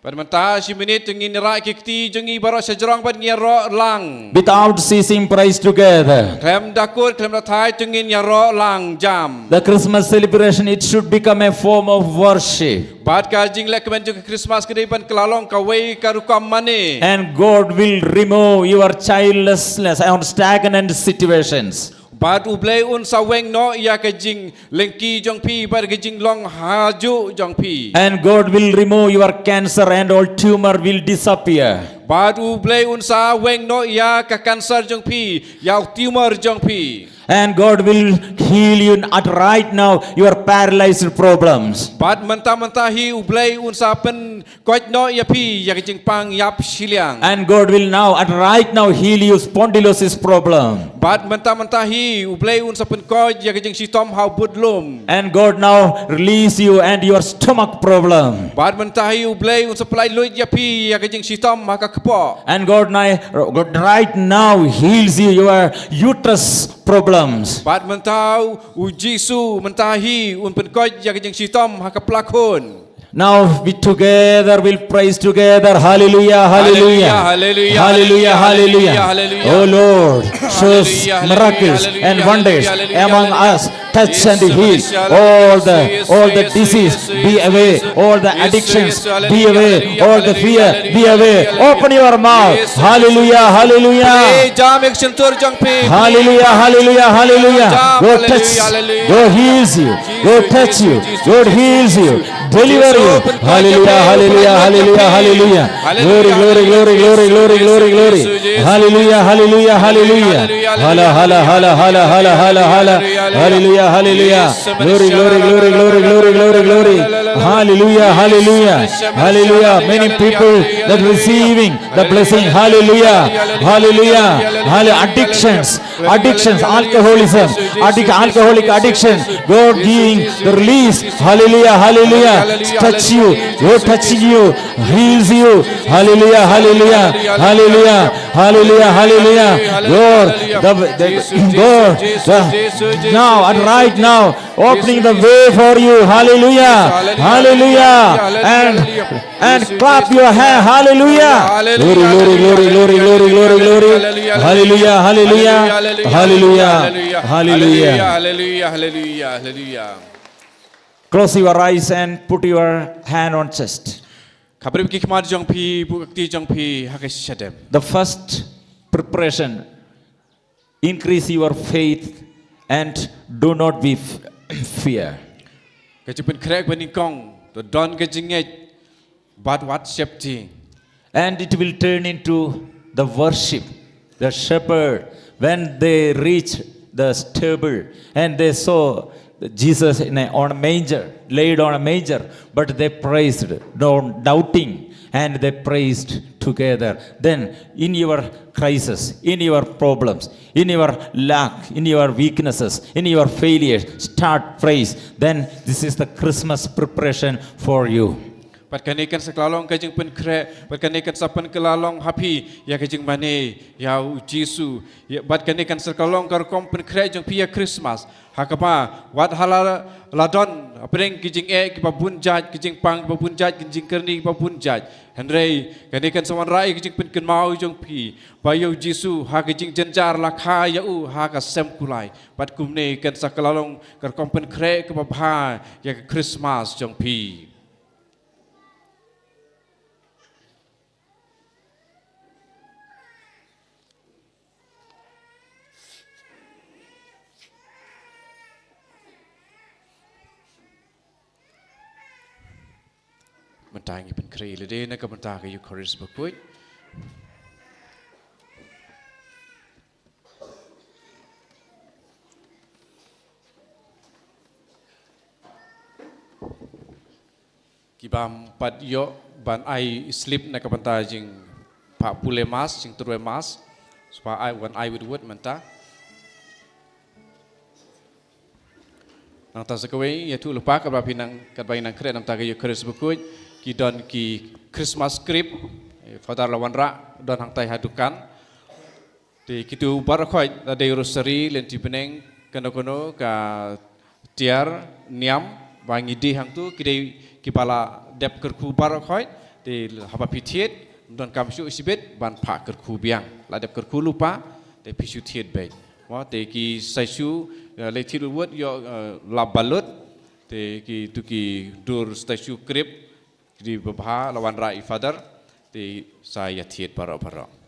Bad mynta shi minit to ngin ïarah ki kti jong ngi baroh shajrong bad ngin ïaroh lang. Without ceasing, praise together. Khlem da kut, khlem da thait, to ngin ïaroh lang jam. The Christmas celebration, it should become a form of worship. Bad ka jinglehkmen jong ka Christmas ka dei ban kylla long kawei ka rukom mane. And God will remove your childlessness and stagnant situations. Bad U Blei un sa weng noh ïa ka jinglyngkhi jong phi bad ka jinglong hajuh jong phi. And God will remove your cancer and all tumor will disappear. Bad U Blei un sa weng noh ïa ka cancer jong phi, ïa u tumor jong phi. And God will heal you at right now, your paralyzed problems. Bad mynta mynta hi U Blei un sa pyn koit noh ïa phi ïa ka jingpang ïap shiliang. And God will now, at right now, heal you spondylosis problem. Bad mynta mynta hi U Blei un sa pynkoit ïa ka jingshitom ha u budlum. And God now release you and your stomach problem. Bad mynta hi U Blei un sa pynlait luid ïa phi ïa ka jingshitom ha ka kpoh. And God now, God right now heals you your uterus problems. Bad mynta U Jisu mynta hi un pynkoit ïa ka jingshitom ha ka plakhun. Now we together will praise together. Hallelujah, hallelujah. Hallelujah, hallelujah, hallelujah. Oh Lord, show miracles and wonders among us. Touch and heal all the, all the disease be away, all the addictions be away, all the fear be away. Open your mouth. Hallelujah, hallelujah. Hallelujah, hallelujah, hallelujah. Go touch, go heals you. God touch you. God heals you. Deliver you. Hallelujah, hallelujah, hallelujah, hallelujah. Glory, glory, glory, glory, glory, glory, glory. Hallelujah, hallelujah, hallelujah. Hala, hala, hala, hala, hala, hala, hala. Hallelujah, hallelujah. Glory, glory, glory, glory, glory, glory, glory. Hallelujah, hallelujah. Hallelujah. Many people that receiving the blessing. Hallelujah. Hallelujah. Hallelujah. Addictions. Addictions, alcoholism, addic-, alcoholic addiction, God giving the release. Hallelujah, hallelujah. Touch you, God touching you, heals you. Hallelujah, hallelujah, hallelujah, hallelujah, hallelujah. God, the, the, God, the, now and right now, opening the way for you. Hallelujah, hallelujah. And And clap your hand. Hallelujah. Glory, glory, glory, glory, glory, glory, glory. Hallelujah, hallelujah, hallelujah, hallelujah, hallelujah. Hallelujah, hallelujah, hallelujah. Close your eyes and put your hand on chest. Khaprip ki khmat jong phi, buh ki kti jong phi ha ka shadem. The first preparation, increase your faith and do not be f-, fear. Ka jingpynkhreh ba nyngkong, to don ka jingngeit bad wat sheptieng. And it will turn into the worship. The shepherd, when they reached the stable and they saw Jesus in a, on a manger, laid on a manger, but they praised, no doubting, and they praised together. Then, in your crisis, in your problems, in your lack, in your weaknesses, in your failures, start praise. Then, this is the Christmas preparation for you. Bad kane kan sa kylla long ka jingpynkhreh, bad kane kan sa pynkylla long ha phi ïa ka jingmane ïa u Jisu. Ïa, bad kane kan sa kylla long ka rukom pynkhreh jong phi ïa Christmas. Ha kaba wat hala la don hapdeng ki jingeh kiba bun jait, ki jingpang kiba bun jait, ki jingkyrni kiba bun jait. Hynrei kane kan sa wanrah ïa ka jingpynkynmaw jong phi ba ïa u Jisu ha ka jingjynjar la kha ïa u ha ka sem kulai. Bad kumne kan sa kylla long ka rukom pynkhreh kaba bha ïa ka Christmas jong phi. Mynta ngi pynkhreh lade na ka bynta ka Eucharist bakhuid. Kiba ym pat ïoh ban ai slip na ka bynta jingpule mass, jingtrei mass, sngewbha ai, wan ai wut wut mynta. Nangta sa kawei, ïathuh lypa katba phi nang, katba ngi nang kren namar ka Eucharist bakhuid, ki don ki Christmas script, eh, Father la wanrah, don hangtai ha dukan. Te kitu baroh khoit, la dei rosary, lynti bneng, kano kano ka tiar niam, ba ngi die hangtu, ki dei kiba la dep kyrkhu baroh khoit, te haba phi thied, donkam shuh shibit, ban phah kyrkhu biang. La dep kyrkhu lypa, te phi shu thied beit. Mo, te ki sa shu, eh, leit thied wut, ïoh, eh, lap balut, te kitu ki dur sa shu krip, ki dei babha, la wanrah i Father, te sa ïathied baroh baroh.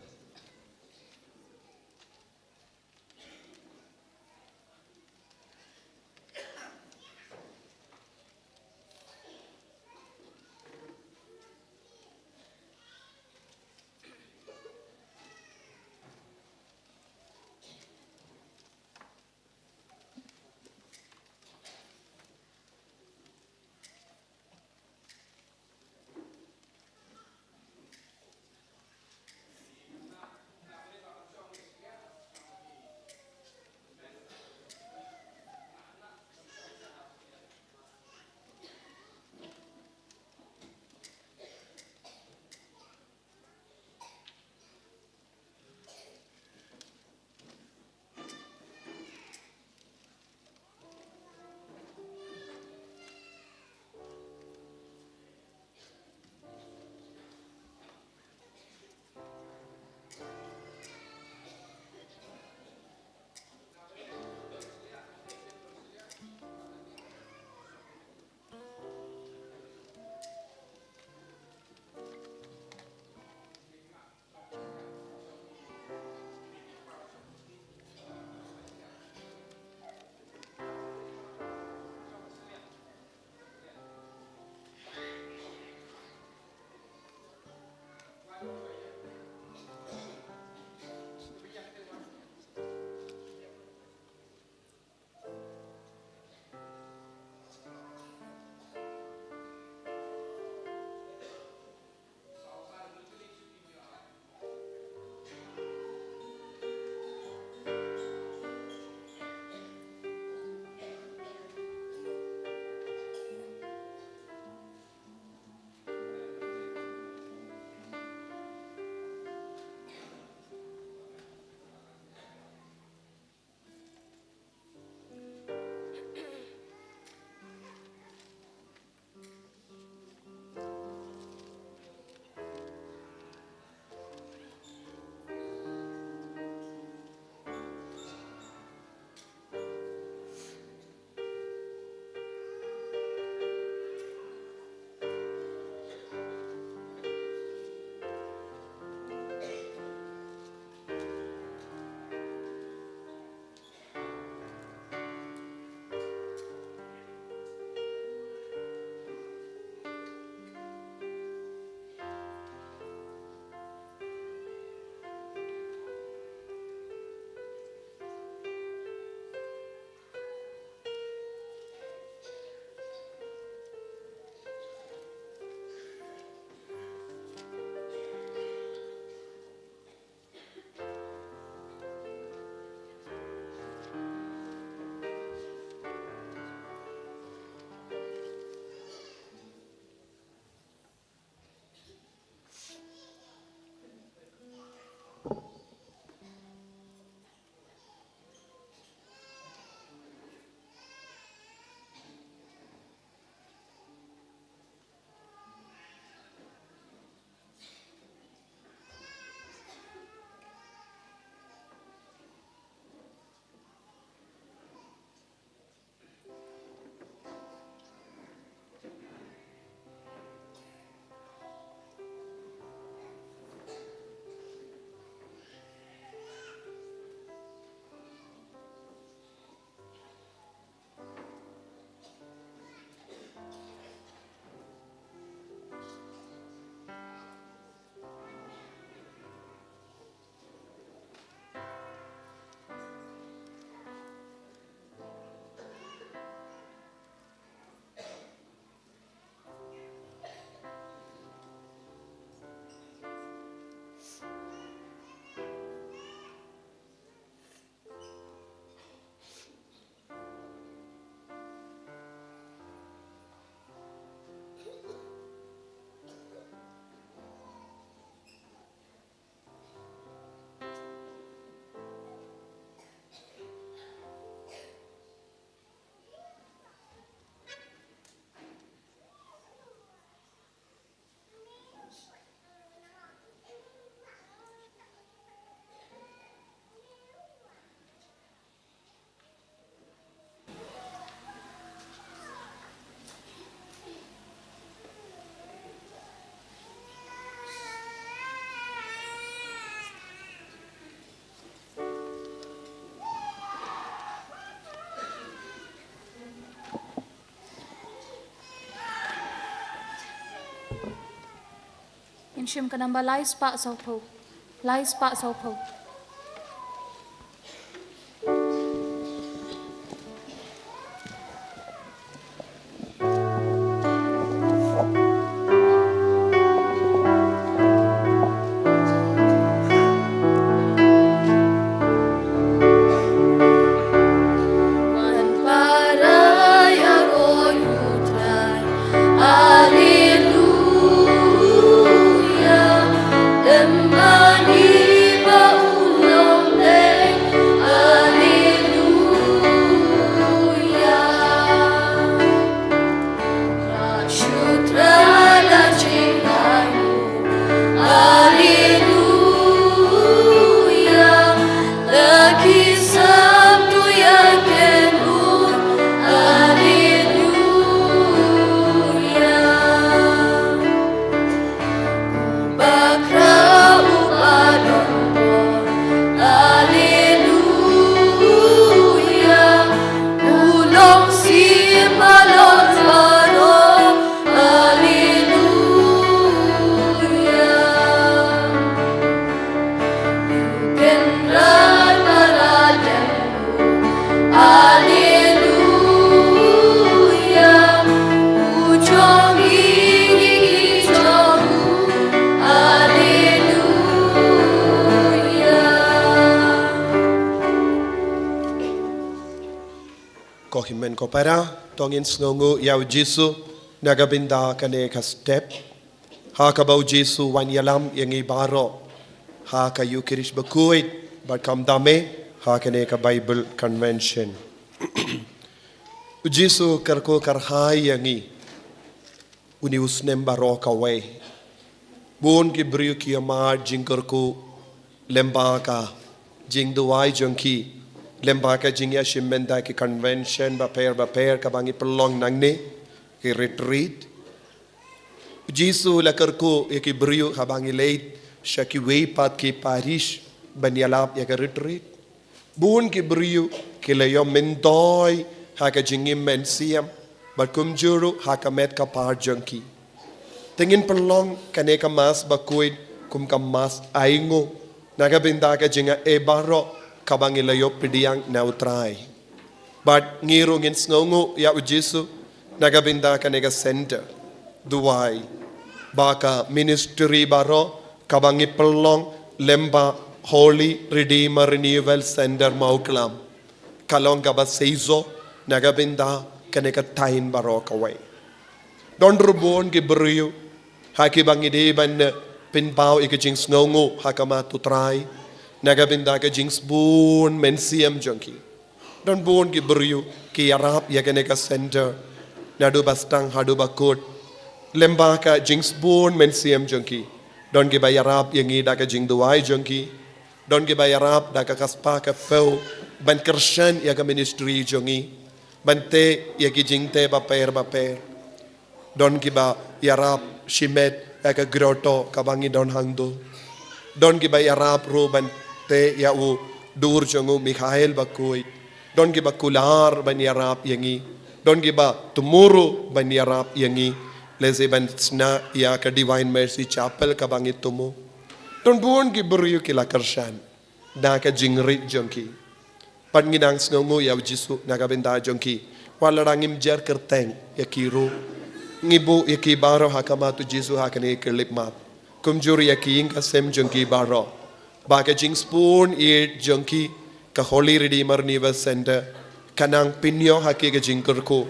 Ngin shim ka namba lai spah sawphew. Lai spah sawphew. Wan para ïaroh ïa U Trai. Alleluia. Em mane ba u long dei. Alleluia. Shu Trai la jingaiñ. Alleluia. La ki sam tu ïa ken u. Alleluia. Bakra u ba don bor. Alleluia. U long siem halor baroh. Alleluia. U Kynrad para dem. Alleluia. U jong ngi ngi jong u. Alleluia. Ko hynmen ko para, to ngin sngewnguh ïa U Jisu na ka bynta kane ka step ha kaba U Jisu u wan ïalam ïa ngi baroh ha ka Ïukharist bakhuid bad kumjuh ha kane ka Bible Convention. U Jisu u kyrkhu kyrhai ïa ngi une u snem baroh kawei. Bun ki briew ki ïamad jingkyrkhu lyngba ka jingduwai jong ki, lyngba ka jingïashim bynta ki convention bapher bapher kaba ngi pynlong nangne, ki retreat. U Jisu u la kyrkhu ïa ki briew haba ngi leit sha kiwei pat ki parish ban ïalap ïa ka retreat. Bun ki briew ki la ïoh myntoi ha ka jingim mynsiem bad kumjuh ruh ha ka met ka par jong ki. Te ngin pynlong kane ka Mass bakhuid kum ka Mass ainguh na ka bynta ka jingaiei baroh kaba ngi la ïoh pdiang na U Trai. Bad ngi ruh ngin sngewnguh ïa U Jisu na ka bynta kane ka center duwai ba ka ministry baroh kaba ngi pynlong lyngba Holy Redeemer Renewal Center Mawklam ka long kaba seisoh na ka bynta kane ka thaiñ baroh kawei. Don ruh bun ki briew ha kiba ngi dei ban pynpaw ïa ka jingsngewnguh ha khmat U Trai na ka bynta ka jingsbun mynsiem jong ki. Don bun ki briew ki ïarap ïa kane ka center naduh ba sdang haduh ba kut lyngba ka jingsbun mynsiem jong ki. Don kiba ïarap ïa ngi da ka jingduwai jong ki. Don kiba ïarap da ka spah ka phew ban kyrshan ïa ka ministry jong ngi, ban teh ïa ki jingteh bapher bapher. Don kiba ïarap shimet ïa ka grotto kaba ngi don hangto. Don kiba ïarap ruh ban teh ïa u dur jong u Mikhael bakhuid. Don kiba kular ban ïarap ïa ngi. Don kiba thmu ruh ban ïarap ïa ngi lehse ban shna ïa ka Divine Mercy Chapel kaba ngi thmu. Don bun ki briew ki la kyrshan da ka jingrit jong ki. Bad ngi nang sngewnguh ïa U Jisu na ka bynta jong ki. Wat la ngim jer kyrteng ïa ki ruh, ngi buh ïa ki baroh ha khmat U Jisu ha kane ka khyllipmat. Kumjuh ïa ki ïing ka sem jong ki baroh. Ba ka jingsbun ïeit jong ki, ka Holy Redeemer Renewal Center ka nang pynïoh ha ki ka jingkyrkhu.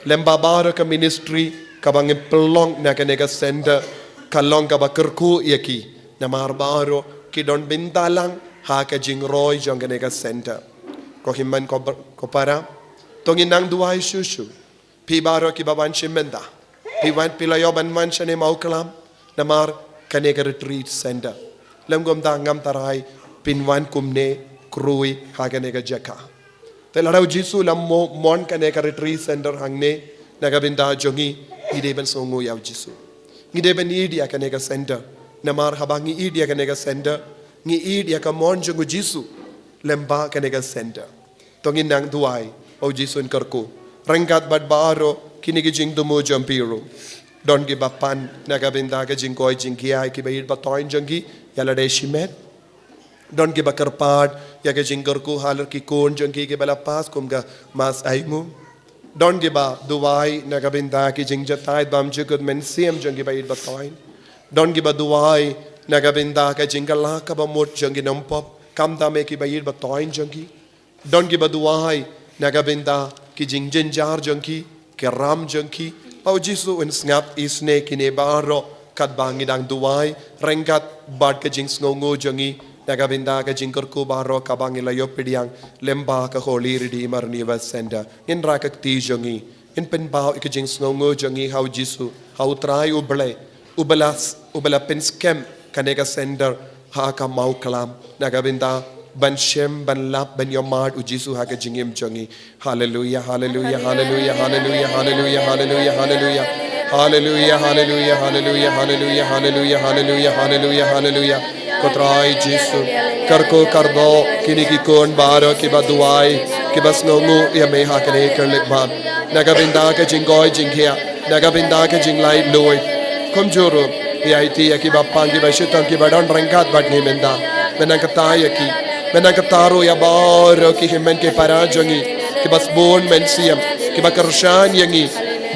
Lyngba baroh ka ministry kaba ngi pynlong na kane ka center ka long kaba kyrkhu ïa ki. Namar baroh ki don bynta lang ha ka jingroi jong kane ka center. Ko hynmen ko, ko para, to ngin nang duwai shuh shuh. Phi baroh kiba wan shim bynta, phi wan, phi la ïoh ban wan shane Mawklam namar kane ka retreat center. Lem kumta ngam tharai phin wan kumne khrui ha kane ka jaka. Te lada U Jisu u la mo-, mon kane ka retreat center hangne na ka bynta jong ngi, ngi dei ban sngewnguh ïa U Jisu. Ngi dei ban ïeit ïa kane ka center. Namar haba ngi ïeit ïa kane ka center, ngi ïeit ïa ka mon jong U Jisu lyngba kane ka center. To ngin nang duwai, O Jisu, un kyrkhu ryngkat bad baroh kine ki jingthmu jong phi ruh. Don kiba pan na ka bynta ka jingkoit jingkhiah ïa kiba ïeit ba thoiñ jong ki ïa lade shimet. Don kiba kyrpad ïa ka jingkyrkhu halor ki khun jong ki kiba la pass kum ka Mass Aingu. Don kiba duwai na ka bynta ki jingjahthait bymjukut mynsiem jong kiba ïeit ba thoiñ. Don kiba duwai na ka bynta ka jingkylla kaba mut jong ki nongpop, khamtam ïa kiba ïeit ba thoiñ jong ki. Don kiba duwai na ka bynta ki jingjynjar jong ki, ki ram jong ki. Ba U Jisu un sngap isynei kine baroh katba ngi dang duwai ryngkat bad ka jingsngewnguh jong ngi na ka bynta ka jingkyrkhu baroh kaba ngi la ïoh pdiang lyngba ka Holy Redeemer Renewal Center. Ngin rah ka kti jong ngi, ngin pynpaw ïa ka jingsngewnguh jong ngi ha U Jisu, ha U Trai U Blei, uba la, uba la pynskhem kane ka center ha ka mawklam na ka bynta ban shem, ban lap, ban ïohmad U Jisu ha ka jingim jong ngi. Haleluya, haleluya, haleluya, haleluya, haleluya, haleluya, haleluya. Haleluya, haleluya, haleluya, haleluya, haleluya, haleluya, haleluya, haleluya. Ko Trai Jisu, kyrkhu kyrdoh kine ki khun baroh kiba duwai, kiba sngewnguh ïa me ha kane ka lyngba. Na ka bynta ka jingkoit jingkhiah, na ka bynta ka jinglaitluid. Kumjuh ruh, ïa iti ïa kiba pang, kiba shitom, kiba don ryngkat bad ngi mynta. Mynta kata ïa ki, mynta kata ruh ïa baroh ki hynmen ki para jong ngi, kiba sbun mynsiem, kiba kyrshan ïa ngi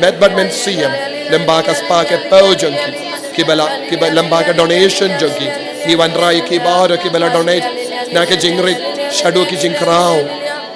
met bad mynsiem lyngba ka spah ka phew jong ki, kiba la, kiba lyngba ka donation jong ki. Ngi wanrah ïa ki baroh kiba la donate na ka jingrit shaduh ki jingkraw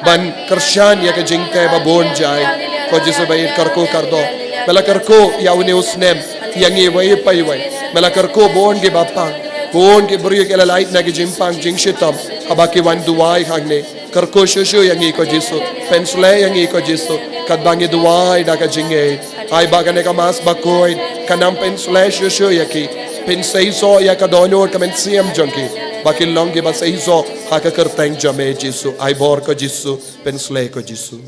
ban kyrshan ïa ka jingteh ba bun jai. Ko Jisu ba ïeit, kyrkhu kyrdoh. Me la kyrkhu ïa une u snem ïa ngi iwei pa iwei. Me la kyrkhu bun kiba pang, bun ki briew ki la lait na ki jingpang jingshitom haba ki wan duwai hangne. Kyrkhu shuh shuh ïa ngi ko Jisu. Pynshlei ïa ngi ko Jisu katba ngi duwai da ka jingngeit. Ai ba kane ka Mass bakhuid kan nang pynshlei shuh shuh ïa ki, pynseisoh ïa ka dohnud ka mynsiem jong ki, ba kin long kiba seisoh ha ka kyrteng jong me Jisu. Ai bor ko Jisu, pynshlei ko Jisu.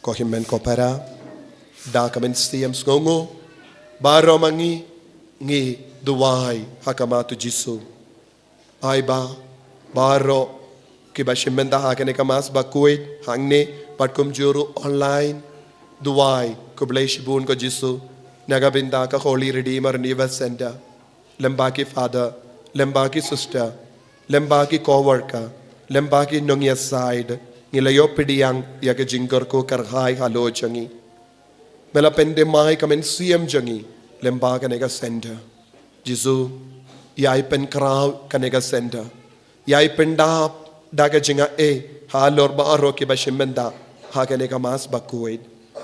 Ko hynmen ko para, da ka mynsiem sngewnguh baroh ma ngi, ngi duwai ha khmat U Jisu. Ai ba baroh kiba shim bynta ha kane ka Mass bakhuid hangne bad kumjuh ruh online, duwai, khublei shibun ko Jisu na ka bynta ka Holy Redeemer Renewal Center, lyngba ki father, lyngba ki sister, lyngba ki co-worker, lyngba ki nongïasaid. Ngi la ïoh pdiang ïa ka jingkyrkhu kyrhai halor jong ngi. Me la pynthymmai ka mynsiem jong ngi lyngba kane ka center. Jisu, ïai pynkhraw kane ka center, ïai pyndap da ka jingaiei halor baroh kiba shim bynta ha kane ka Mass bakhuid,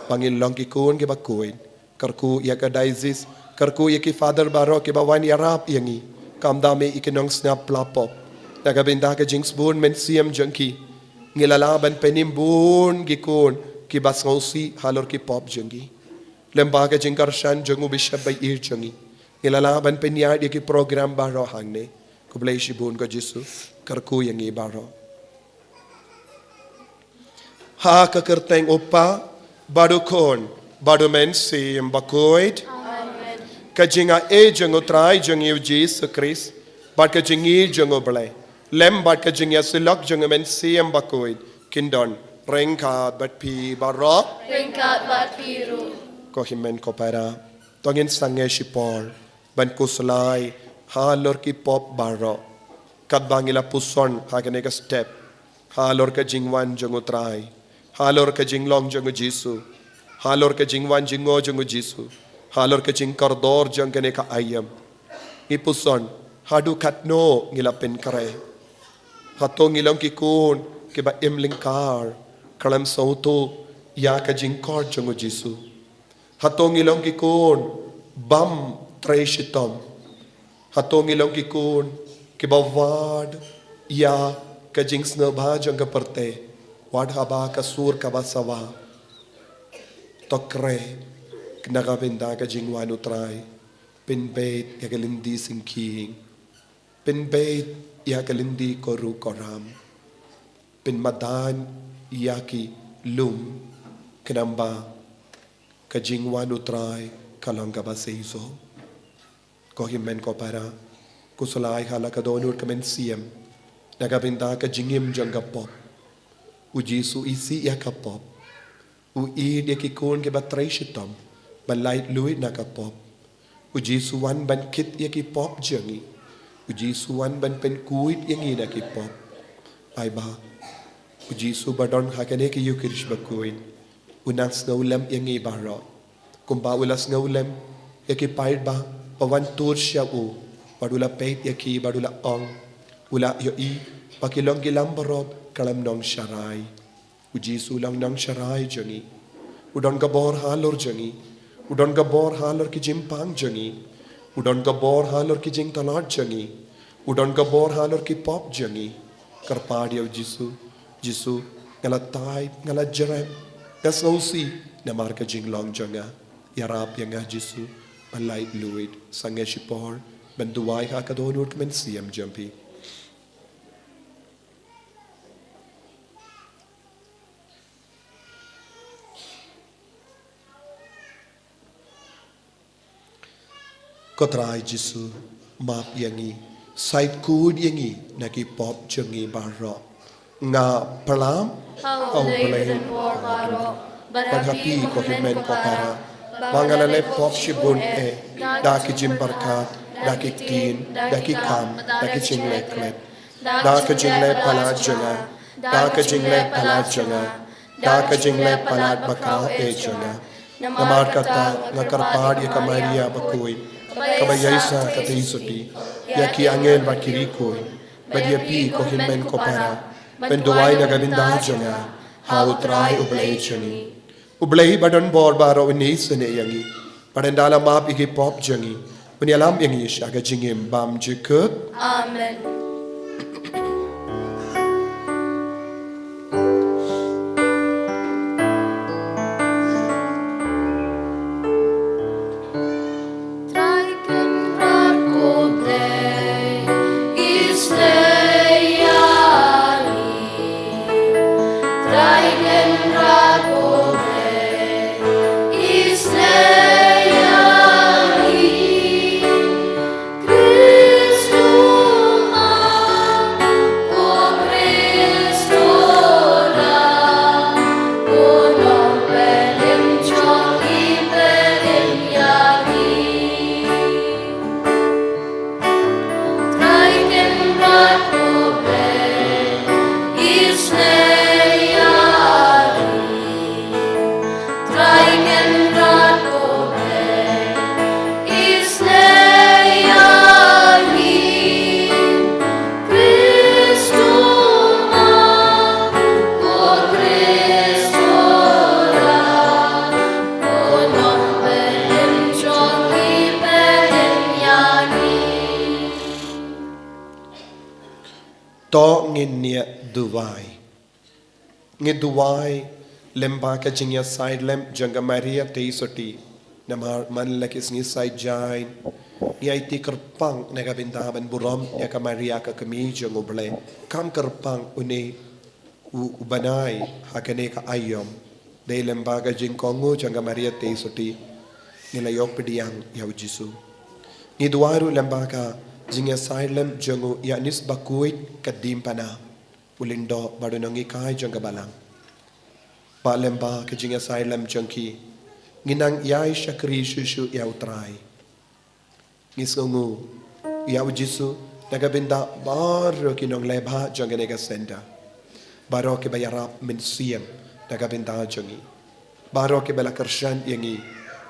ba ngin long ki khun kiba khuid. Kyrkhu ïa ka diocese, kyrkhu ïa ki father baroh kiba wan ïarap ïa ngi, khamtam ïa ki nongsngap pla pop. Na ka bynta ka jingsbun mynsiem jong ki, ngi la lah ban pynim bun ki khun kiba sngewsih halor ki pop jong ki. Lyngba ka jingkyrshan jong u Bishop ba ïeit jong ngi, ngi la lah ban pynïaid ïa ki program baroh hangne. Khublei shibun ko Jisu, kyrkhu ïa ngi baroh. Ha ka kyrteng U Kpa bad U Khun bad U Mynsiem Bakhuid. Amen. Ka jingaiei jong U Trai jong ngi U Jisu Khrist bad ka jingïeit jong U Blei lem bad ka jingïasyllok jong U Mynsiem Bakhuid kin don ryngkat bad phi baroh. Ryngkat bad phi ruh. Ko hynmen ko para, to ngin sangeh shipor ban khuslai halor ki pop baroh. Katba ngi la puson ha kane ka step, halor ka jingwan jong U Trai, halor ka jinglong jong U Jisu, halor ka jingwan jingngooh jong U Jisu, halor ka jingkordor jong kane ka aïom, ngi puson, haduh katno ngi la pynkhreh? Hato ngi long ki khun kiba im lyngkar khlem sngewthuh ïa ka jingkhot jong U Jisu? Hato ngi long ki khun bym trei shitom? Hato ngi long ki khun kiba wad ïa ka jingsngewbha jong ka pyrthei, wat haba ka sur kaba sawa? To khreh na ka bynta ka jingwan U Trai. Pynbeit ïa ka lynti syngkhing, pynbeit ïa ka lynti koru koram, pynmadan ïa ki lum, khnang ba ka jingwan U Trai ka long kaba seisoh. Ko hynmen ko para, khuslai ha la ka dohnud ka mynsiem na ka bynta ka jingim jong ka pop. U Jisu isih ïa ka pop. U ïeit ïa ki khun kiba trei shitom ban lait luid na ka pop. U Jisu u wan ban kit ïa ki pop jong ngi. U Jisu u wan ban pynkhuid ïa ngi na ki pop. Ai ba u Jisu ba don ha kane ka Ïukharist bakhuid u nang sngewlem ïa ngi baroh, kumba u la sngewlem ïa ki paidbah ba wan tur sha u, bad u la peit ïa ki bad u la ong, u la ïohi ba ki long ki lambrot kyllum nongsharai. U Jisu u long nongsharai jong ngi. U don ka bor halor jong ngi. U don ka bor halor ki jingpang jong ngi. U don ka bor halor ki jingtlot jong ngi. U don ka bor halor ki pop jong ngi. Kyrpad ïa u Jisu. Jisu, nga la tied, nga la jrem, nga sngewsih namar ka jinglong jong nga. Ïarap ïa nga Jisu ban lait luid. Sangeh shipor ban duwai ha ka dohnud ka mynsiem jong phi. Ko Trai Jisu, map ïa ngi, sait khuid ïa ngi na ki pop jong ngi baroh. Nga pyrshang ha U Blei, bad ha phi ko hynmen ko para, ba nga la leh pop shibun eh, da ki jingpyrkhat, da ki ktien, da ki kam, da ki jingleh klet, da ka jingleh palat jong nga, da ka jingleh palat jong nga, da ka jingleh palat bakhuid eh jong nga. Namar kata nga kyrpad ïa ka Maria bakhuid, kaba ïaisah ka Teisotti, ïa ki angel bad ki riewkhuid, bad ïa phi ko hynmen ko para, ban duwai na ka bynta jong nga ha U Trai U Blei jong ngi. U Blei ba don bor baroh un isynei ïa ngi, bad un da la map ïa ki pop jong ngi, un ïalam ïa ngi sha ka jingim bymjukut. Amen. Trai Kynrad ko Blei, isynei ïa ngi. Trai Kynrad ko Blei, isynei ïa ngi. Khrist u ma, ko Khrist u ram, ko Nongpynim jong ngi, pynim ïa ngi. Trai Kynrad ko Blei, isynei ïa ngi. Trai Kynrad ko Blei, isynei ïa ngi. Khrist u ma, ko Khrist u ram, ko Nongpynim jong ngi, pynim ïa ngi. To ngin ïa duwai. Ngi duwai lyngba ka jingïasaid lem jong ka Maria Teisotti, namar man la ki sngi Saitjaiñ ngi aiti kyrpang na ka bynta ban burom ïa ka Maria ka Kmie jong U Blei. Kam kyrpang une u, u bnai ha kane ka aïom, dei lyngba ka jingkohnguh jong ka Maria Teisotti ngi la ïoh pdiang ïa U Jisu. Ngi duwai ruh lyngba ka jingïasaid lem jong u Ïanis bakhuid ka Diengphna, u lyngdoh bad u nonghikai jong ka Balang. Ba lyngba ka jingïasaid lem jong ki, ngin nang ïai shakri shuh shuh ïa U Trai. Ngi sngewnguh ïa U Jisu na ka bynta baroh ki nongleh bha jong kane ka center. Baroh kiba ïarap mynsiem na ka bynta jong ngi. Baroh kiba la kyrshan ïa ngi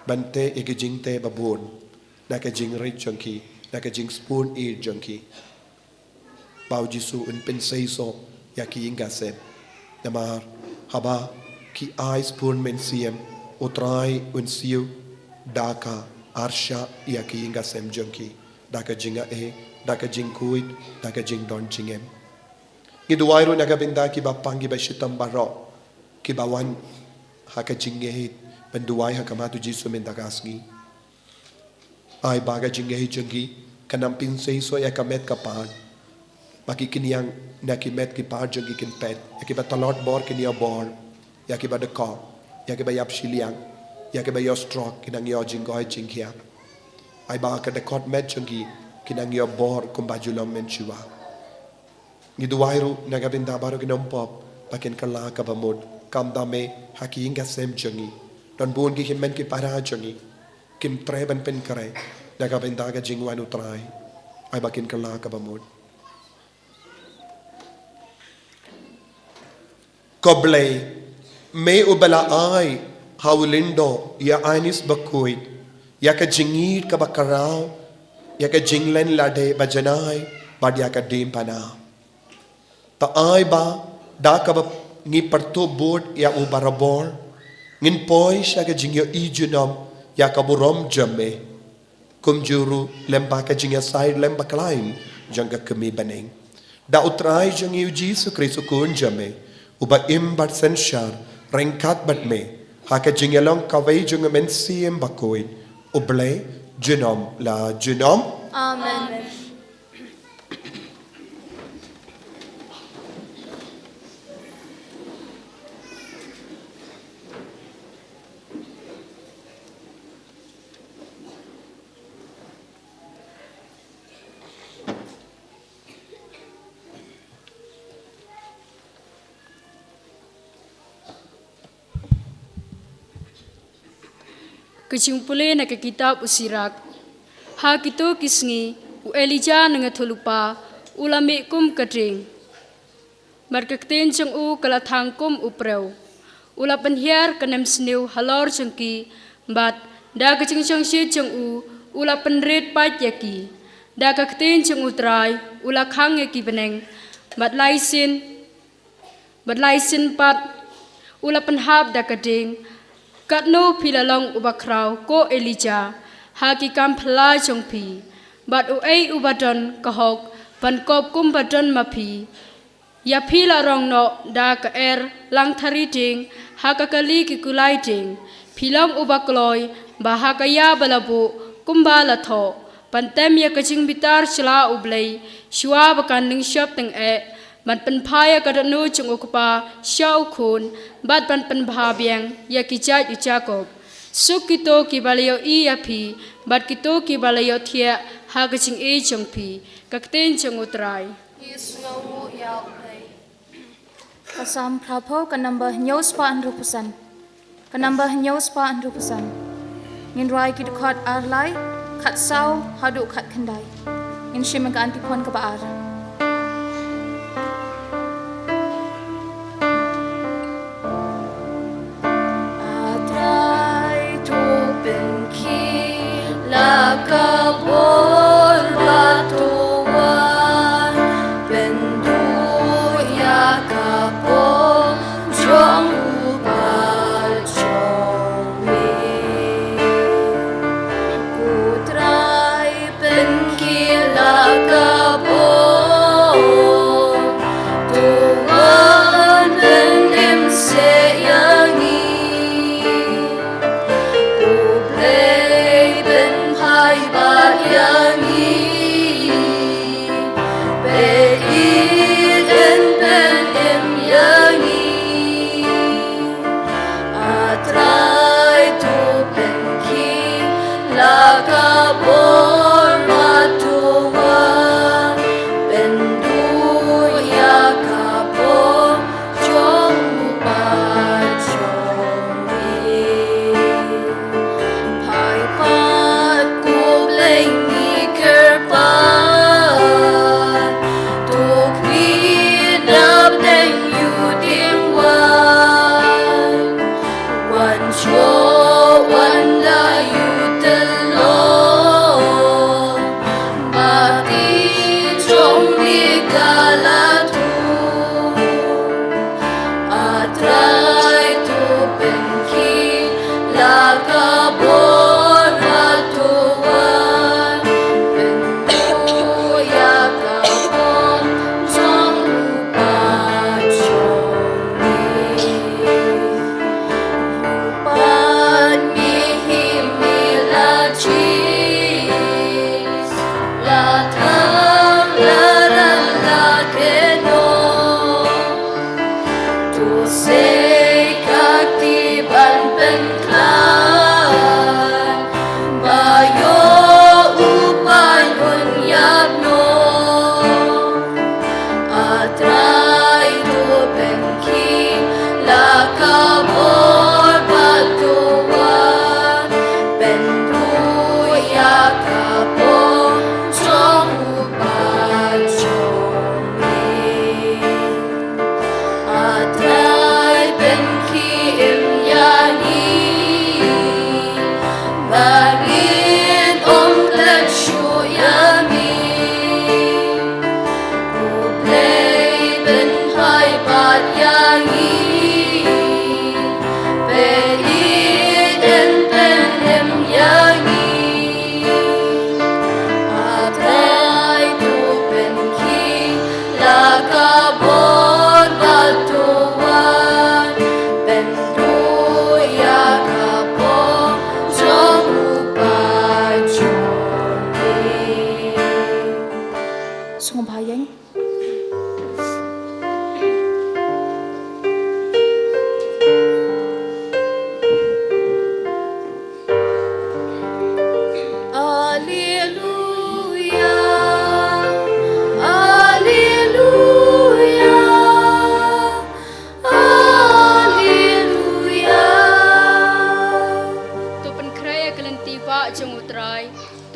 ban teh ïa ki jingteh babun na ka jingrit jong ki, na ka jingsbun ïeit jong ki. Ba U Jisu un pynseisoh ïa ki ïing ki sem. Namar haba ki ai sbun mynsiem, U Trai un siew da ka arshah ïa ki ïing ki sem jong ki, da ka jingaiei, da ka jingkhuid, da ka jingdon jingem. Ngi duwai ruh na ka bynta kiba pang kiba shitom baroh, kiba wan ha ka jingngeit ban duwai ha khmat U Jisu mynta ka sngi. Ai ba ka jingngeit jong ki kan nang pynseisoh ïa ka met ka phad, ba ki kynïang na ki met ki phad jong ki kin peit, ïa kiba tlot bor kin ïoh bor, ïa kiba dkhot, ïa kiba ïap shiliang, ïa kiba ïoh stroke kin nang ïoh jingkhot jingkhiah. Ai ba ka dkhot met jong ki kin nang ïoh bor kumba junom mynshuwa. Ngi duwai ruh na ka bynta baroh ki nongpop ba kin kylla kaba mut. Kam da me ha ki ïing ki sem jong ngi. Don bun ki hynmen ki para jong ngi kim treh ban pynkhreh da ka bynta ka jingwan u Trai. Ai ba kin kylla kaba mut. Ko Blei, me uba la ai ha u lyngdoh ïa u Anis Bakhuid ïa ka jingïeit kaba khraw, ïa ka jinglen lade ba janai bad ïa ka diengphna. To ai ba da kaba ngi pyrtup bud ïa u barabor, ngin poi sha ka jingïohi junom ïa ka burom jong me. Kumjuh ruh lem bad ka jingïasaid lem bakhlaiñ jong ka kmie bneng. Da u Trai jong ngi u Jisu Khrist u Khun jong me, uba im bad synshar ryngkat bad me ha ka jingïalong kawei jong u Mynsiem Bakhuid, U Blei junom la junom. Amen. Ka jingpule na ka kitab u Sirak. Ha kito ki sngi, u Elijah na Ngathuhlypa u la mih kum ka dieng. Bad ka ktien jong u ka la thang kum u priew. U la pynhiar ka nemsniew halor jong ki, bad da ka jingsngewsih jong u, u la pynrit pat ïa ki. Da ka ktien jong u Trai, u la khang ïa ki bneng. Bad lai sien, bad lai sien pat, u la pynhap da ka dieng. Katno phi la long uba khraw, ko Elijah, ha ki kam phylla jong phi. Bad uei uba don ka hok ban kop kumba don ma phi? Ïa phi la rong noh da ka er langthari dieng ha ka kali ki kulai dieng. Phi long uba kloi ba ha ka ïa ba la buh kumba la thoh. Ban tem ïa ka jingbitar sha la U Blei shuwa ba kan ning shop teng eh. Ban pynphai ïa ka dohnud jong u kpa sha u khun bad ban pynbha biang ïa ki jait u Jakob. Suk kito kiba la ïohi ïa phi bad kito kiba la ïohthiah ha ka jingïeit jong phi. Ka ktien jong u Trai. Ka Salm phra phew ka number hynñiew spah hynriewphew san. Ka number hynñiew spah hynriewphew san. Ngin rwai ki dkhot ar lai, khatsaw haduh khatkhyndai. Ngin shim ka antiphon kaba ar. A Trai, to pynkhih la ka bor ba to wan pynduh ïa ka bor jong u Kpa jong me. Ko Trai, pynkhih la ka bor, to wan pynim seh ïa ngi. Ko Blei, pynphai bad ïa ngi. Peit, yn pynim ïa ngi. A Trai, to pynkhih la ka bor, ma to wan pynduh ïa ka bor jong u Kpa jong me. Phai pat, ko Blei, ngi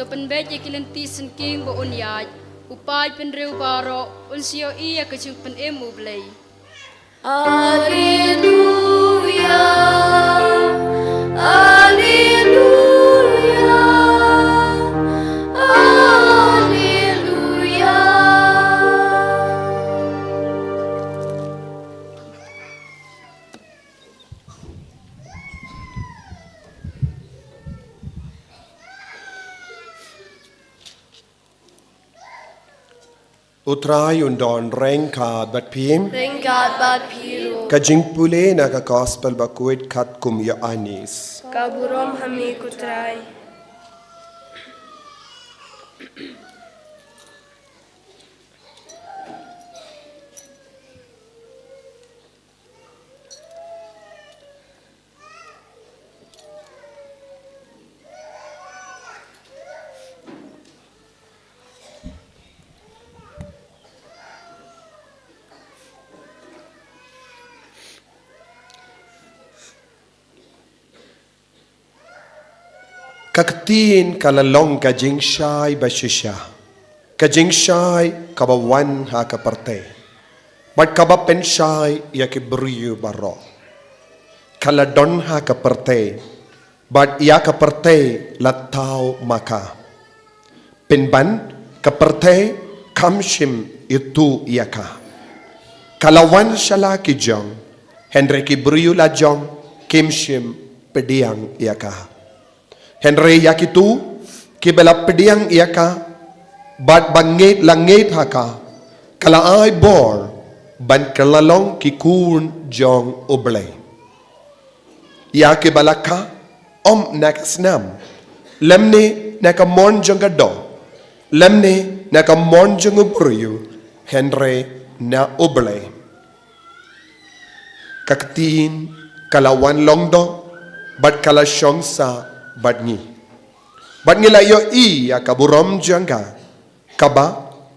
To pynbeit ïa ki lynti syngkien ba un ïaid. U paid bynriew baroh un sa ïohi ïa ka jingpynim U Blei. Alleluia, alleluia, alleluia. U Trai un don ryngkat bad phi. Ryngkat bad phi ruh. Ka jingpule na ka Gospel bakhuid katkum u Ïoannis. Ka burom ha me ko Trai. Ka ktien ka la long ka jingshai ba shisha, ka jingshai kaba wan ha ka pyrthei, bad kaba pynshai ïa ki briew baroh. Ka la don ha ka pyrthei, bad ïa ka pyrthei la thaw ma ka. Pynban ka pyrthei kam shym ithuh ïa ka. Ka la wan sha la ki jong, hynrei ki briew la jong kim shym pdiang ïa ka. Hynrei ïa kito kiba la pdiang ïa ka, bad ba ngeit, la ngeit ha ka, ka la ai bor ban kylla long ki khun jong U Blei. Ïa kiba la kha, ym na ka snam, lymne na ka mon jong ka doh, lymne na ka mon jong u briew, hynrei na U Blei. Ka ktien ka la wan long doh, bad ka la shong sah bad ngi. Bad ngi la ïohi ïa ka burom jong ka, kaba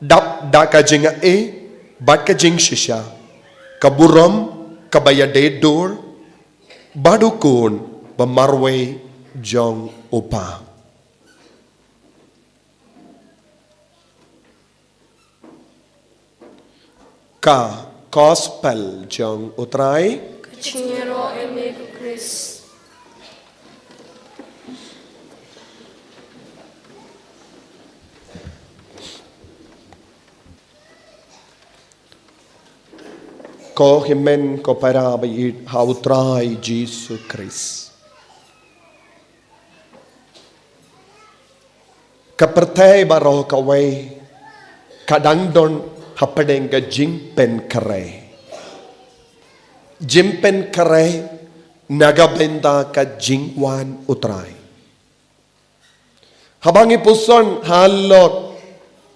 dap da ka jingai bad ka jingshisha, ka burom kaba ïadei dur bad u Khun ba marwei jong U Kpa. Ka Gospel jong U Trai. Ka jingïaroh ïa me ko Khrist. Ko hynmen ko para ba ïeit ha U Trai Jisu Khrist. Ka pyrthei baroh kawei ka dang don hapdeng ka jingpynkhreh. Jingpynkhreh na ka bynta ka jingwan U Trai. Haba ngi puson halor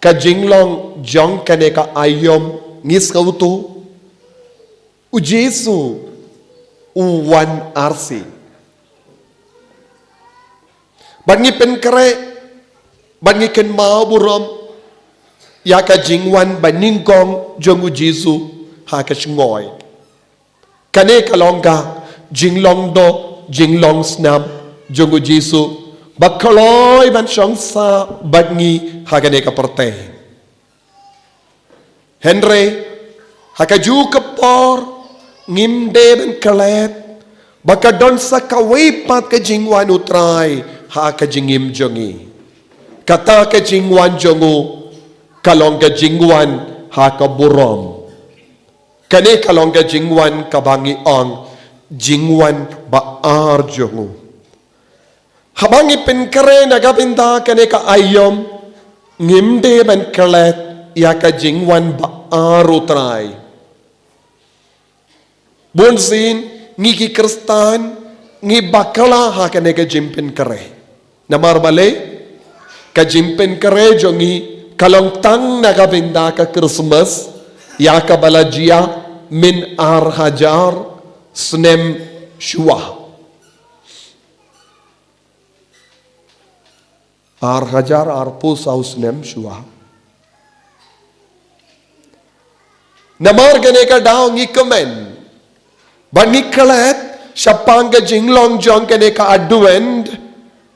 ka jinglong jong kane ka aïom ngi sngewthuh, U Jisu u wan arsien. Bad ngi pynkhreh, bad ngi kynmaw burom ïa ka jingwan banyngkong jong U Jisu ha ka shngoi. Kane ka long ka jinglong doh, jinglong snam jong U Jisu ba kloi ban shong sah bad ngi ha kane ka pyrthei. Hynrei ha kajuh ka por ngim dei ban klet ba ka don sa kawei pat ka jingwan U Trai ha ka jingim jong ngi. Kata ka jingwan jong u ka long ka jingwan ha ka burom. Kane ka long ka jingwan kaba ngi ong jingwan ba ar jong u. Haba ngi pynkhreh na ka bynta kane ka aïom, ngim dei ban klet ïa ka jingwan ba ar U Trai. Bunsien ngi ki Khristan ngi bakla ha kane ka jingpynkhreh. Namar balei? Ka jingpynkhreh jong ngi ka long tang na ka bynta ka Christmas, ïa kaba la jia mynta ar hajar snem shuwa. Ar hajar arphew saw snem shuwa. Namar kane ka daw ngi kmen ba ngi klet shaphang ka jinglong jong kane ka Advent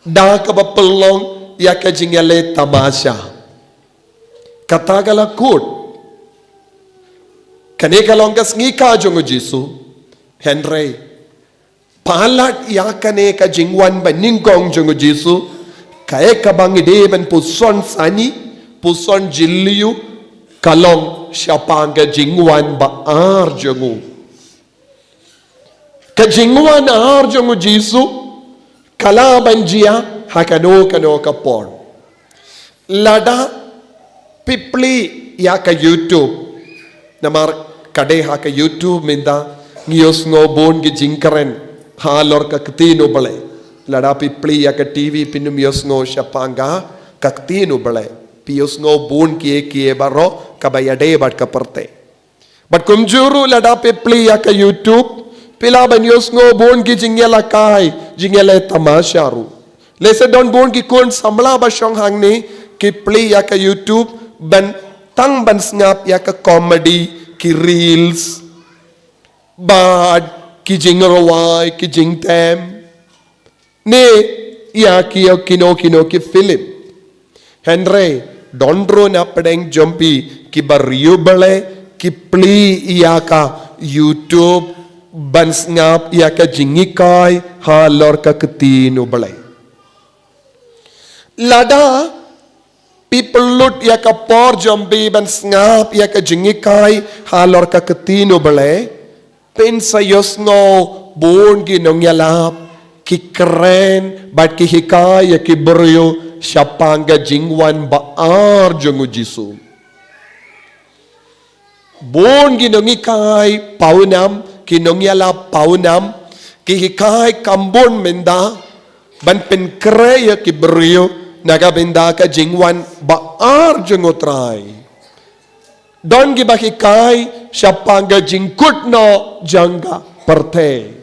da kaba pynlong ïa ka jingïaleh tamasha. Kata ka la kut. Kane ka long ka sngi ka jong u Jisu. Hynrei palat ïa kane ka jingwan banyngkong jong u Jisu, kaei kaba ngi dei ban puson sani, puson jylliew, ka long shaphang ka jingwan ba ar jong u. Ka jingwan ar jong u Jisu ka lah ban jia ha kano kano ka por. Lada phi plie ïa ka YouTube, namar ka dei ha ka YouTube mynta ngi ïohsngew bun ki jingkren halor ka ktien u Blei. Lada phi plie ïa ka TV phin ym ïohsngew shaphang ka ktien u Blei. Phi ïohsngew bun kiei kiei baroh kaba ïadei bad ka pyrthei. Bad kumjuh ruh lada phi plie ïa ka YouTube, phi lah ban ïohsngew bun ki jingïalehkai, jingïaleh tamasha ruh. Lehse don bun ki khun samla ba shong hangne, ki plie ïa ka YouTube, ban tang ban sngap ïa ka comedy, ki reels, bad ki jingrwai, ki jingtem. Ne ïa ki ïa kino kino ki film. Hynrei don ruh na pdeng jong phi ki briew Blei ki plie ïa ka YouTube ban sngap ïa ka jinghikai halor ka ktien u Blei. Lada phi pynlut ïa ka por jong phi ban sngap ïa ka jinghikai halor ka ktien u Blei, phin sa ïohsngew bun ki nongïalap ki kren bad ki hikai ïa ki briew shaphang ka jingwan ba ar jong u Jisu. Bun ki nonghikai pawnam, ki nongïalap pawnam, ki hikai kam bun mynta ban pynkhreh ïa ki briew na ka bynta ka jingwan ba ar jong u Trai. Don kiba hikai shaphang ka jingkut noh jong ka pyrthei.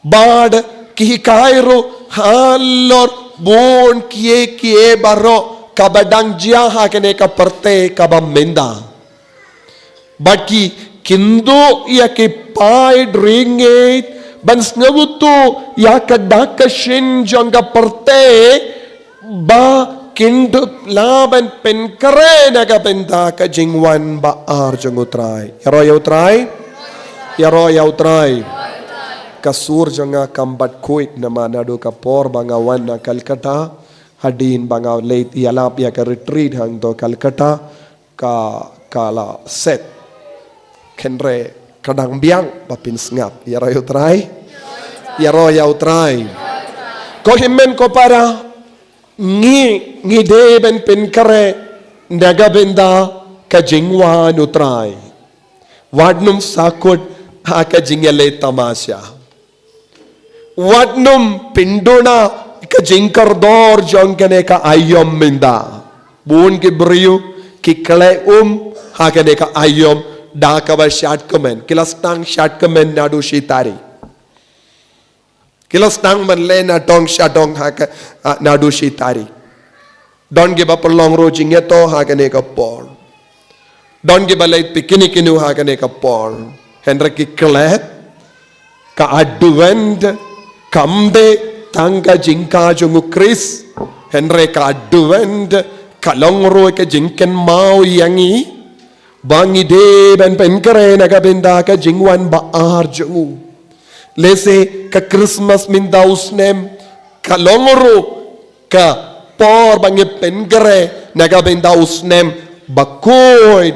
Bad ki hikai ruh halor bun kiei kiei baroh kaba dang jia ha kane ka pyrthei kaba mynta. Bad ki kynduh ïa ki paid ri ngeit ban sngewthuh ïa ka dak ka shin jong ka pyrthei, ba kin dup lah ban pynkhreh na ka bynta ka jingwan ba ar jong u Trai. Ïaroh ïa u Trai. Ïaroh ïa u Trai. Ka sur jong nga kam bat khuid namar naduh ka por ba nga wan na Calcutta, hadien ba nga leit ïalap ïa ka retreat hangto Calcutta, ka, ka la set. Hynrei ka dang biang ba phin sngap. Ïaroh ïa u Trai. Ïaroh ïa u Trai. Ko hynmen ko para, ngi, ngi dei ban pynkhreh na ka bynta ka jingwan u Trai. Wat nym sahkut ha ka jingïaleh tamasha. Wat nym pynduna ka jingkordor jong kane ka aïom mynta. Bun ki briew ki khleh um ha kane ka aïom da kaba shad kmen. Ki la sdang shad kmen naduh shi tarik. Ki la sdang ban leh nadong shadong ha ka, ah, naduh shi tarik. Don kiba pynlong ruh jingïathoh ha kane ka por. Don kiba leit picnic kino ha kane ka por. Hynrei ki klet ka Advent kam dei tang ka jingkha jong u Khrist. Hynrei ka Advent ka long ruh ka jingkynmaw ïa ngi ba ngi dei ban pynkhreh na ka bynta ka jingwan ba ar jong u. Lehse ka Christmas mynta u snem ka long ruh ka por ba ngi pynkhreh na ka bynta u snem bakhuid,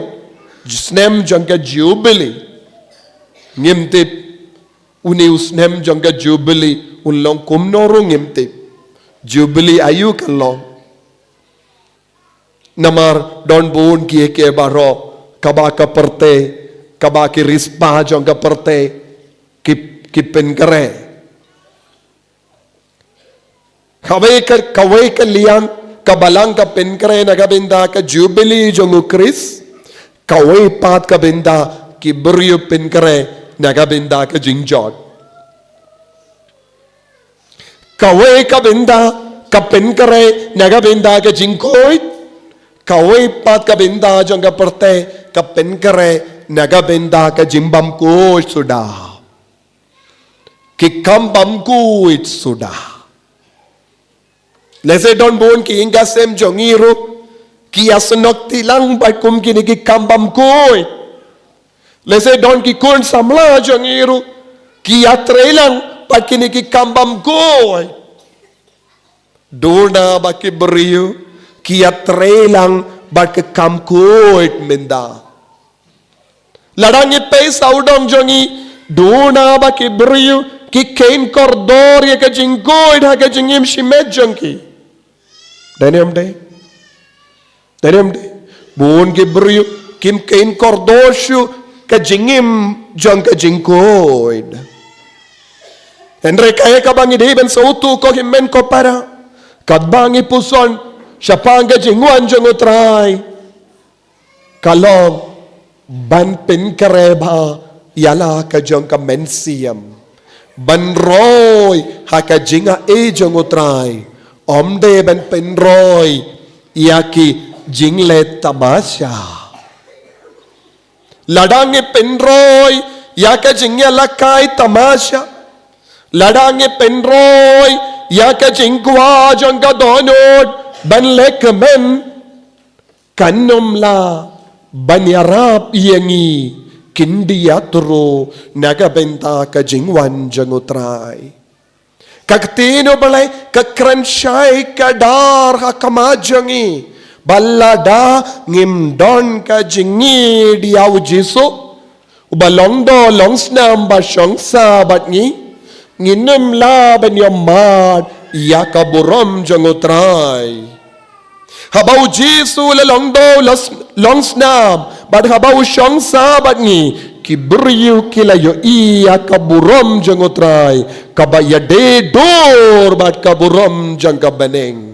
snem jong ka Jubilee. Ngim tip une u snem jong ka Jubilee un long kumno ruh ngim tip. Jubilee aïu kan long? Namar don bun kiei kiei baroh kaba ka pyrthei, kaba ki riewspah jong ka pyrthei ki, ki pynkhreh. Kawei ka, kawei ka liang ka balang ka pynkhreh na ka bynta ka Jubilee jong u Khrist. Kawei pat ka bynta ki briew pynkhreh na ka bynta ka jingjot. Kawei ka bynta ka pynkhreh na ka bynta ka jingkhuid. Kawei pat ka bynta jong ka pyrthei ka pynkhreh na ka bynta ka jingbam khuid suda. Ki kam bam khuid suda. Lehse don bun ki ïing ki sem jong ngi ruh ki ïa snoh ti lang bad kum kine ki kam bymkhuid. Lehse don ki khun samla jong ngi ruh ki ïa trei lang bad kine ki kam bymkhuid. Duna ba ki briew ki ïa trei lang bad ki kam khuid mynta. Lada ngi peit sawdong jong ngi, duna ba ki briew ki kheiñ kordor ïa ka jingkhuid ha ka jingim shimet jong ki. Dei ne em dei? Dei ne em dei? Bun ki briew kim kheiñ kordor shuh ka jingim jong ka jingkhuid. Hynrei kaei kaba ngi dei ban sngewthuh ko hynmen ko para, katba ngi puson shaphang ka jingwan jong U Trai, ka long ban pynkhreh bha ïa la ka jong ka mynsiem, ban roi ha ka jingaiei jong U Trai, ym dei ban pynroi ïa ki jingleh tamasha. Lada ngi pynroi ïa ka jingïalehkai tamasha, lada ngi pynroi ïa ka jingkwah jong ka dohnud ban lehkmen, kan ym lah ban ïarap ïa ngi khyndiat ruh na ka bynta ka jingwan jong U Trai. Ka ktien U Blei ka kren shai khadar ha khmat jong ngi ba lada ngim don ka jingïeit ïa U Jisu, uba long doh long snam bad shong sah bad ngi, ngin ym lah ban ïohmad ïa ka burom jong U Trai. Haba U Jisu u la long doh, u la s-, long snam bad haba u shong sah bad ngi, ki briew ki la ïohi ïa ka burom jong U Trai kaba ïadei dur bad ka burom jong ka bneng.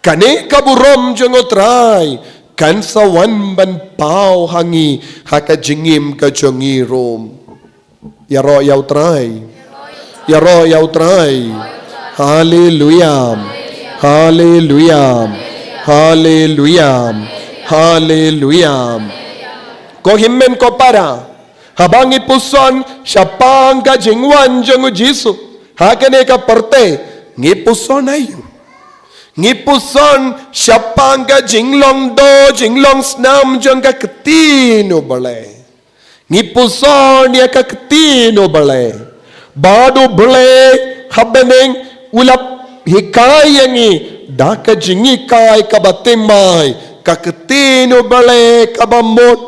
Kane ka burom jong U Trai kan sa wan ban paw ha ngi ha ka jingim ka jong ngi ruh. Ïaroh ïa U Trai. Ïaroh ïa U Trai. Haleluia. Haleluia. Haleluia. Haleluia. Ko hynmen ko para, haba ngi puson shaphang ka jingwan jong U Jisu ha kane ka pyrthei, ngi puson aïu? Ngi puson shaphang ka jinglong doh jinglong snam jong ka ktien U Blei. Ngi puson ïa ka ktien U Blei. Bad U Blei ha bneng u la hikai ïa ngi da ka jinghikai kaba thymmai, ka ktien U Blei kaba mut,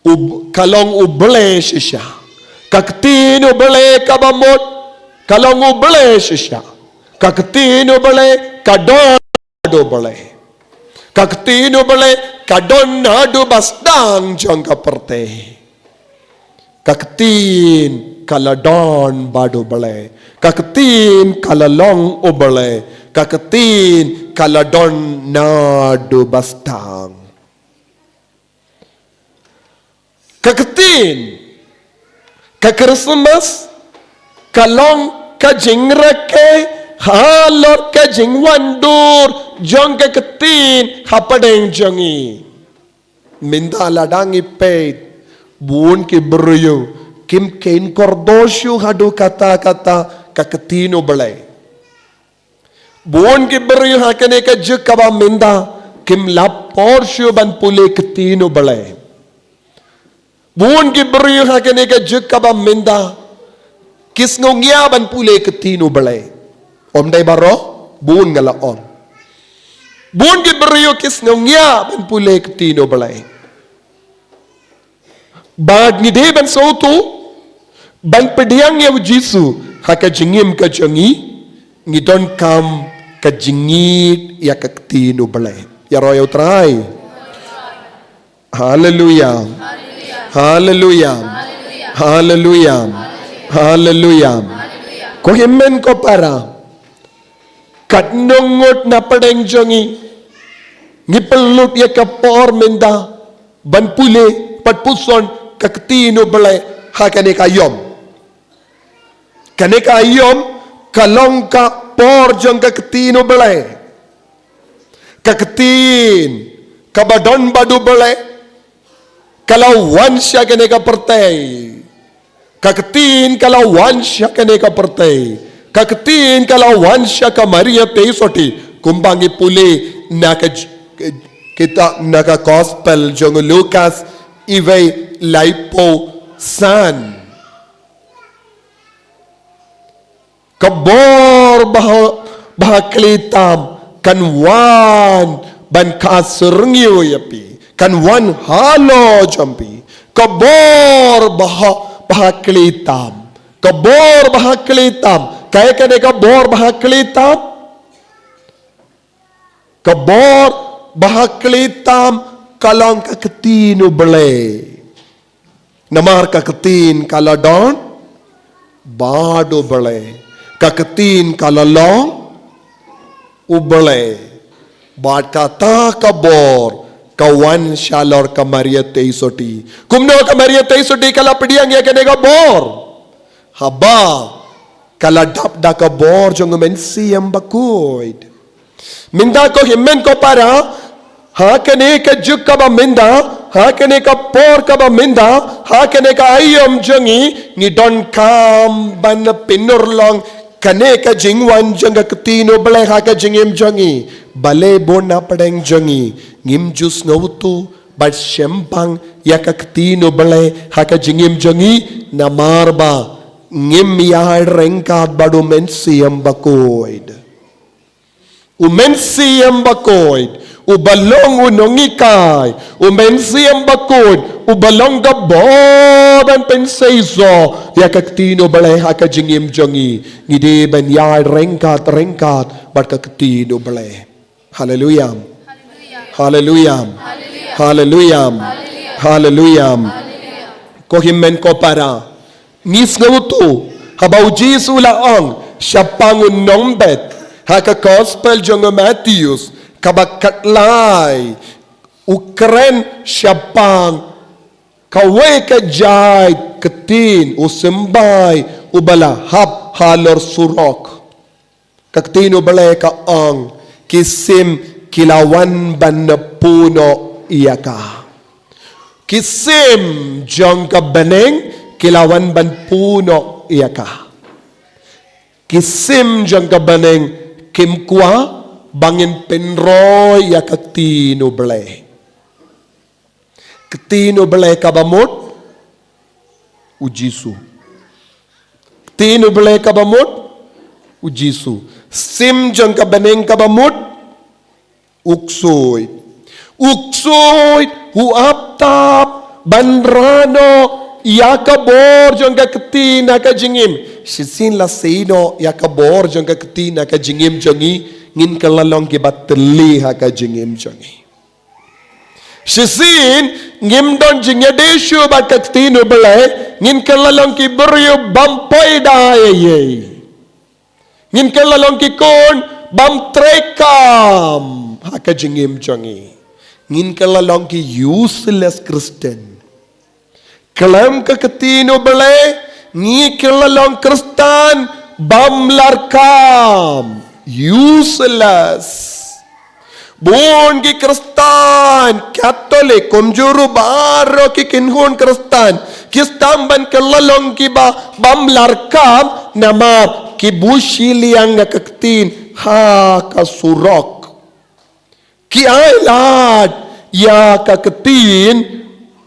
u-, ka long U Blei shisha. Ka ktien U Blei kaba mut ka long U Blei shisha. Ka ktien U Blei ka don bad U Blei. Ka ktien U Blei ka don naduh ba sdang jong ka pyrthei. Ka ktien ka la don bad U Blei. Ka ktien ka la long U Blei. Ka ktien ka la don naduh ba sdang. Ka ktien, ka Christmas ka long ka jingrakhe halor ka jingwan dur jong ka ktien hapdeng jong ngi. Mynta lada ngi peit, bun ki briew kim kheiñ kordor shuh haduh katta katta ka ktien U Blei. Bun ki briew ha kane ka juk kaba mynta kim lap por shuh ban pule ktien U Blei. Bun ki briew ha kane ka juk kaba mynta ki sngew ngiah ban pule ktien U Blei. Ym dei baroh, bun nga la ong. Bun ki briew ki sngew ngiah ban pule ktien U Blei. Bad ngi dei ban sngewthuh, ban pdiang ïa U Jisu ha ka jingim ka jong ngi, ngi donkam ka jingïeit ïa ka ktien U Blei. Ïaroh ïa U Trai. Haleluia. Haleluia. Haleluia. Haleluia. Ko hynmen ko para, katno ngut na pdeng jong ngi ngi pynlut ïa ka por mynta ban pule, ban puson ka ktien U Blei ha kane ka aïom. Kane ka aïom ka long ka por jong ka ktien U Blei. Ka ktien kaba don bad U Blei ka la wan sha kane ka pyrthei. Ka ktien ka la wan sha kane ka pyrthei. Ka ktien ka la wan sha ka Maria Theisotti, kumba ngi pule na ka j-, kita na ka Gospel jong u Lukas, iwei laiphew san. Ka bor ba ha, ba ha khlieh tam kan wan ban kha syrngiew ïa phi, kan wan halor jong phi. Ka bor ba ha, ba ha khlieh tam. Ka bor ba ha khlieh tam. Kaei kane ka bor ba ha khlieh tam? Ka bor ba ha khlieh tam ka long ka ktien U Blei. Namar ka ktien ka la don bad U Blei. Ka ktien ka la long U Blei. Bad kata ka bor ka wan shalor ka Maria Theisotti. Kumno ka Maria Theisotti ka la pdiang ïa kane ka bor? Haba ka la dap da ka bor jong u Mynsiem Bakhuid. Mynta ko hynmen ko para, ha kane ka juk kaba mynta, ha kane ka por kaba mynta, ha kane ka aïom jong ngi, ngi donkam ban pynurlong kane ka jingwan jong ka ktien U Blei ha ka jingim jong ngi. Balei bun na pdeng jong ngi ngim ju sngewthuh bad shemphang ïa ka ktien U Blei ha ka jingim jong ngi, namar ba ngim ïaid ryngkat bad u Mynsiem Bakhuid. U Mynsiem Bakhuid uba long u nonghikai, u Mynsiem Bakhuid uba long ka bor ban pynseisoh ïa ka ktien U Blei ha ka jingim jong ngi. Ngi dei ban ïaid ryngkat ryngkat bad ka ktien U Blei. Haleluya. Haleluya. Haleluya. Ko hynmen ko para, ngi sngewthuh haba u Jisu u la ong shaphang u nongbet ha ka Gospel jong u Mathaios kaba khatlai, u kren shaphang kawei ka jait ktien, u symbai uba la hap halor surok. Ka ktien U Blei ka ong, ki sim ki la wan ban pynnoh ïa ka. Ki sim jong ka bneng ki la wan ban pynnoh ïa ka. Ki sim jong ka bneng kim kwah ba ngin pynroi ïa ka ktien U Blei. Ktien U Blei kaba mut, u Jisu. Ktien U Blei kaba mut, u Jisu. Sim jong ka bneng kaba mut, u ksuid. U ksuid u ap tap ban rah noh ïa ka bor jong ka ktien ha ka jingim. Shisien la sei noh ïa ka bor jong ka ktien ha ka jingim jong ngi, ngin kylla long kiba teli ha ka jingim jong ngi. Shisien ngim don jingïadei shuh bad ka ktien U Blei, ngin kylla long ki briew bym poi da ei ei. Ngin kylla long ki khun bym treikam ha ka jingim jong ngi. Ngin kylla long ki useless Christian. Khlem ka ktien U Blei, ngi kylla long Khristan bym larkam. Useless. Bun ki Khristan Katholik, kumjuh ruh baroh ki kynhun Khristan, ki sdang ban kylla long kiba bym larkam namar ki buh shiliang ïa ka ktien ha ka surok. Ki ailad ïa ka ktien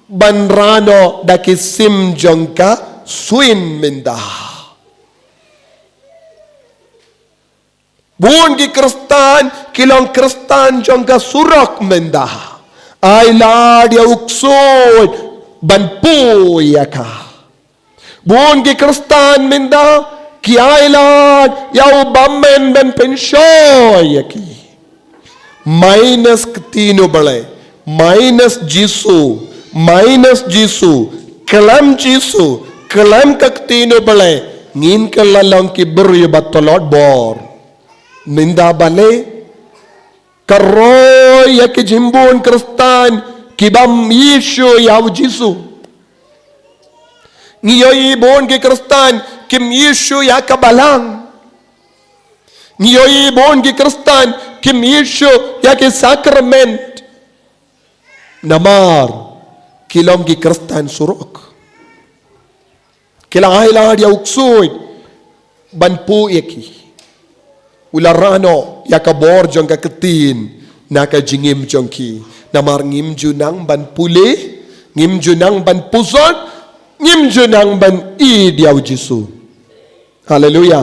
ban rah noh da ki sim jong ka suin mynta. Bun ki Khristan ki long Khristan jong ka surok mynta. Ailad ïa u ksuid ban poi ïa ka. Bun ki Khristan mynta ki ailad ïa u bymmen ban pynshoi ïa ki. Minus ktien U Blei, minus Jisu, minus Jisu, khlem Jisu, khlem ka ktien U Blei, ngin kylla long ki briew ba tlot bor. Mynta balei ka roi ïa ki jingbun Khristan ki bym ïeit shuh ïa u Jisu. Ngi ïohi bun ki Khristan kim ïeit shuh ïa ka balang. Ngi ïohi bun ki Khristan kim ïeit shuh ïa ki sakrament. Namar ki long ki Khristan surok. Ki la ailad ïa u ksuid ban pule ïa ki. U la rah noh ïa ka bor jong ka ktien na ka jingim jong ki. Namar ngim ju nang ban pule, ngim ju nang ban puson, ngim ju nang ban ïeit ïa u Jisu. Haleluya.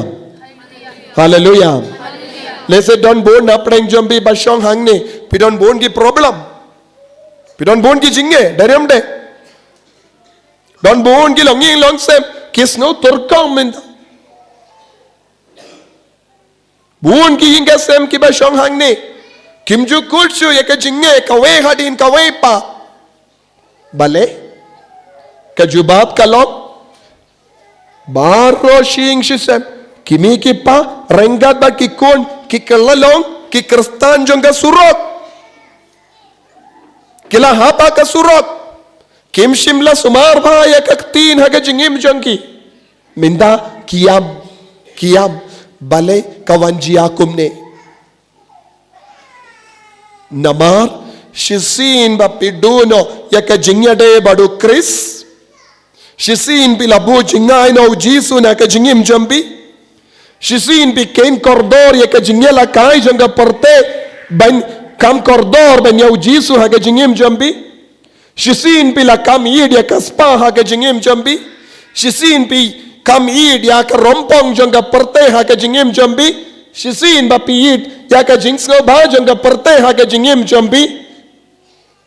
Haleluya. Lehse don bun na pdeng jong phi ba shong hangne, phi don bun ki problem. Phi don bun ki jingeh, dei ne em dei? Don bun ki longïing longsem, ki sngew tyrkhong mynta. Bun ki ïing ki sem kiba shong hangne, kim ju kut shuh ïa ka jingeh kawei hadien kawei pat. Balei? Ka jubab ka long, baroh shi ïing shi sem, ki mei ki pa, ryngkat bad ki khun, ki kylla long ki khristan jong ka surok. Ki la hap ha ka surok. Kim shym la sumar bha ïa ka ktien ha ka jingim jong ki. Mynta ki ïam, ki ïam. Balei ka wan jia kumne? Namar shisien ba phi duh noh ïa ka jingïadei bad u Khrist, shisien phi la buh jngai noh u Jisu na ka jingim jong phi, shisien phi kheiñ kordor ïa ka jingïalehkai jong ka pyrthei ban kham kordor ban ïa u Jisu ha ka jingim jong phi. Shisien phi la kham ïeit ïa ka spah ha ka jingim jong phi. Shisien phi kham ïeit ïa ka rympong jong ka pyrthei ha ka jingim jong phi. Shisien ba phi ïeit ïa ka jingsngewbha jong ka pyrthei ha ka jingim jong phi.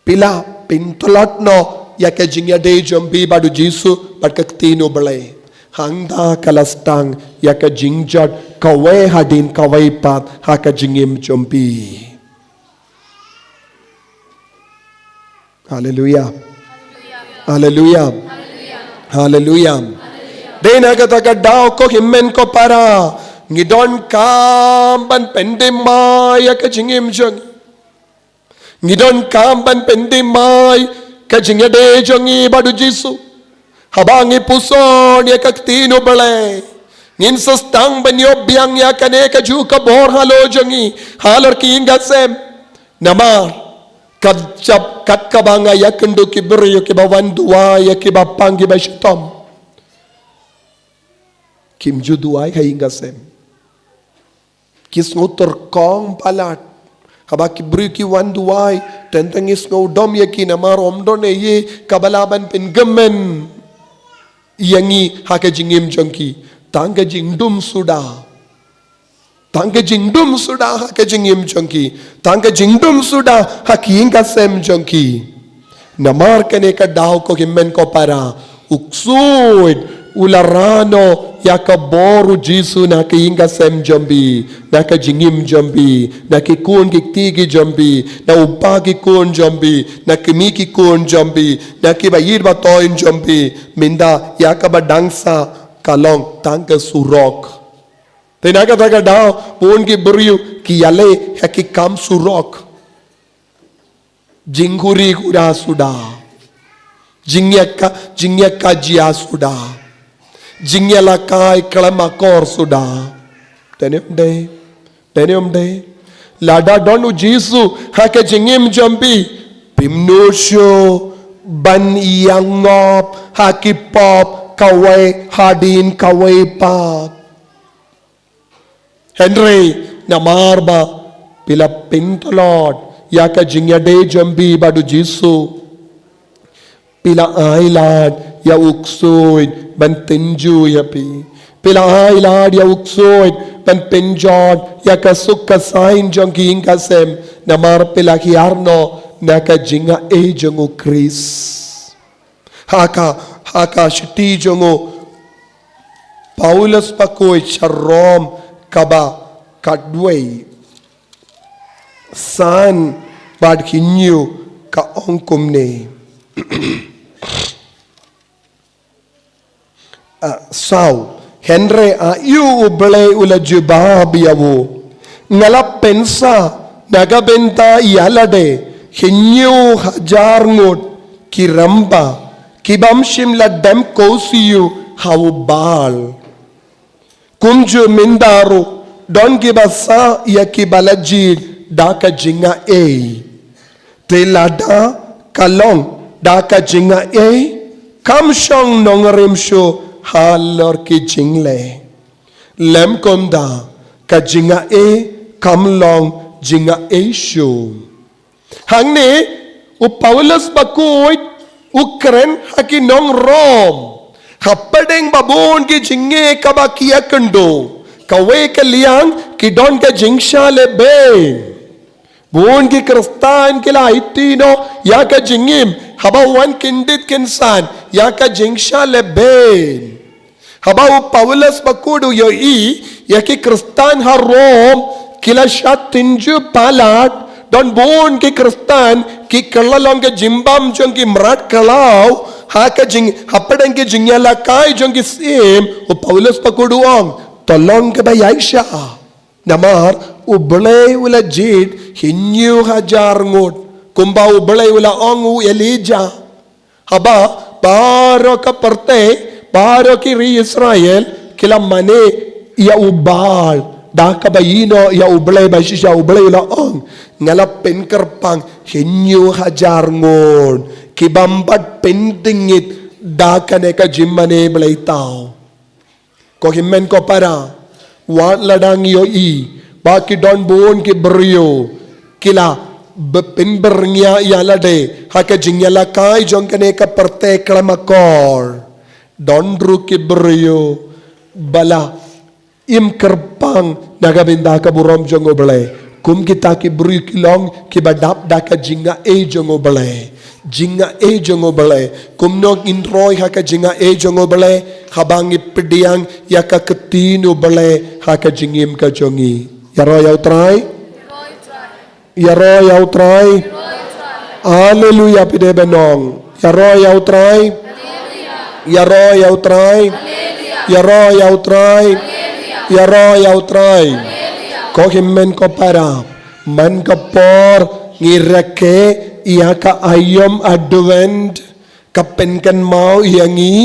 Phi la pyntlot noh ïa ka jingïadei jong phi bad u Jisu bad ka ktien u Blei. Hangta ka la sdang ïa ka jingjot kawei hadien kawei pat ha ka jingim jong phi. Haleluya. Haleluya. Haleluya. Dei na kata ka daw ko hynmen ko para, ngi donkam ban pyndem mai ïa ka jingim jong ngi. Ngi donkam ban pyndem mai ka jingïadei jong ngi bad u Jisu. Haba ngi puson ïa ka ktien u Blei, ngin sa sdang ban ïoh biang ïa kane kajuh ka bor halor jong ngi, halor ki ïing ka sem. Namar kat jab kat kaba nga ïakynduh ki briew kiba wan duwai ïa kiba pang kiba shitom, kim ju duwai ha ïing ka sem. Ki sngew tyrkhong palat. Haba ki briew ki wan duwai, teng teng ngi sngew dom ïa ki namar ym don ei ei kaba lah ban pynkmen ïa ngi ha ka jingim jong ki. Tang ka jingdum suda. Tang ka jingdum suda ha ka jingim jong ki. Tang ka jingdum suda ha ki ïing ka sem jong ki. Namar kane ka daw ko hynmen ko para, u ksuid u la rah noh ïa ka bor u Jisu na ka ïing ka sem jong phi, na ka jingim jong phi, na ki khun ki kti ki jong phi, na u pa ki khun jong phi, na ki mei ki khun jong phi, na kiba ïeit ba thoiñ jong phi. Mynta ïa kaba dang sah ka long tang ka surok. Te na kata ka daw bun ki briew ki ïaleh ha ki kam surok. Jingkhuri khuda suda. Jingïaka, jingïaka jia suda. Jingïalehkai khlem akor suda. Dei ne ym dei? Dei ne ym dei? Lada don u Jisu ha ka jingim jong phi, phim nud shuh ban ïangop ha ki pop kawei hadien kawei pat. Hynrei namar ba phi la pyntlot ïa ka jingïadei jong phi bad u Jisu, phi la ailad ïa u ksuid ban tynjuh ïa phi. Phi la ailad ïa u ksuid ban pynjot ïa ka suk ka saiñ jong ki ïing ka sem. Namar phi la hiar noh na ka jingaiei jong u Khrist. Ha ka, ha ka shithi jong u Paulus bakhuid sha Rom kaba khatwei, san bad hynñiew ka ong kumne. Ah, saw. Hynrei aïu u Blei u la jubab ïa u? Nga la pynshah na ka bynta ïa lade hynñiew hajar ngut ki rangbah ki bym shym la dem khuslai ha u Baal. Kumjuh mynta ruh don kiba sah ïa kiba la jied da ka jingaiei. Te lada ka long da ka jingaiei, kam shong nongrim shuh halor ki jingleh. Lem kumta, ka jingaiei kam long jingaiei shuh. Hangne, u Paulus bakhuid, u kren ha ki nong Rom. Hapdeng ba bun ki jingeh kaba ki ïakynduh, kawei ka liang ki don ka jingshah lehbeiñ. Bun ki Khristan ki la aiti noh ïa ka jingim, haba wan kyndit kynsan ïa ka jingshah lehbeiñ. Haba u Paulus bakhuid u ïohi ïa ki Khristan ha Rom ki la shah tynjuh palat, don bun ki Khristan ki kylla long ka jingbam jong ki mrad khlaw ha ka jing, hapdeng ka jingïalehkai jong ki syiem, u Paulus bakhuid u ong, to long kaba ïaishah. Namar u Blei u la jied hynñiew hajar ngut, kumba u Blei u la ong u Elijah. Haba baroh ka pyrthei, baroh ki ri Israel ki la mane ïa u Baal, da kaba ïehnoh ïa u Blei, ba shisha u Blei u la ong, nga la pynkyrpang hynñiew hajar ngut ki bym pat pyndngit da kane ka jingmane bleitaw. Ko hynmen ko para, wat la dang ïohi ba ki don bun ki briew ki la pynbyrngia ïa lade ha ka jingïalehkai jong kane ka pyrthei khlem akor. Don ruh ki briew ba la im kyrpang na ka bynta ka burom jong u Blei. Kum kita ki briew ki long kiba dap da ka jingaiei jong u Blei. Jingaiei jong u Blei. Kumno ngin roi ha ka jingaiei jong u Blei? Haba ngi pdiang ïa ka ktien u Blei ha ka jingim ka jong ngi. Ïaroh ïa u Trai. Ïaroh ïa u Trai. Haleluya, phi dei ban ong, ïaroh ïa u Trai. Ïaroh ïa u Trai. Ïaroh ïa u Trai. Ïaroh ïa u Trai. Ko hynmen ko para, man ka por ngi rakhe ïa ka aïom Advent, ka pynkynmaw ïa ngi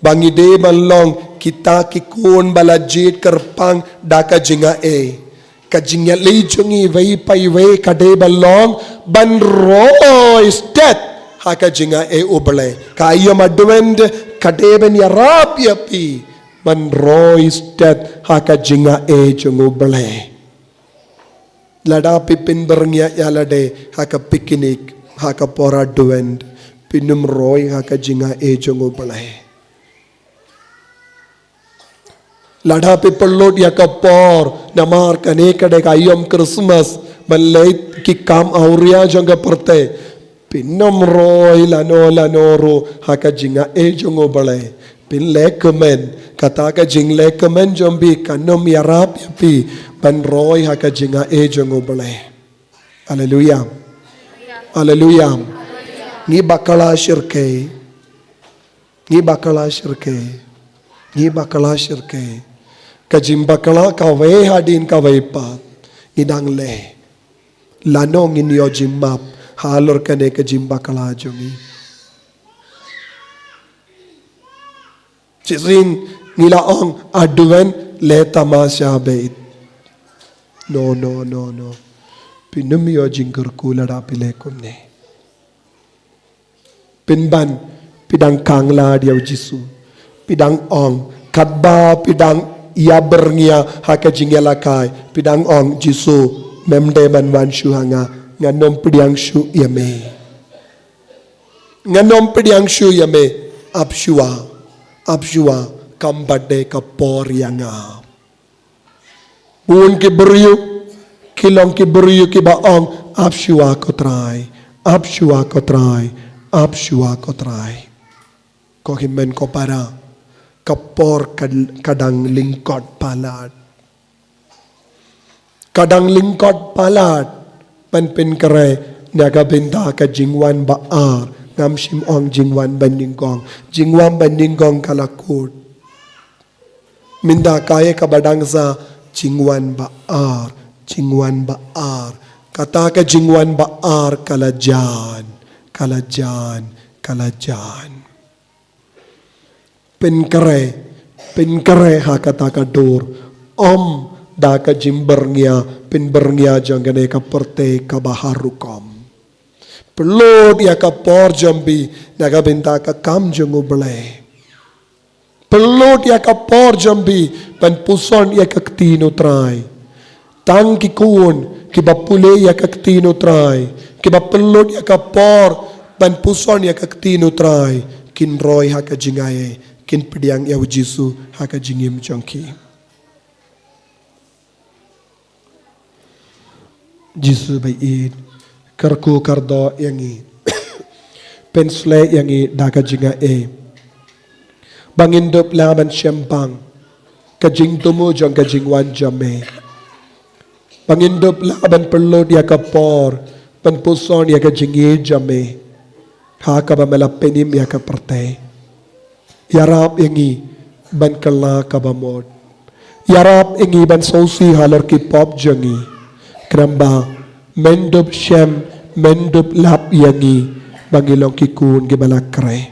ba ngi dei ban long kita ki khun ba la jied kyrpang da ka jingaiei. Ka jingïaleh jong ngi iwei pa iwei ka dei ban long ban roi stet ha ka jingaiei u Blei. Ka aïom Advent ka dei ban ïarap ïa phi ban roi stet ha ka jingaiei jong u Blei. Lada phi pynbyrngia ïa lade ha ka picnic, ha ka por Advent, phin ym roi ha ka jingaiei jong u Blei. Lada phi pynlut ïa ka por namar kane ka dei ka aïom Christmas, ban leit ki kam awria jong ka pyrthei, phin ym roi lano lano ruh ha ka jingaiei jong u Blei. Phin leh kmen, kata ka jingleh kmen jong phi kan ym ïarap ïa phi ban roi ha ka jingaiei jong u Blei. Haleluya. Haleluya. Ngi bakla shyrkhei. Ngi bakla shyrkhei. Ngi bakla shyrkhei. Ka jingbakla kawei hadien kawei pat ngi dang leh. Lano ngin ïoh jingmap halor kane ka jingbakla jong ngi? Shisien ngi la ong Advent leh tamasha beit. No, no, no, no. Phin ym ïoh jingkyrkhu lada phi leh kumne. Pynban, phi dang khang lad ïa u Jisu. Phi dang ong, katba phi dang ïabyrngia ha ka jingïalehkai, phi dang ong, Jisu, mem dei ban wan shuh ha nga, ngan ym pdiang shuh ïa me. Ngan ym pdiang shuh ïa me, ap shuwa, ap shuwa, kam pat dei ka por ïa nga. Bun ki briew ki long ki briew kiba ong, ap shuwa ko Trai, ap shuwa ko Trai, ap shuwa ko Trai. Ko hynmen ko para, ka por ka, ka dang lyngkot palat. Ka dang lyngkot palat ban pynkhreh na ka bynta ka jingwan ba ar. Ngam shym ong jingwan ba nyngkong. Jingwan ba nyngkong ka la kut. Mynta kaei kaba dang sah? Jingwan ba ar, jingwan ba ar. Kata ka jingwan ba ar ka la jan, ka la jan, ka la jan. Pynkhreh, pynkhreh ha kata ka dur. Ym da ka jingbyrngia, pynbyrngia jong kane ka pyrthei kaba har rukom. Pynlut ïa ka por jong phi na ka bynta ka kam jong U Blei. Pynlut ïa ka por jong phi ban puson ïa ka ktien u Trai. Tang ki khun kiba pule ïa ka ktien u Trai, kiba pynlut ïa ka por ban puson ïa ka ktien u Trai, kin roi ha ka jingaiei, kin pdiang ïa u Jisu ha ka jingim jong ki. Jisu ba ïeit, kyrkhu kyrdoh ïa ngi. Pynshlei ïa ngi da ka jingaiei, ba ngin dup lah ban sngewthuh ka jingthmu jong ka jingwan jong me, ba ngin dup lah ban pynlut ïa ka por ban puson ïa ka jingïeit jong me, ha kaba me la pynim ïa ka pyrthei. Ïarap ïa ngi ban kylla kaba mut. Ïarap ïa ngi ban sngewsih halor ki pop jong ngi, khnang ba men dup shem, men dup lap ïa ngi ba ngi long ki khun kiba la khreh.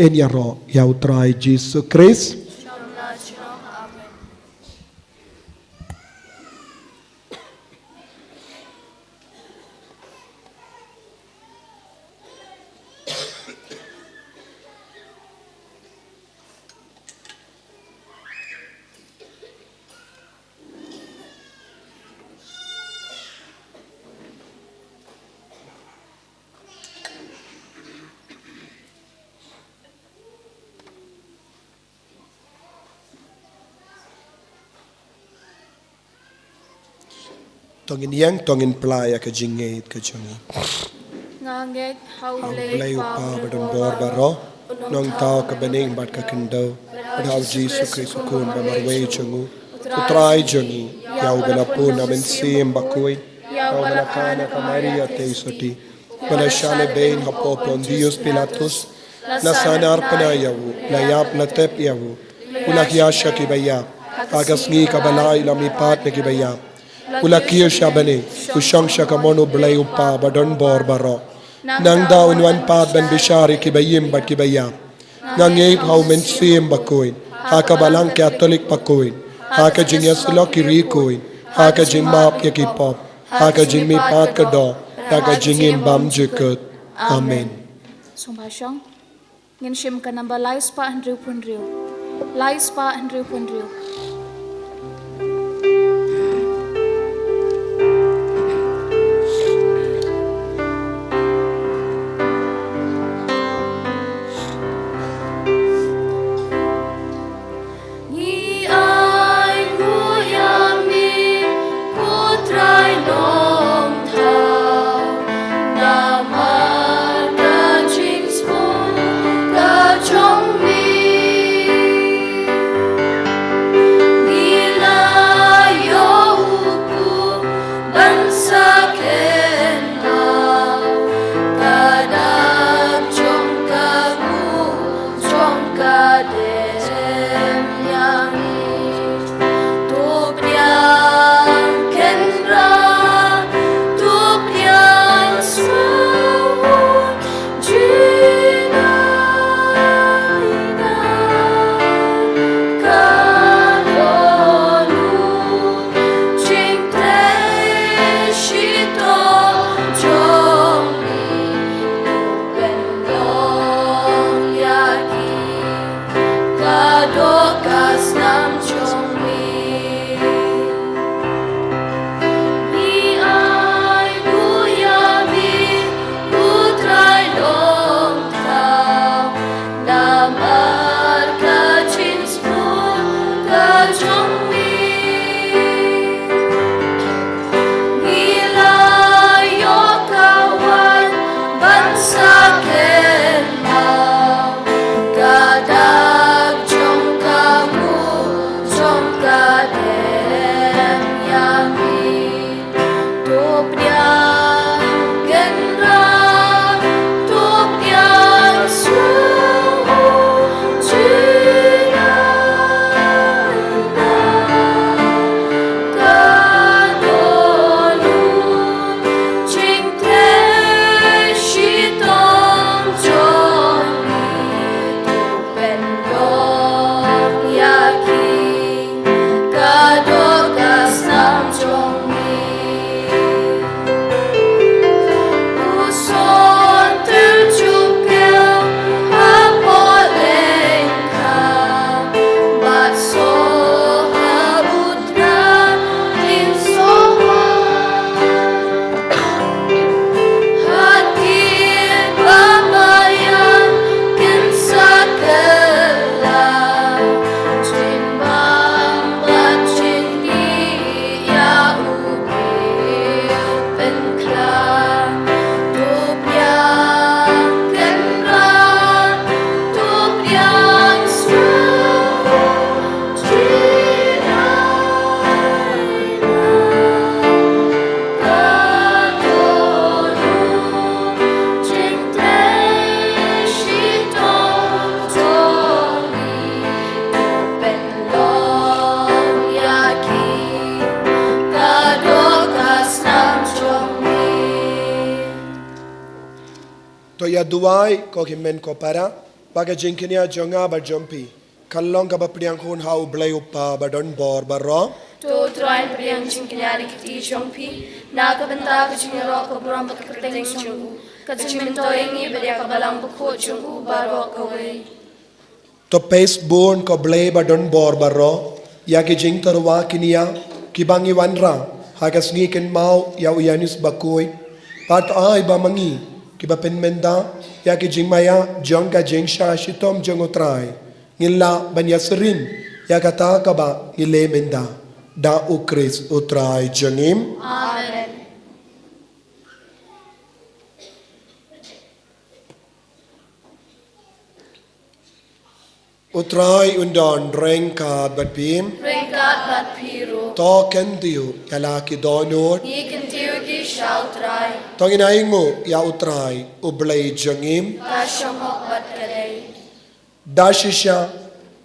Yn ïaroh ïa u Trai Jisu Khrist. To ngin ïeng, to ngin plie ïa ka jingngeit ka jong ngi. Nga ngeit ha U Blei U Kpa ba don bor baroh, u nongthaw ka bneng bad ka khyndew, bad ha U Jisu Khrist u Khun ba marwei jong u, u Trai jong ngi, ïa uba la pun na Mynsiem Bakhuid, ïa uba la kha na ka Maria Theisotti, ba la shah lehbeiñ hapoh Pontius Pilatus, la sahnarphna ïa u, la ïap la tep ïa u, u la hiar sha kiba ïap, ha ka sngi kaba lai u la mihpat na kiba ïap, u la kiew sha bneng, u shong sha kamon U Blei U Kpa ba don bor baroh. Nangta un wan pat ban bishar ïa kiba im bad kiba ïap. Nga ngeit ha U Mynsiem Bakhuid, ha ka Balang Katholik bakhuid, ha ka jingïasyllok ki riewkhuid, ha ka jingmap ïa ki pop, ha ka jingmihpat ka doh, ha ka jingim bymjukut. Amen. Amen. Sngewbha shong. Ngin shim ka number lai spah hynriewphew hynriew. Lai spah hynriewphew hynriew. Ngi ai nguh ïa me, ko Trai Nongthaw, namar ka jingsngewbha ka jong me. Ko ïa duwai, ko hynmen ko para, ba ka jingkñia jong nga bad jong phi kan long kaba pdiang hun ha U Blei U Kpa ba don bor baroh. To U Trai un pdiang jingkñia da ki kti jong phi na ka bynta ka jingïaroh ka burom bad ka kyrteng jong u, ka jingmyntoi ïa ngi bad ïa ka balang bakhuid jong u baroh kawei. To peit bun, ko Blei ba don bor baroh, ïa ki jingtyrwa kñia kiba ngi wanrah ha ka sngi kynmaw ïa u Ïanis bakhuid. Bad to ai ba ma ngi kiba pynmynda ïa ki jingmaïa jong ka jingshah shitom jong U Trai, ngin lah ban ïasyriem ïa kata kaba ngi leh mynta. Da U Khrist U Trai jong ngi. Amen. U Trai un don ryngkat bad phi. Ryngkat bad phi ruh. To kyntiew ïa la ki dohnud. Ngi kyntiew ki sha U Trai. To ngin ainguh ïa U Trai, U Blei jong ngi. Ka shong hok bad ka dei. Da shisha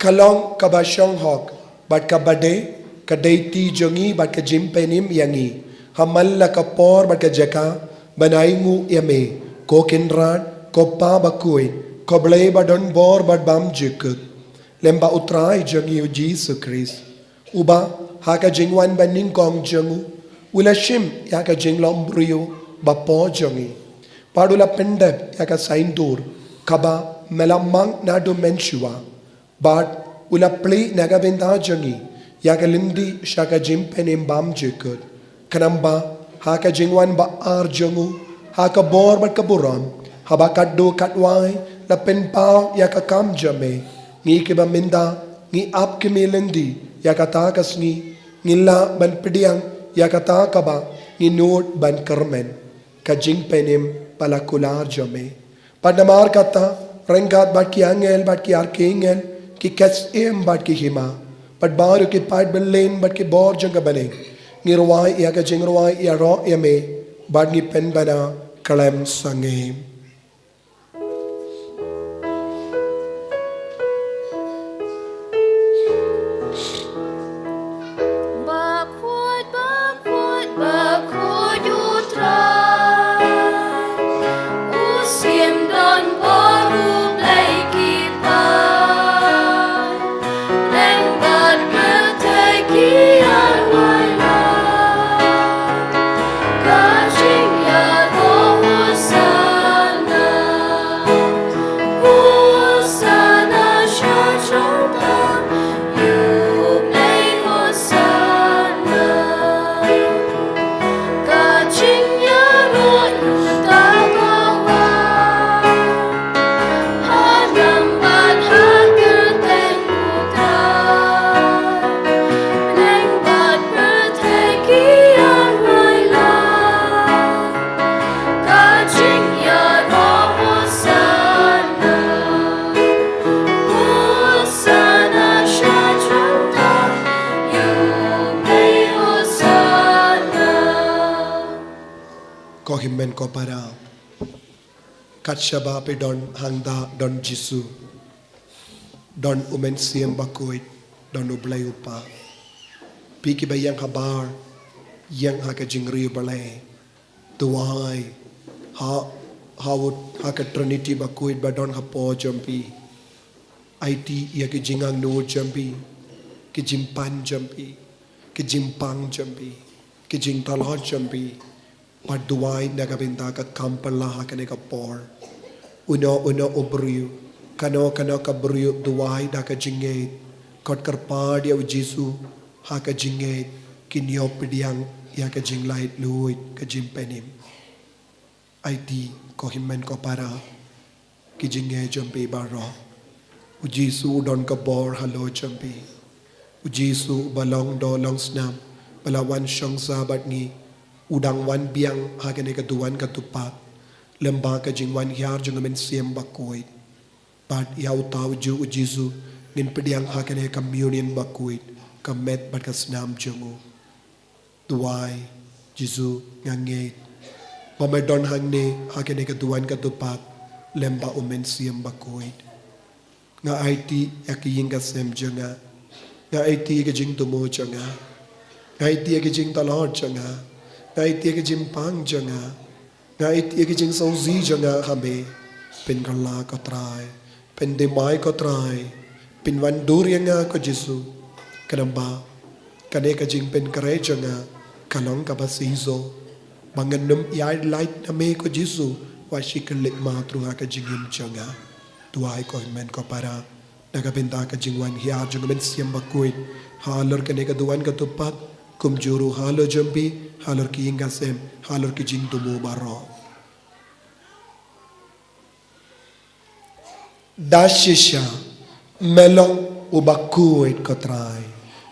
ka long kaba shong hok bad kaba dei, ka dei ti jong ngi bad ka jingpynim ïa ngi ha man la ka por bad ka jaka ban ainguh ïa me, ko Kynrad, ko Pa bakhuid, ko Blei ba don bor bad bymjukut. Lem bad U Trai jong ngi U Jisu Khrist, uba ha ka jingwan banyngkong jong u, u la shim ïa ka jinglong briew ba poh jong ngi, bad u la pyndep ïa ka saiñdur kaba me la mang naduh mynshuwa, bad u la plie na ka bynta jong ngi ïa ka lynti sha ka jingpynim bymjukut. Khnang ba ha ka jingwan ba ar jong u, ha ka bor bad ka burom, haba katto katwai la pynpaw ïa ka kam jong me, ngi kiba mynta ngi ap kmie lynti ïa kata ka sngi, ngin lah ban pdiang ïa kata kaba ngi nud ban kyrmen, ka jingpynim ba la kular jong me. Bad namar kata, ryngkat bad ki angel bad ki archangel, ki ksiem bad ki hima, bad baroh ki paid bymman bad ki bor jong ka bneng, ngi rwai ïa ka jingrwai ïaroh ïa me, bad ngi pynbna khlem sangeh. Bakhuid, bakhuid, bakhuid U Trai, u Syiem don bor, u Blei ki paid, bneng bad pyrthei ki ïaroh ïa u. Ka jingïaroh Hosanna, Hosanna sha jrong U Blei, Hosanna. Ka jingïaroh ïa uta uba wan ha nam bad ha kyrteng U Trai, bneng bad pyrthei ki ïaroh ïa u. Ka jingïaroh Hosanna, Hosanna sha jrong U Blei, Hosanna. Ko hynmen ko para, kat shaba phi don hangta don Jisu, don U Mynsiem Bakhuid, don U Blei U Kpa. Phi kiba ïeng habar, ïeng ha ka jingriewblei. Duwai ha, ha u, ha ka Trinity bakhuid ba don hapoh jong phi. Aiti ïa ki jingangnud jong phi, ki jingpan jong phi, ki jingpang jong phi, ki jingtlot jong phi. Bad duwai na ka bynta ka kam phylla ha kane ka por. Uno uno u briew, kano kano ka briew, duwai da ka jingngeit. Khot kyrpad ïa U Jisu ha ka jingngeit, kin ïoh pdiang ïa ka jinglaitluid, ka jingpynim. Aiti, ko hynmen ko para, ki jingngeit jong phi baroh. U Jisu u don ka bor halor jong phi. U Jisu uba long doh long snam, ba la wan shong sah bad ngi, u dang wan biang ha kane ka duwan ka dewpath, lyngba ka jingwan hiar jong U Mynsiem Bakhuid. Bad ïa uta u Jisu, u Jisu ngin pdiang ha kane ka communion bakhuid, ka met bad ka snam jong u. Duwai, Jisu, nga ngeit ba me don hangne ha kane ka duwan ka dewpath lyngba U Mynsiem Bakhuid. Nga aiti ïa ka ïing ka sem jong nga. Nga aiti ïa ka jingthmu jong nga. Nga aiti ïa ka jingtlot jong nga. Nga aiti ïa ka jingpang jong nga. Nga aiti ïa ka jingsngewsih jong nga ha me. Pynkylla ko Trai, pyndih mai ko Trai, pynwandur ïa nga ko Jisu. Khnang ba kane ka jingpynkhreh jong nga ka long kaba shisha, ba ngan nym ïaid lait na me ko Jisu, wat shi khyllipmat ruh ha ka jingim jong nga. Duwai ko hynmen ko para, na ka bynta ka jingwan hiar jong u Mynsiem Bakhuid halor kane ka duwan ka tymmen, kumjuh ruh halor jong phi, halor ki ïing ki sem, halor ki jingthmu baroh. Da shisha me long uba khuid ko Trai,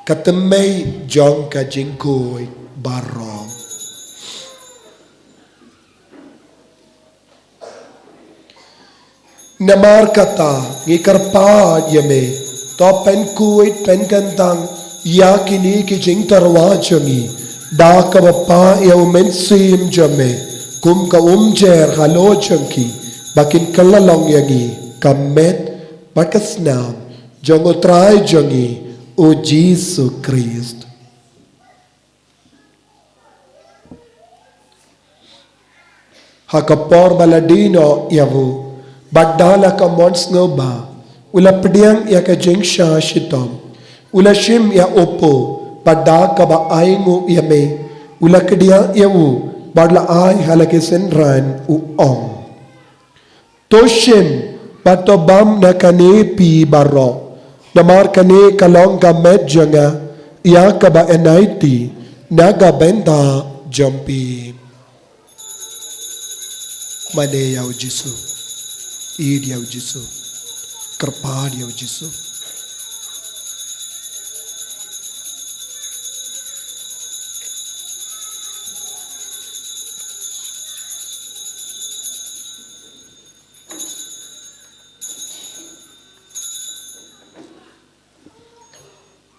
ka tymmen jong ka jingkhuid baroh. Namar kata ngi kyrpad ïa me, to pynkhuid pynkyntang ïa kine ki jingtyrwa jong ngi da kaba pah ïa u Mynsiem jong me, kum ka umjer halor jong ki, ba kin kylla long ïa ngi ka met bad ka snam jong u Trai jong ngi u Jisu Khrist. Ha ka por ba la die noh ïa u, bad da la ka mon sngewbha, u la pdiang ïa ka jingshah shitom, u la shim ïa u pud, bad da kaba ainguh ïa me, u la kdiah ïa u, bad la ai ha la ki synran, u ong: To shim bad to bam na kane phi baroh, namar kane ka long ka met jong nga, ïa kaba aiti na ka bynta jong phi. Mane ïa u Jisu, ïeit ïa u Jisu, kyrpad ïa u Jisu.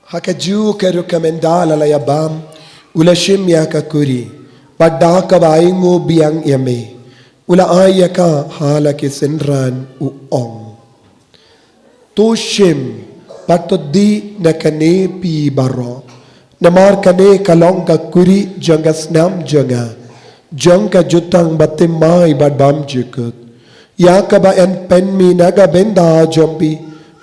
Ha kajuh ka rukom ynda la la ïa bam, u la shim ïa ka kuri, bad da kaba ainguh biang ïa me, u la ai ïa ka ha la ki synran, u ong: To shim bad to die na kane phi baroh, namar kane ka long ka kuri jong ka snam jong nga, jong ka jutang bathymmai bad bymjukut, ïa kaba yn pynmih na ka bynta jong phi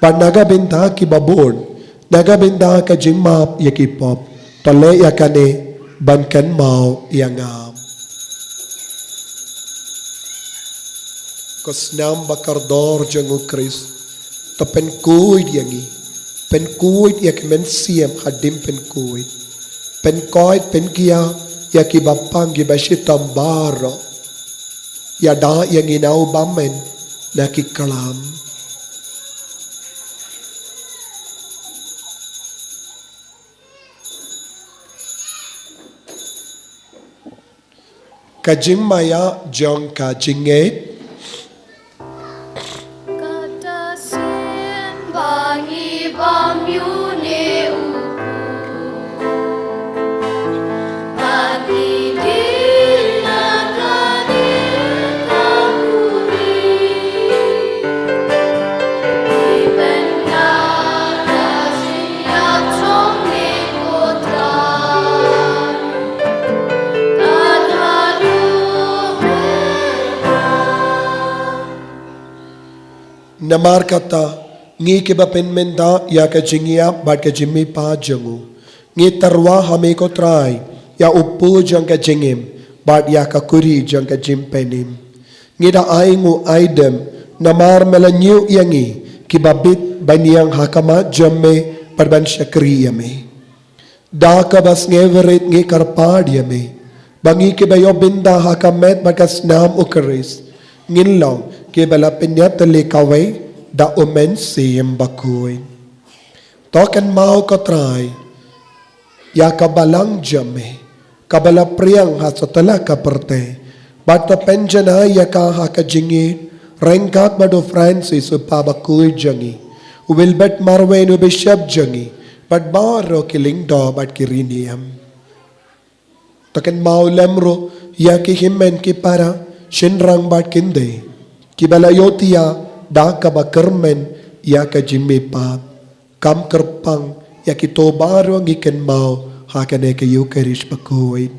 bad na ka bynta kiba bun, na ka bynta ka jingmap ïa ki pop. To leh ïa kane ban kynmaw ïa nga. Ko snam bakordor jong u Khrist, to pynkhuid ïa ngi, pynkhuid ïa ki mynsiem hadien pynkhuid, pynkoit pynkhia ïa kiba pang kiba shitom baroh. Ïada ïa ngi na u bymman na ki klam. Ka jingmaïa jong ka jingngeit. Kata sien ba ngi bam ïa une u pud, ba ngi die na kane ka kuri, ngi pynkylla ka jingïaid jong me ko Trai. Namar kata, ngi kiba pynmynta ïa ka jingïap bad ka jingmihpat jong u, ngi tyrwa ha me ko Trai, ïa u pud jong ka jingim bad ïa ka kuri jong ka jingpynim. Ngi da ainguh aidem namar me la ñiew ïa ngi kiba bit ban ïeng ha khmat jong me bad ban shakri ïa me. Da kaba sngewrit ngi kyrpad ïa me ba ngi kiba ïoh bynta ha ka met bad ka snam u Khrist ngin long kiba la pynïatylli kawei da u Mynsiem Bakhuid. To kynmaw ko Trai ïa ka balang jong me kaba la pdiang ha sawtla ka pyrthei, bad to pynjanai ïa ka ha ka jingïeit ryngkat bad u Francis u Papa bakhuid jong ngi, u Wilbert Marwein u Bishop jong ngi, bad baroh ki lyngdoh bad ki riewniam. To kynmaw lem ruh ïa ki hynmen ki para, shynrang bad kynthei kiba la ïohthiah da kaba kyrmen ïa ka jingmihpat. Kam kyrpang ïa kito baroh ngi kynmaw ha kane ka Eukharist bakhuid.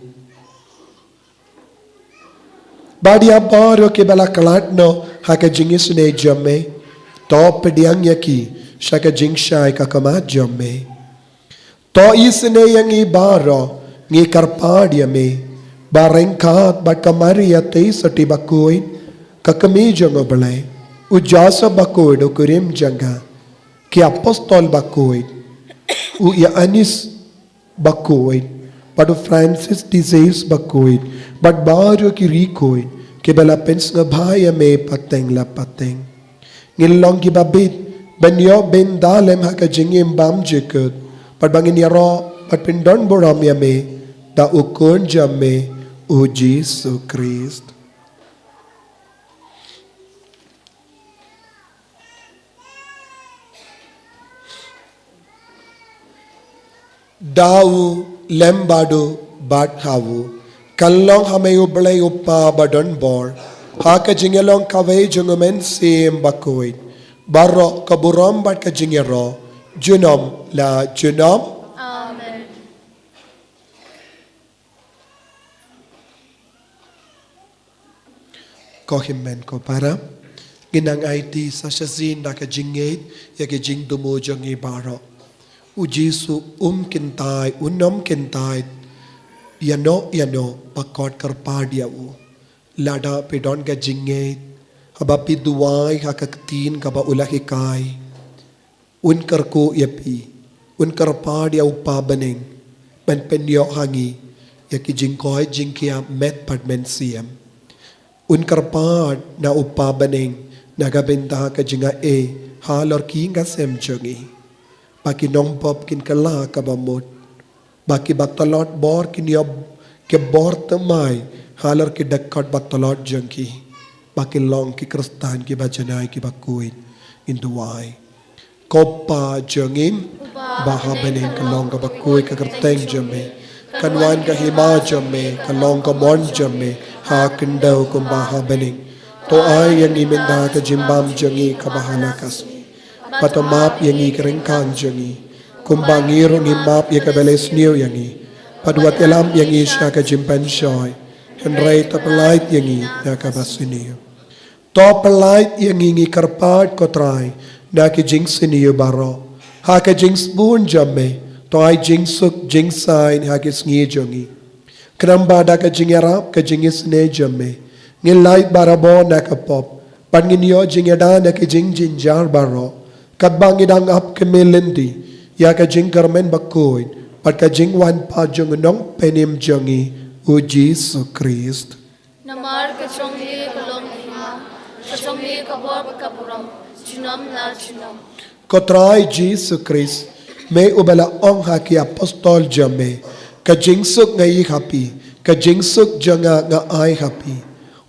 Bad ïa baroh kiba la khlad noh ha ka jingisynei jong me, to pdiang ïa ki sha ka jingshai ka khmat jong me. To isynei ïa ngi baroh, ngi kyrpad ïa me, ba ryngkat bad ka Maria te sati bakhuid, ka kmie jong U Blei, u Joseph bakhuid u kurim jong ka, ki apostol bakhuid, u Ïoannis bakhuid, bad u Francis de Sales bakhuid, bad baroh ki riewkhuid kiba la pynsngewbha ïa me pateng la pateng. Ngin long kiba bit ban ïoh bynta lem ha ka jingim bymjukut, bad ba ngin ïaroh bad pyndonburom ïa me da u Khun jong me, u Jisu Khrist. Da u, lem bad u, bad ha u, kan long ha me U Blei U Kpa badonbor, ha ka jingïalong kawei jong U Mynsiem Bakhuid, baroh ka burom bad ka jingïaroh, junom la junom. Amen. Ko hynmen ko para, ngin nang aiti sa shisien da ka jingngeit ïa ki jingthmu jong ngi baroh. U Jisu um kyntait, un ym kyntait ïano ïano, ba khot kyrpad ïa u. Lada phi don ka jingngeit, haba phi duwai ha ka ktien kaba u la hikai, un kyrkhu ïa phi, un kyrpad ïa U Kpa bneng ban pynïoh ha ngi ïa ki jingkoit jingkhiah met bad mynsiem. Un kyrpad na U Kpa bneng na ka bynta ka jingaiei halor ki nongïashem jong ngi, ba ki nongpop kin kylla kaba mut, ba kiba tlot bor kin ïoh ki bor thymmai halor ki dkhot ba tlot jong ki, ba kin long ki Khristan kiba janai kiba khuid. Ngin duwai. Ko Pa jong ngi ba ha bneng, kan long kaba khuid ka kyrteng jong me, kan wan ka hima jong me, kan long ka mon jong me ha khyndew kumba ha bneng. To ai ïa ngi mynta ka jingbam jong ngi kaba ha la ka sngi, bad to map ïa ngi ki ryngkang jong ngi, kumba ngi ruh ngi map ïa kiba la sniew ïa ngi, bad wat ïalam ïa ngi sha ka jingpynshoi, hynrei to pyllait ïa ngi na kaba sniew. To pyllait ïa ngi, ngi kyrpad ko Trai, na ki jingsniew baroh. Ha ka jingsbun jong me, to ai jingsuk jingsaiñ ha ki sngi jong ngi. Khnang ba da ka jingïarap ka jingisynei jong me, ngin lait barabor na ka pop, bad ngin ïoh jingïada na ki jingjynjar baroh, katba ngi dang ap khmih lynti ïa ka jingkyrmen bakhuid bad ka jingwan pat jong u Nongpynim jong ngi, u Jisu Khrist. Namar ka jong me ka long ka hima, ka jong me ka bor bad ka burom, junom la junom. Ko Trai Jisu Khrist, me uba la ong ha ki apostol jong me, ka jingsuk nga ai ha phi, ka jingsuk jong nga nga ai ha phi.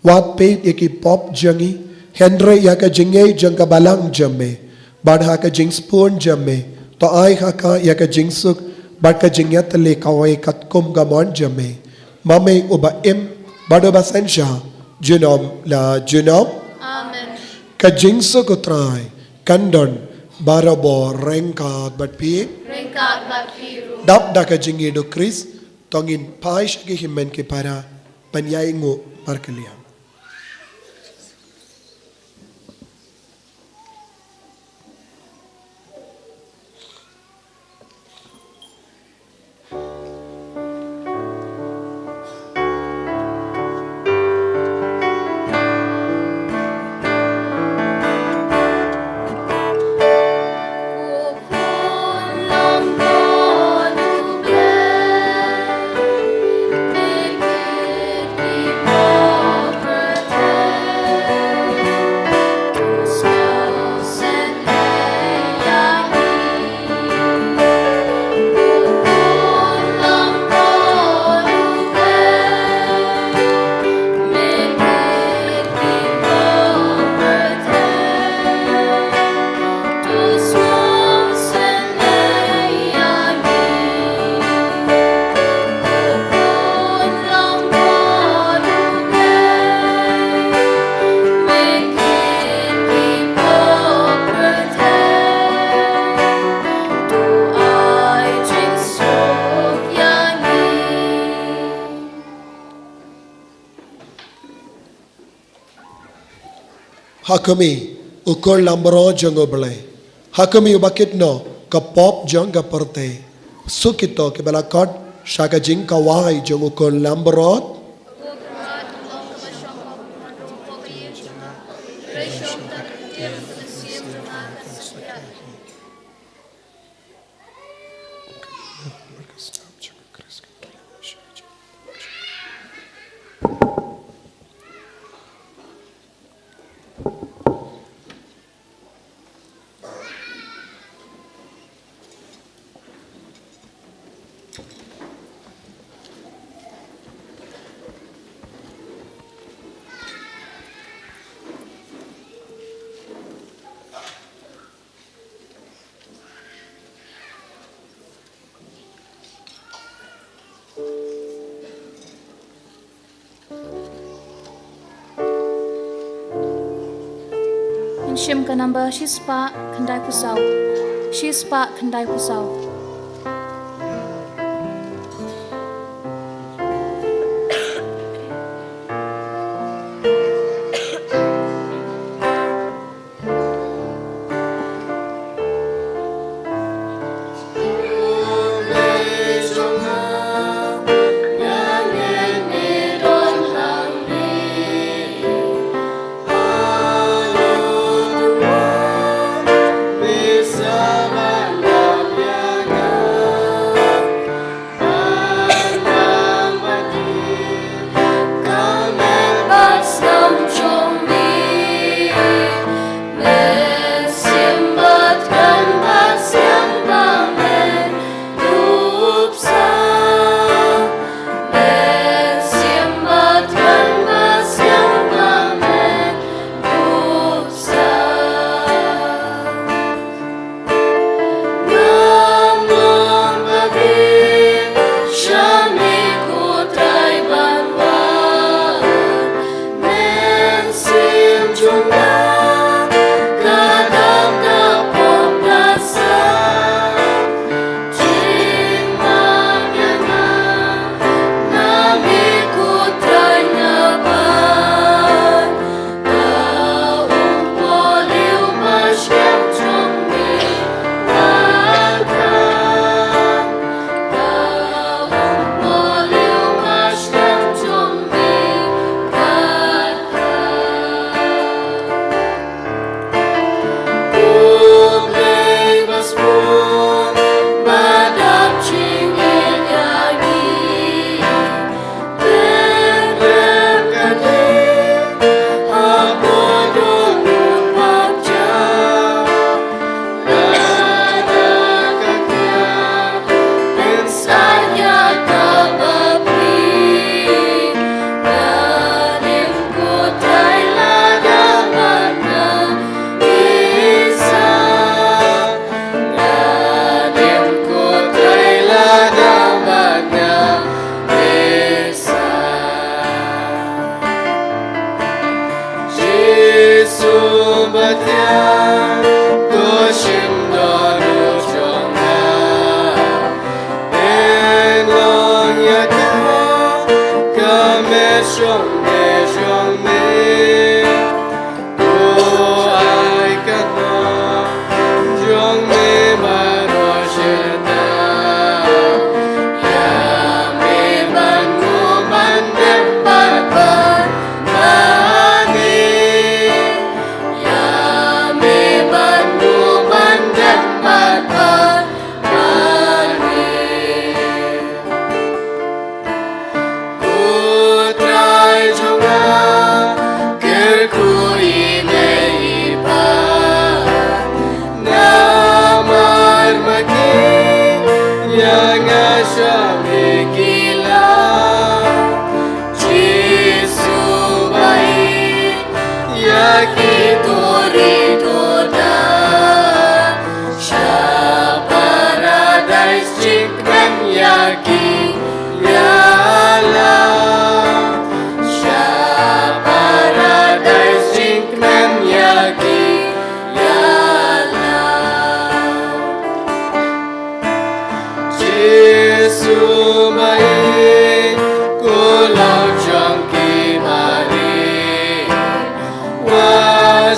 Wat peit ïa ki pop jong ngi, hynrei ïa ka jingngeit jong ka balang jong me. Bad ha ka jingsbun jong me, to ai ha ka ïa ka jingsuk bad ka jingïatylli kawei katkum ka mon jong me, ma me uba im bad uba synshar, junom la junom. Amen. Ka jingsuk u Trai kan don barabor ryngkat bad phi. Ryngkat bad phi ruh. Dap da ka jingïeit u Khrist, to ngin phai sha ki hynmen ki para ban ïainguh markylliang. Ha khmih, u Khun Langbrot jong U Blei. Ha khmih uba kit noh ka pop jong ka pyrthei. Suk kito kiba la khot sha ka jingkawei jong u Khun Langbrot. Ngin shim ka number shispah khyndai phew saw. Shispah khyndai phew saw. Jisu ba thiang, to shim dohnud jong nga. Pynlong ïa ka, ka met shong me jong me. To ai ka jong me baroh shi taïew. Ïa me ban ngop ban dem bad bad ma me. Ïa me ban ngop ban dem bad bad ma me. Ko Trai jong nga, kyrkhu ïa me i Kpa. Namar ma ki ïa nga sha me ki la. Jisu ba ïeit ïa ki to ri to da. Sha Paradais jingkmen ïa ki ïa la. Sha Paradais jingkmen ïa ki ïa la. Jisu ba ïeit, ko Law jong ki ba rit. Wat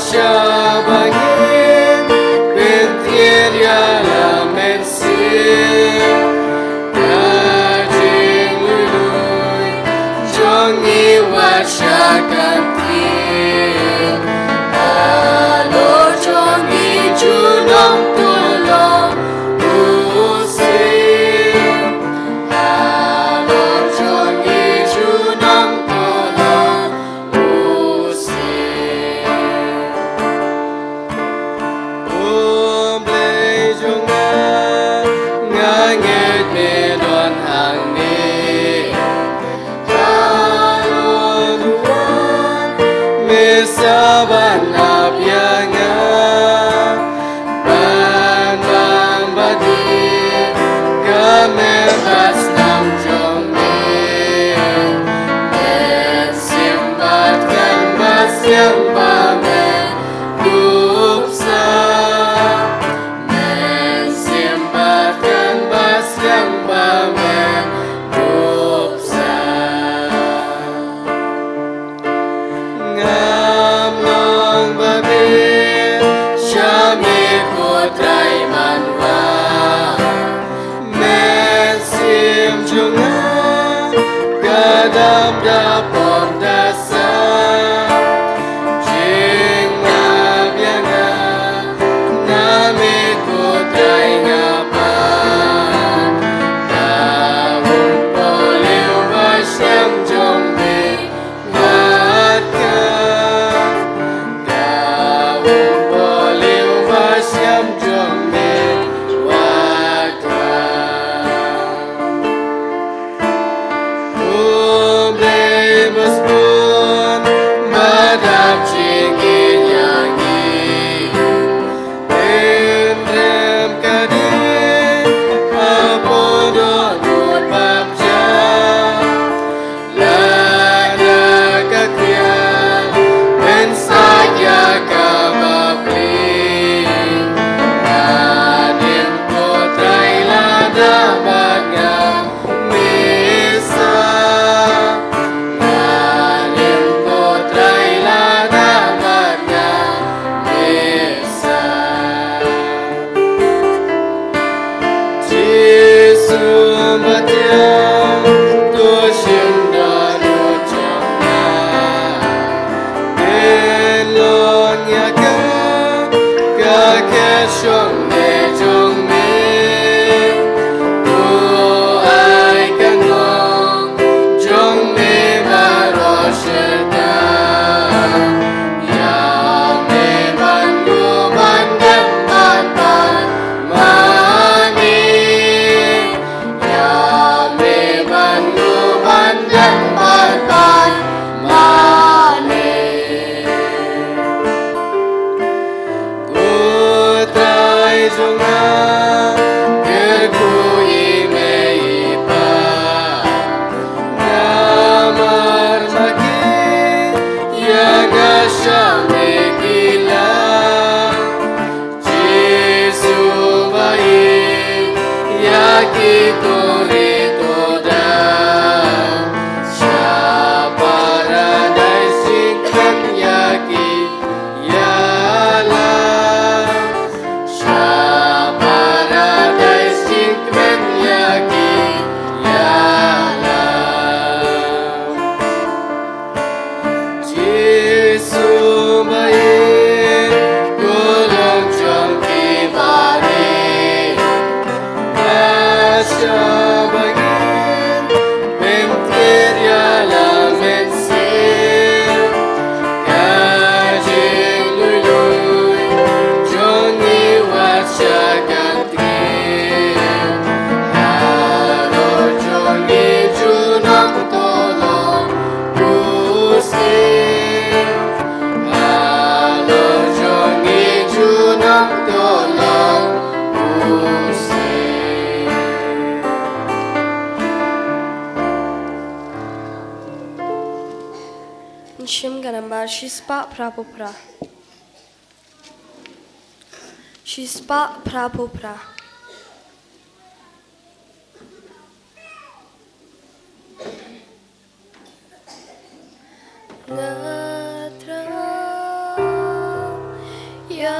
Ïeit me don hangne. Hallelujah. Me sa ban ap ïa nga. Ban bam ba dei ka me ba sdang jong me. Me sim bad kan ba sdang ba me dup sa. Men sim bad kan ba sdang ba men dup sa. Ngam long ba bit sha me ko Trai man wa. Men sim jong nga ka dam da pom da sa. Jingmap ïa nga na me ko Trai nga pan. Ka um pohliew ba sdang jong me wat ka. Ka um pohliew ba sdang jong me wat ka. Misa, nga nym ko Trai lada bad nga misa. Jisu ba thiang, to shim dohnud jong nga. Pynlong ïa ka, ka khet shongneh jong me. To ai ka ngong jong me baroh shata. Ïa me ban ïoh ban dem ban pan mane. Ïa me ban ïoh ban dem ban pan mane. Ko Trai jong nga, kyrkhu ïa me i Kpa. Namar ma ki ïa nga sha me ki la. Jisu ba ïeit ïa ki to ri to da. Sha Paradais jingkmen ïa ki ïa la. Sha Paradais jingkmen ïa ki ïa la. Jisu ba ïeit, ko Long jong ki ba rit. Nga shah ba ngin pyntied ïa la mynsiem. Ka jingluilui jong ngi wat sha kan tied. Halor jong ngi junom to long u siem. Halor jong ngi junom to long u siem. Ngi shim ka nambar shispah phra phew phra. Shispah phra phew phra. Nga thrang ïa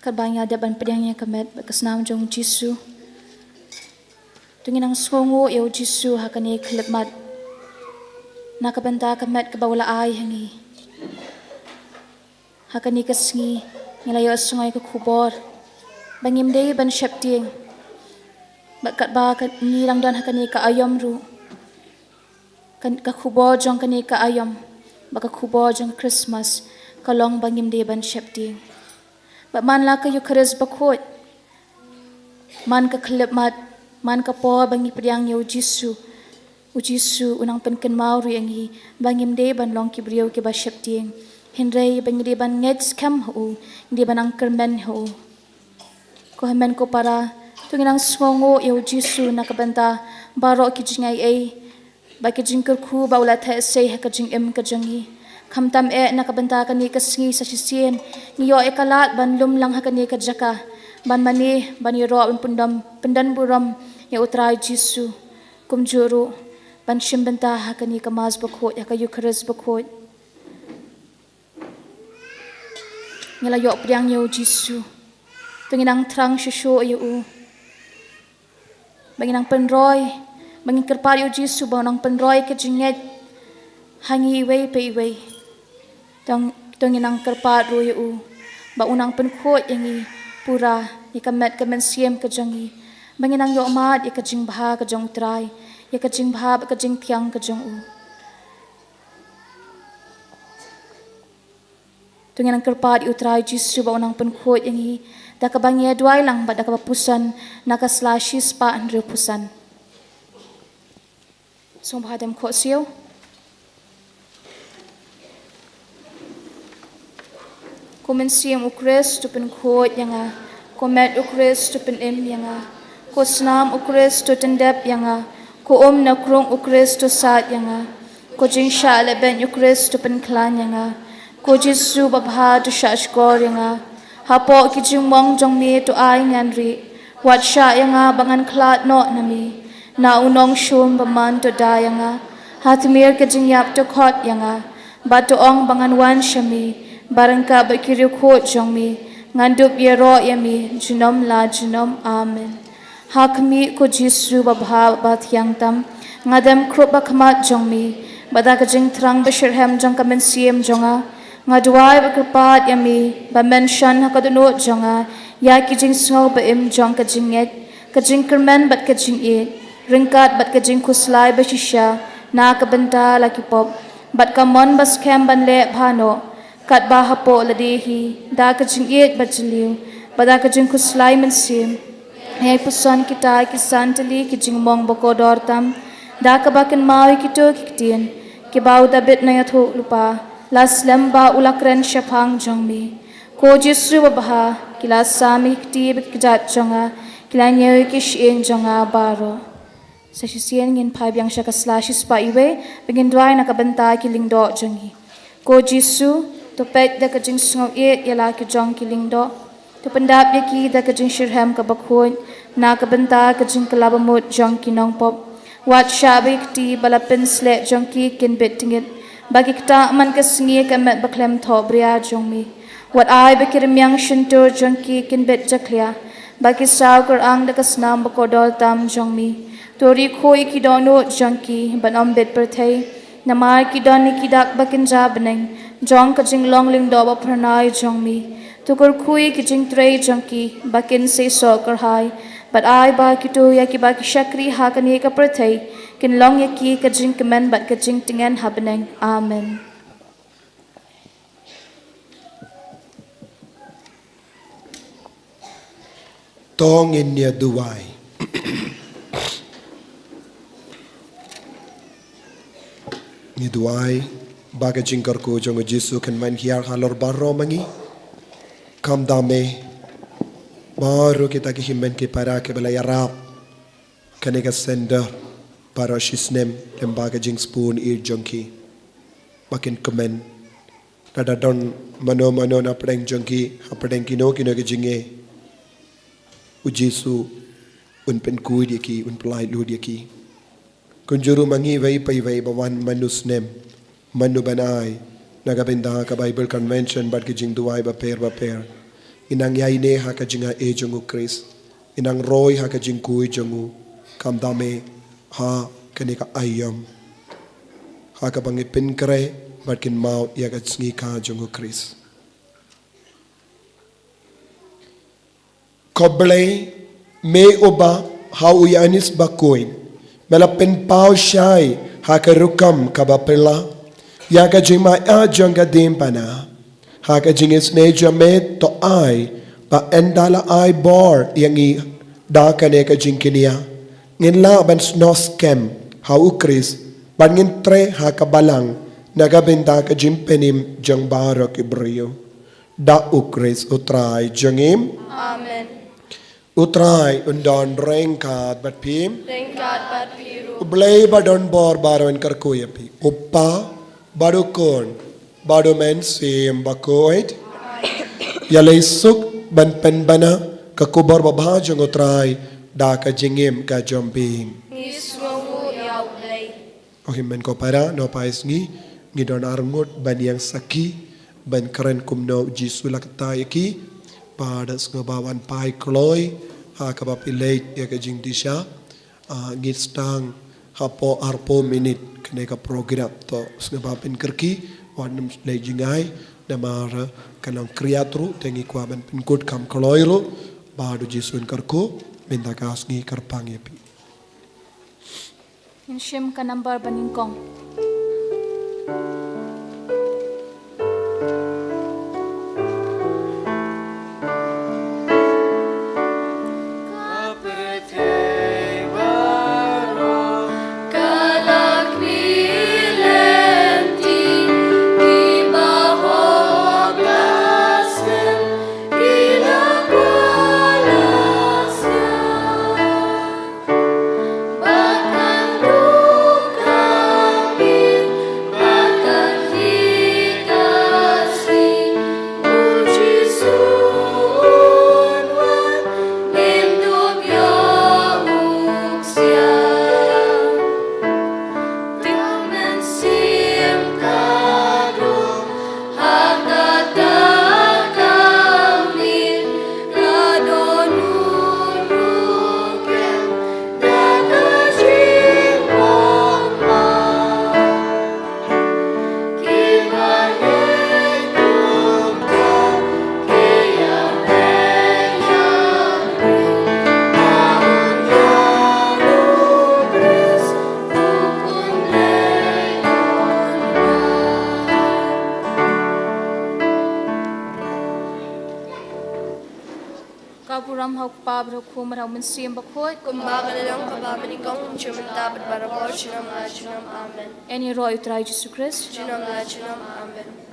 Katba ngi la dep ban pdiang ïa ka met bad ka snam jong u Jisu, to ngin nang sngewnguh ïa u Jisu ha kane ka khyllipmat na ka bynta ka met kaba u la ai ha ngi. Ha kane ka sngi ngi la ïohsngew ïa ka khubor ba ngim dei ban sheptieng. Bad katba ka, ngi dang don ha kane ka aïom ruh, ka, ka khubor jong kane ka aïom bad ka khubor jong ka Christmas ka long ba ngim dei ban sheptieng. Bad man la ka Eukharist Bakhuid, man ka khyllipmat, man ka por ba ngi pdiang ïa u Jisu, u Jisu u nang pynkynmaw ruh ïa ngi ba ngim dei ban long ki briew kiba sheptieng, hynrei ba ngi dei ban ngeit skhem ha u, ngi dei ban nang kyrmen ha u. Ko hynmen ko para, to ngin nang sngewnguh ïa u Jisu na ka bynta baroh ki jingaiei bad ki jingkyrkhu ba u la theh sei ha ka jingim ka jong ngi. Khamtam eh na ka bynta kane ka sngi sa shisien ngi ïoh ïa ka lad ban lum lang ha kane ka jaka, ban mane, ban ïaroh, ban pyndon, pyndon burom ïa u Trai Jisu. Kumjuh ruh ban shim bynta ha kane ka Mass Bakhuid, ha ka Eukharist Bakhuid. Ngi la ïoh pdiang ïa u Jisu. To ngin nang thrang shuh shuh ïa u. Ba ngin nang pynroi, ba ngin kyrpad ïa u Jisu ba u nang pynroi ka jingngeit ha ngi iwei pa iwei. To, to ngin nang kyrpad ruh ïa u ba u nang pynkhuid ïa ngi pura, ïa ka met ka mynsiem ka jong ngi, ba ngin nang ïoh mad ïa ka jingbha ka jong u Trai, ïa ka jingbha bad ka jingthiang ka jong u. To ngin nang kyrpad ïa u Trai Jisu ba u nang pynkhuid ïa ngi da kaba ngi ïa duwai lang bad da kaba puson na ka sla shispah hynriewphew san. Sngewbha dem khohsiew. Ko mynsiem u Khrist to pynkhuid ïa nga. Ko met u Khrist to pynim ïa nga. Ko snam u Khrist to tyndep ïa nga. Ko um na krung u Khrist to sad ïa nga. Ko jingshah lehbeiñ u Khrist to pynkhlaiñ ïa nga. Ko Jisu babha to shah shkor ïa nga. Hapoh ki jingmong jong me to ai ngan rieh. Wat shah ïa nga ba ngan khlad noh na me. Na u nongshun bymman to da ïa nga. Ha tmier ka jingïap to khot ïa nga. Bad to ong ba ngan wan sha me. Bad ryngkat bad ki riewkhuid jong me ngan dup ïaroh ïa me junom la junom. Amen. Ha khmih ko Jisu babha ba thiang tam, nga dem krup ha khmat jong me, bad da ka jingthrang ba shitrhem jong ka mynsiem jong nga, nga duwai bad kyrpad ïa me ba men shon ha ka dohnud jong nga ïa ki jingsngew ba im jong ka jingngeit, ka jingkyrmen bad ka jingïeit, ryngkat bad ka jingkhuslai ba shisha na ka bynta la ki pop, bad ka mon ba skhem ban leh bha noh, katba hapoh lade hi, da ka jingïeit ba jylliew, bad da ka jingkhuslai mynsiem, ïai puson kita ki san tylli ki jingmong ba kordor tam, da kaba kynmaw ïa kito ki ktien kiba u Dabid nongïathuhlypa la slem ba u la kren shaphang jong me. Ko Jisu babha, ki la sam ïa ki kti bad ki kjat jong nga, ki la ñiew ïa ki shyieng jong nga baroh. Sa shisien ngin phai biang sha ka sla shispah iwei, ba ngin duwai na ka bynta ki lyngdoh jong ngi. Ko Jisu, to peit da ka jingsngewieit ïa la ki jong ki lyngdoh. To pyndap ïa ki da ka jingshitrhem kaba khuid, na ka bynta ka jingkylla bamut jong ki nongpop. Wat shah ba ki kti ba la pynsleh jong ki kin bit tyngit, ba ki ktah man ka sngi ka met ba khlem thohbria jong me. Wat ai ba ki rmiang shyntur jong ki kin bit jakhlia, ba ki saw kyrang da ka snam ba kordor tam jong me. To ri khuid ïa ki dohnud jong ki ban ym bit pyrthei. Namar ki don ïa ki dak ba kynja bneng jong ka jinglong lyngdoh ba phyrnai jong me. To kyrkhu ïa ki jingtrei jong ki ba kin seisoh kyrhai, Bad ai ba kito ïa kiba ki shakri ha kane ka pyrthei kin long ïa ki ka jingkmen bad ka jingtngen ha bneng. Amen. To ngin ïa duwai. Ngi duwai ba ka jingkyrkhu jong u Jisu kan wan hiar halor baroh ma ngi. Kham da me baroh kita ki hynmen ki para kiba la ïarap kane ka sender baroh shi snem lem bad ka jingsbun ïa jong ki ba kin kmen. Lada don mano mano na pdeng jong ki, ha pdeng kino kino ki jingeh, u Jisu un pynkhuid ïa ki, un pyllait lut ïa ki. Kumjuh ruh ma ngi wei pa wei ba wan man u snem, man u bnai, na ka bynta ka Bible Convention bad ki jingduwai bapher bapher. Ngi nang ïaineh ha ka jingaiei jong u Khrist. Ngi nang roi ha ka jingkhuid jong u, kham da me ha kane ka aïom, ha kaba ngi pynkhreh bad kynmaw ïa ka sngi kha jong u Khrist. Ko Blei, me uba ha u Ïoannis Bakhuid me la pynpaw shai ha ka rukom kaba phylla ïa ka jingmaïa jong ka diengphna. Ha ka jingisynei jong me to ai ba ynda la ai bor ïa ngi da kane ka jingkñia, ngin lah ban snoh skhem ha u Khrist bad ngin treh ha ka balang na ka bynta ka jingpynim jong baroh ki briew. Da u Khrist u Trai jong ngi. Amen. U Trai un don ryngkat bad phi. Ryngkat bad phi ruh. U Blei ba don bor baroh un kyrkhu ïa phi. U Kpa bad u Khun bad u Mynsiem Bakhuid. Ïaleh suk ban pynbna ka khubor babha jong u Trai da ka jingim ka jong phi. Ngi sngewnguh ïa u Blei. O hynmen ko para, na u paisngi ngi don arngut ban ïeng sakhi ban kren kumno u Jisu la kata ïa ki. Bad sngewbha wan phai kloi ha kaba phi leit ïa ka jingdisha. Ah, ngi sdang hapoh arphew minit kane ka program, to sngewbha pynkyrkieh, wat nym leit jngai namar ka long khriat ruh, te ngi kwah ban pynkut kham kloi ruh. Bad u Jisu un kyrkhu mynta ka sngi, kyrpang ïa phi. Ngin shim ka nambar ba nyngkong. Ka burom ha u Kpa bad ha u Khun bad ha u Mynsiem Bakhuid. Kumba ka la long kaba nyngkong, kumjuh mynta bad barabor, junom la junom. Amen. Ïaroh ïa u Trai Jisu Khrist. Junom la junom. Amen.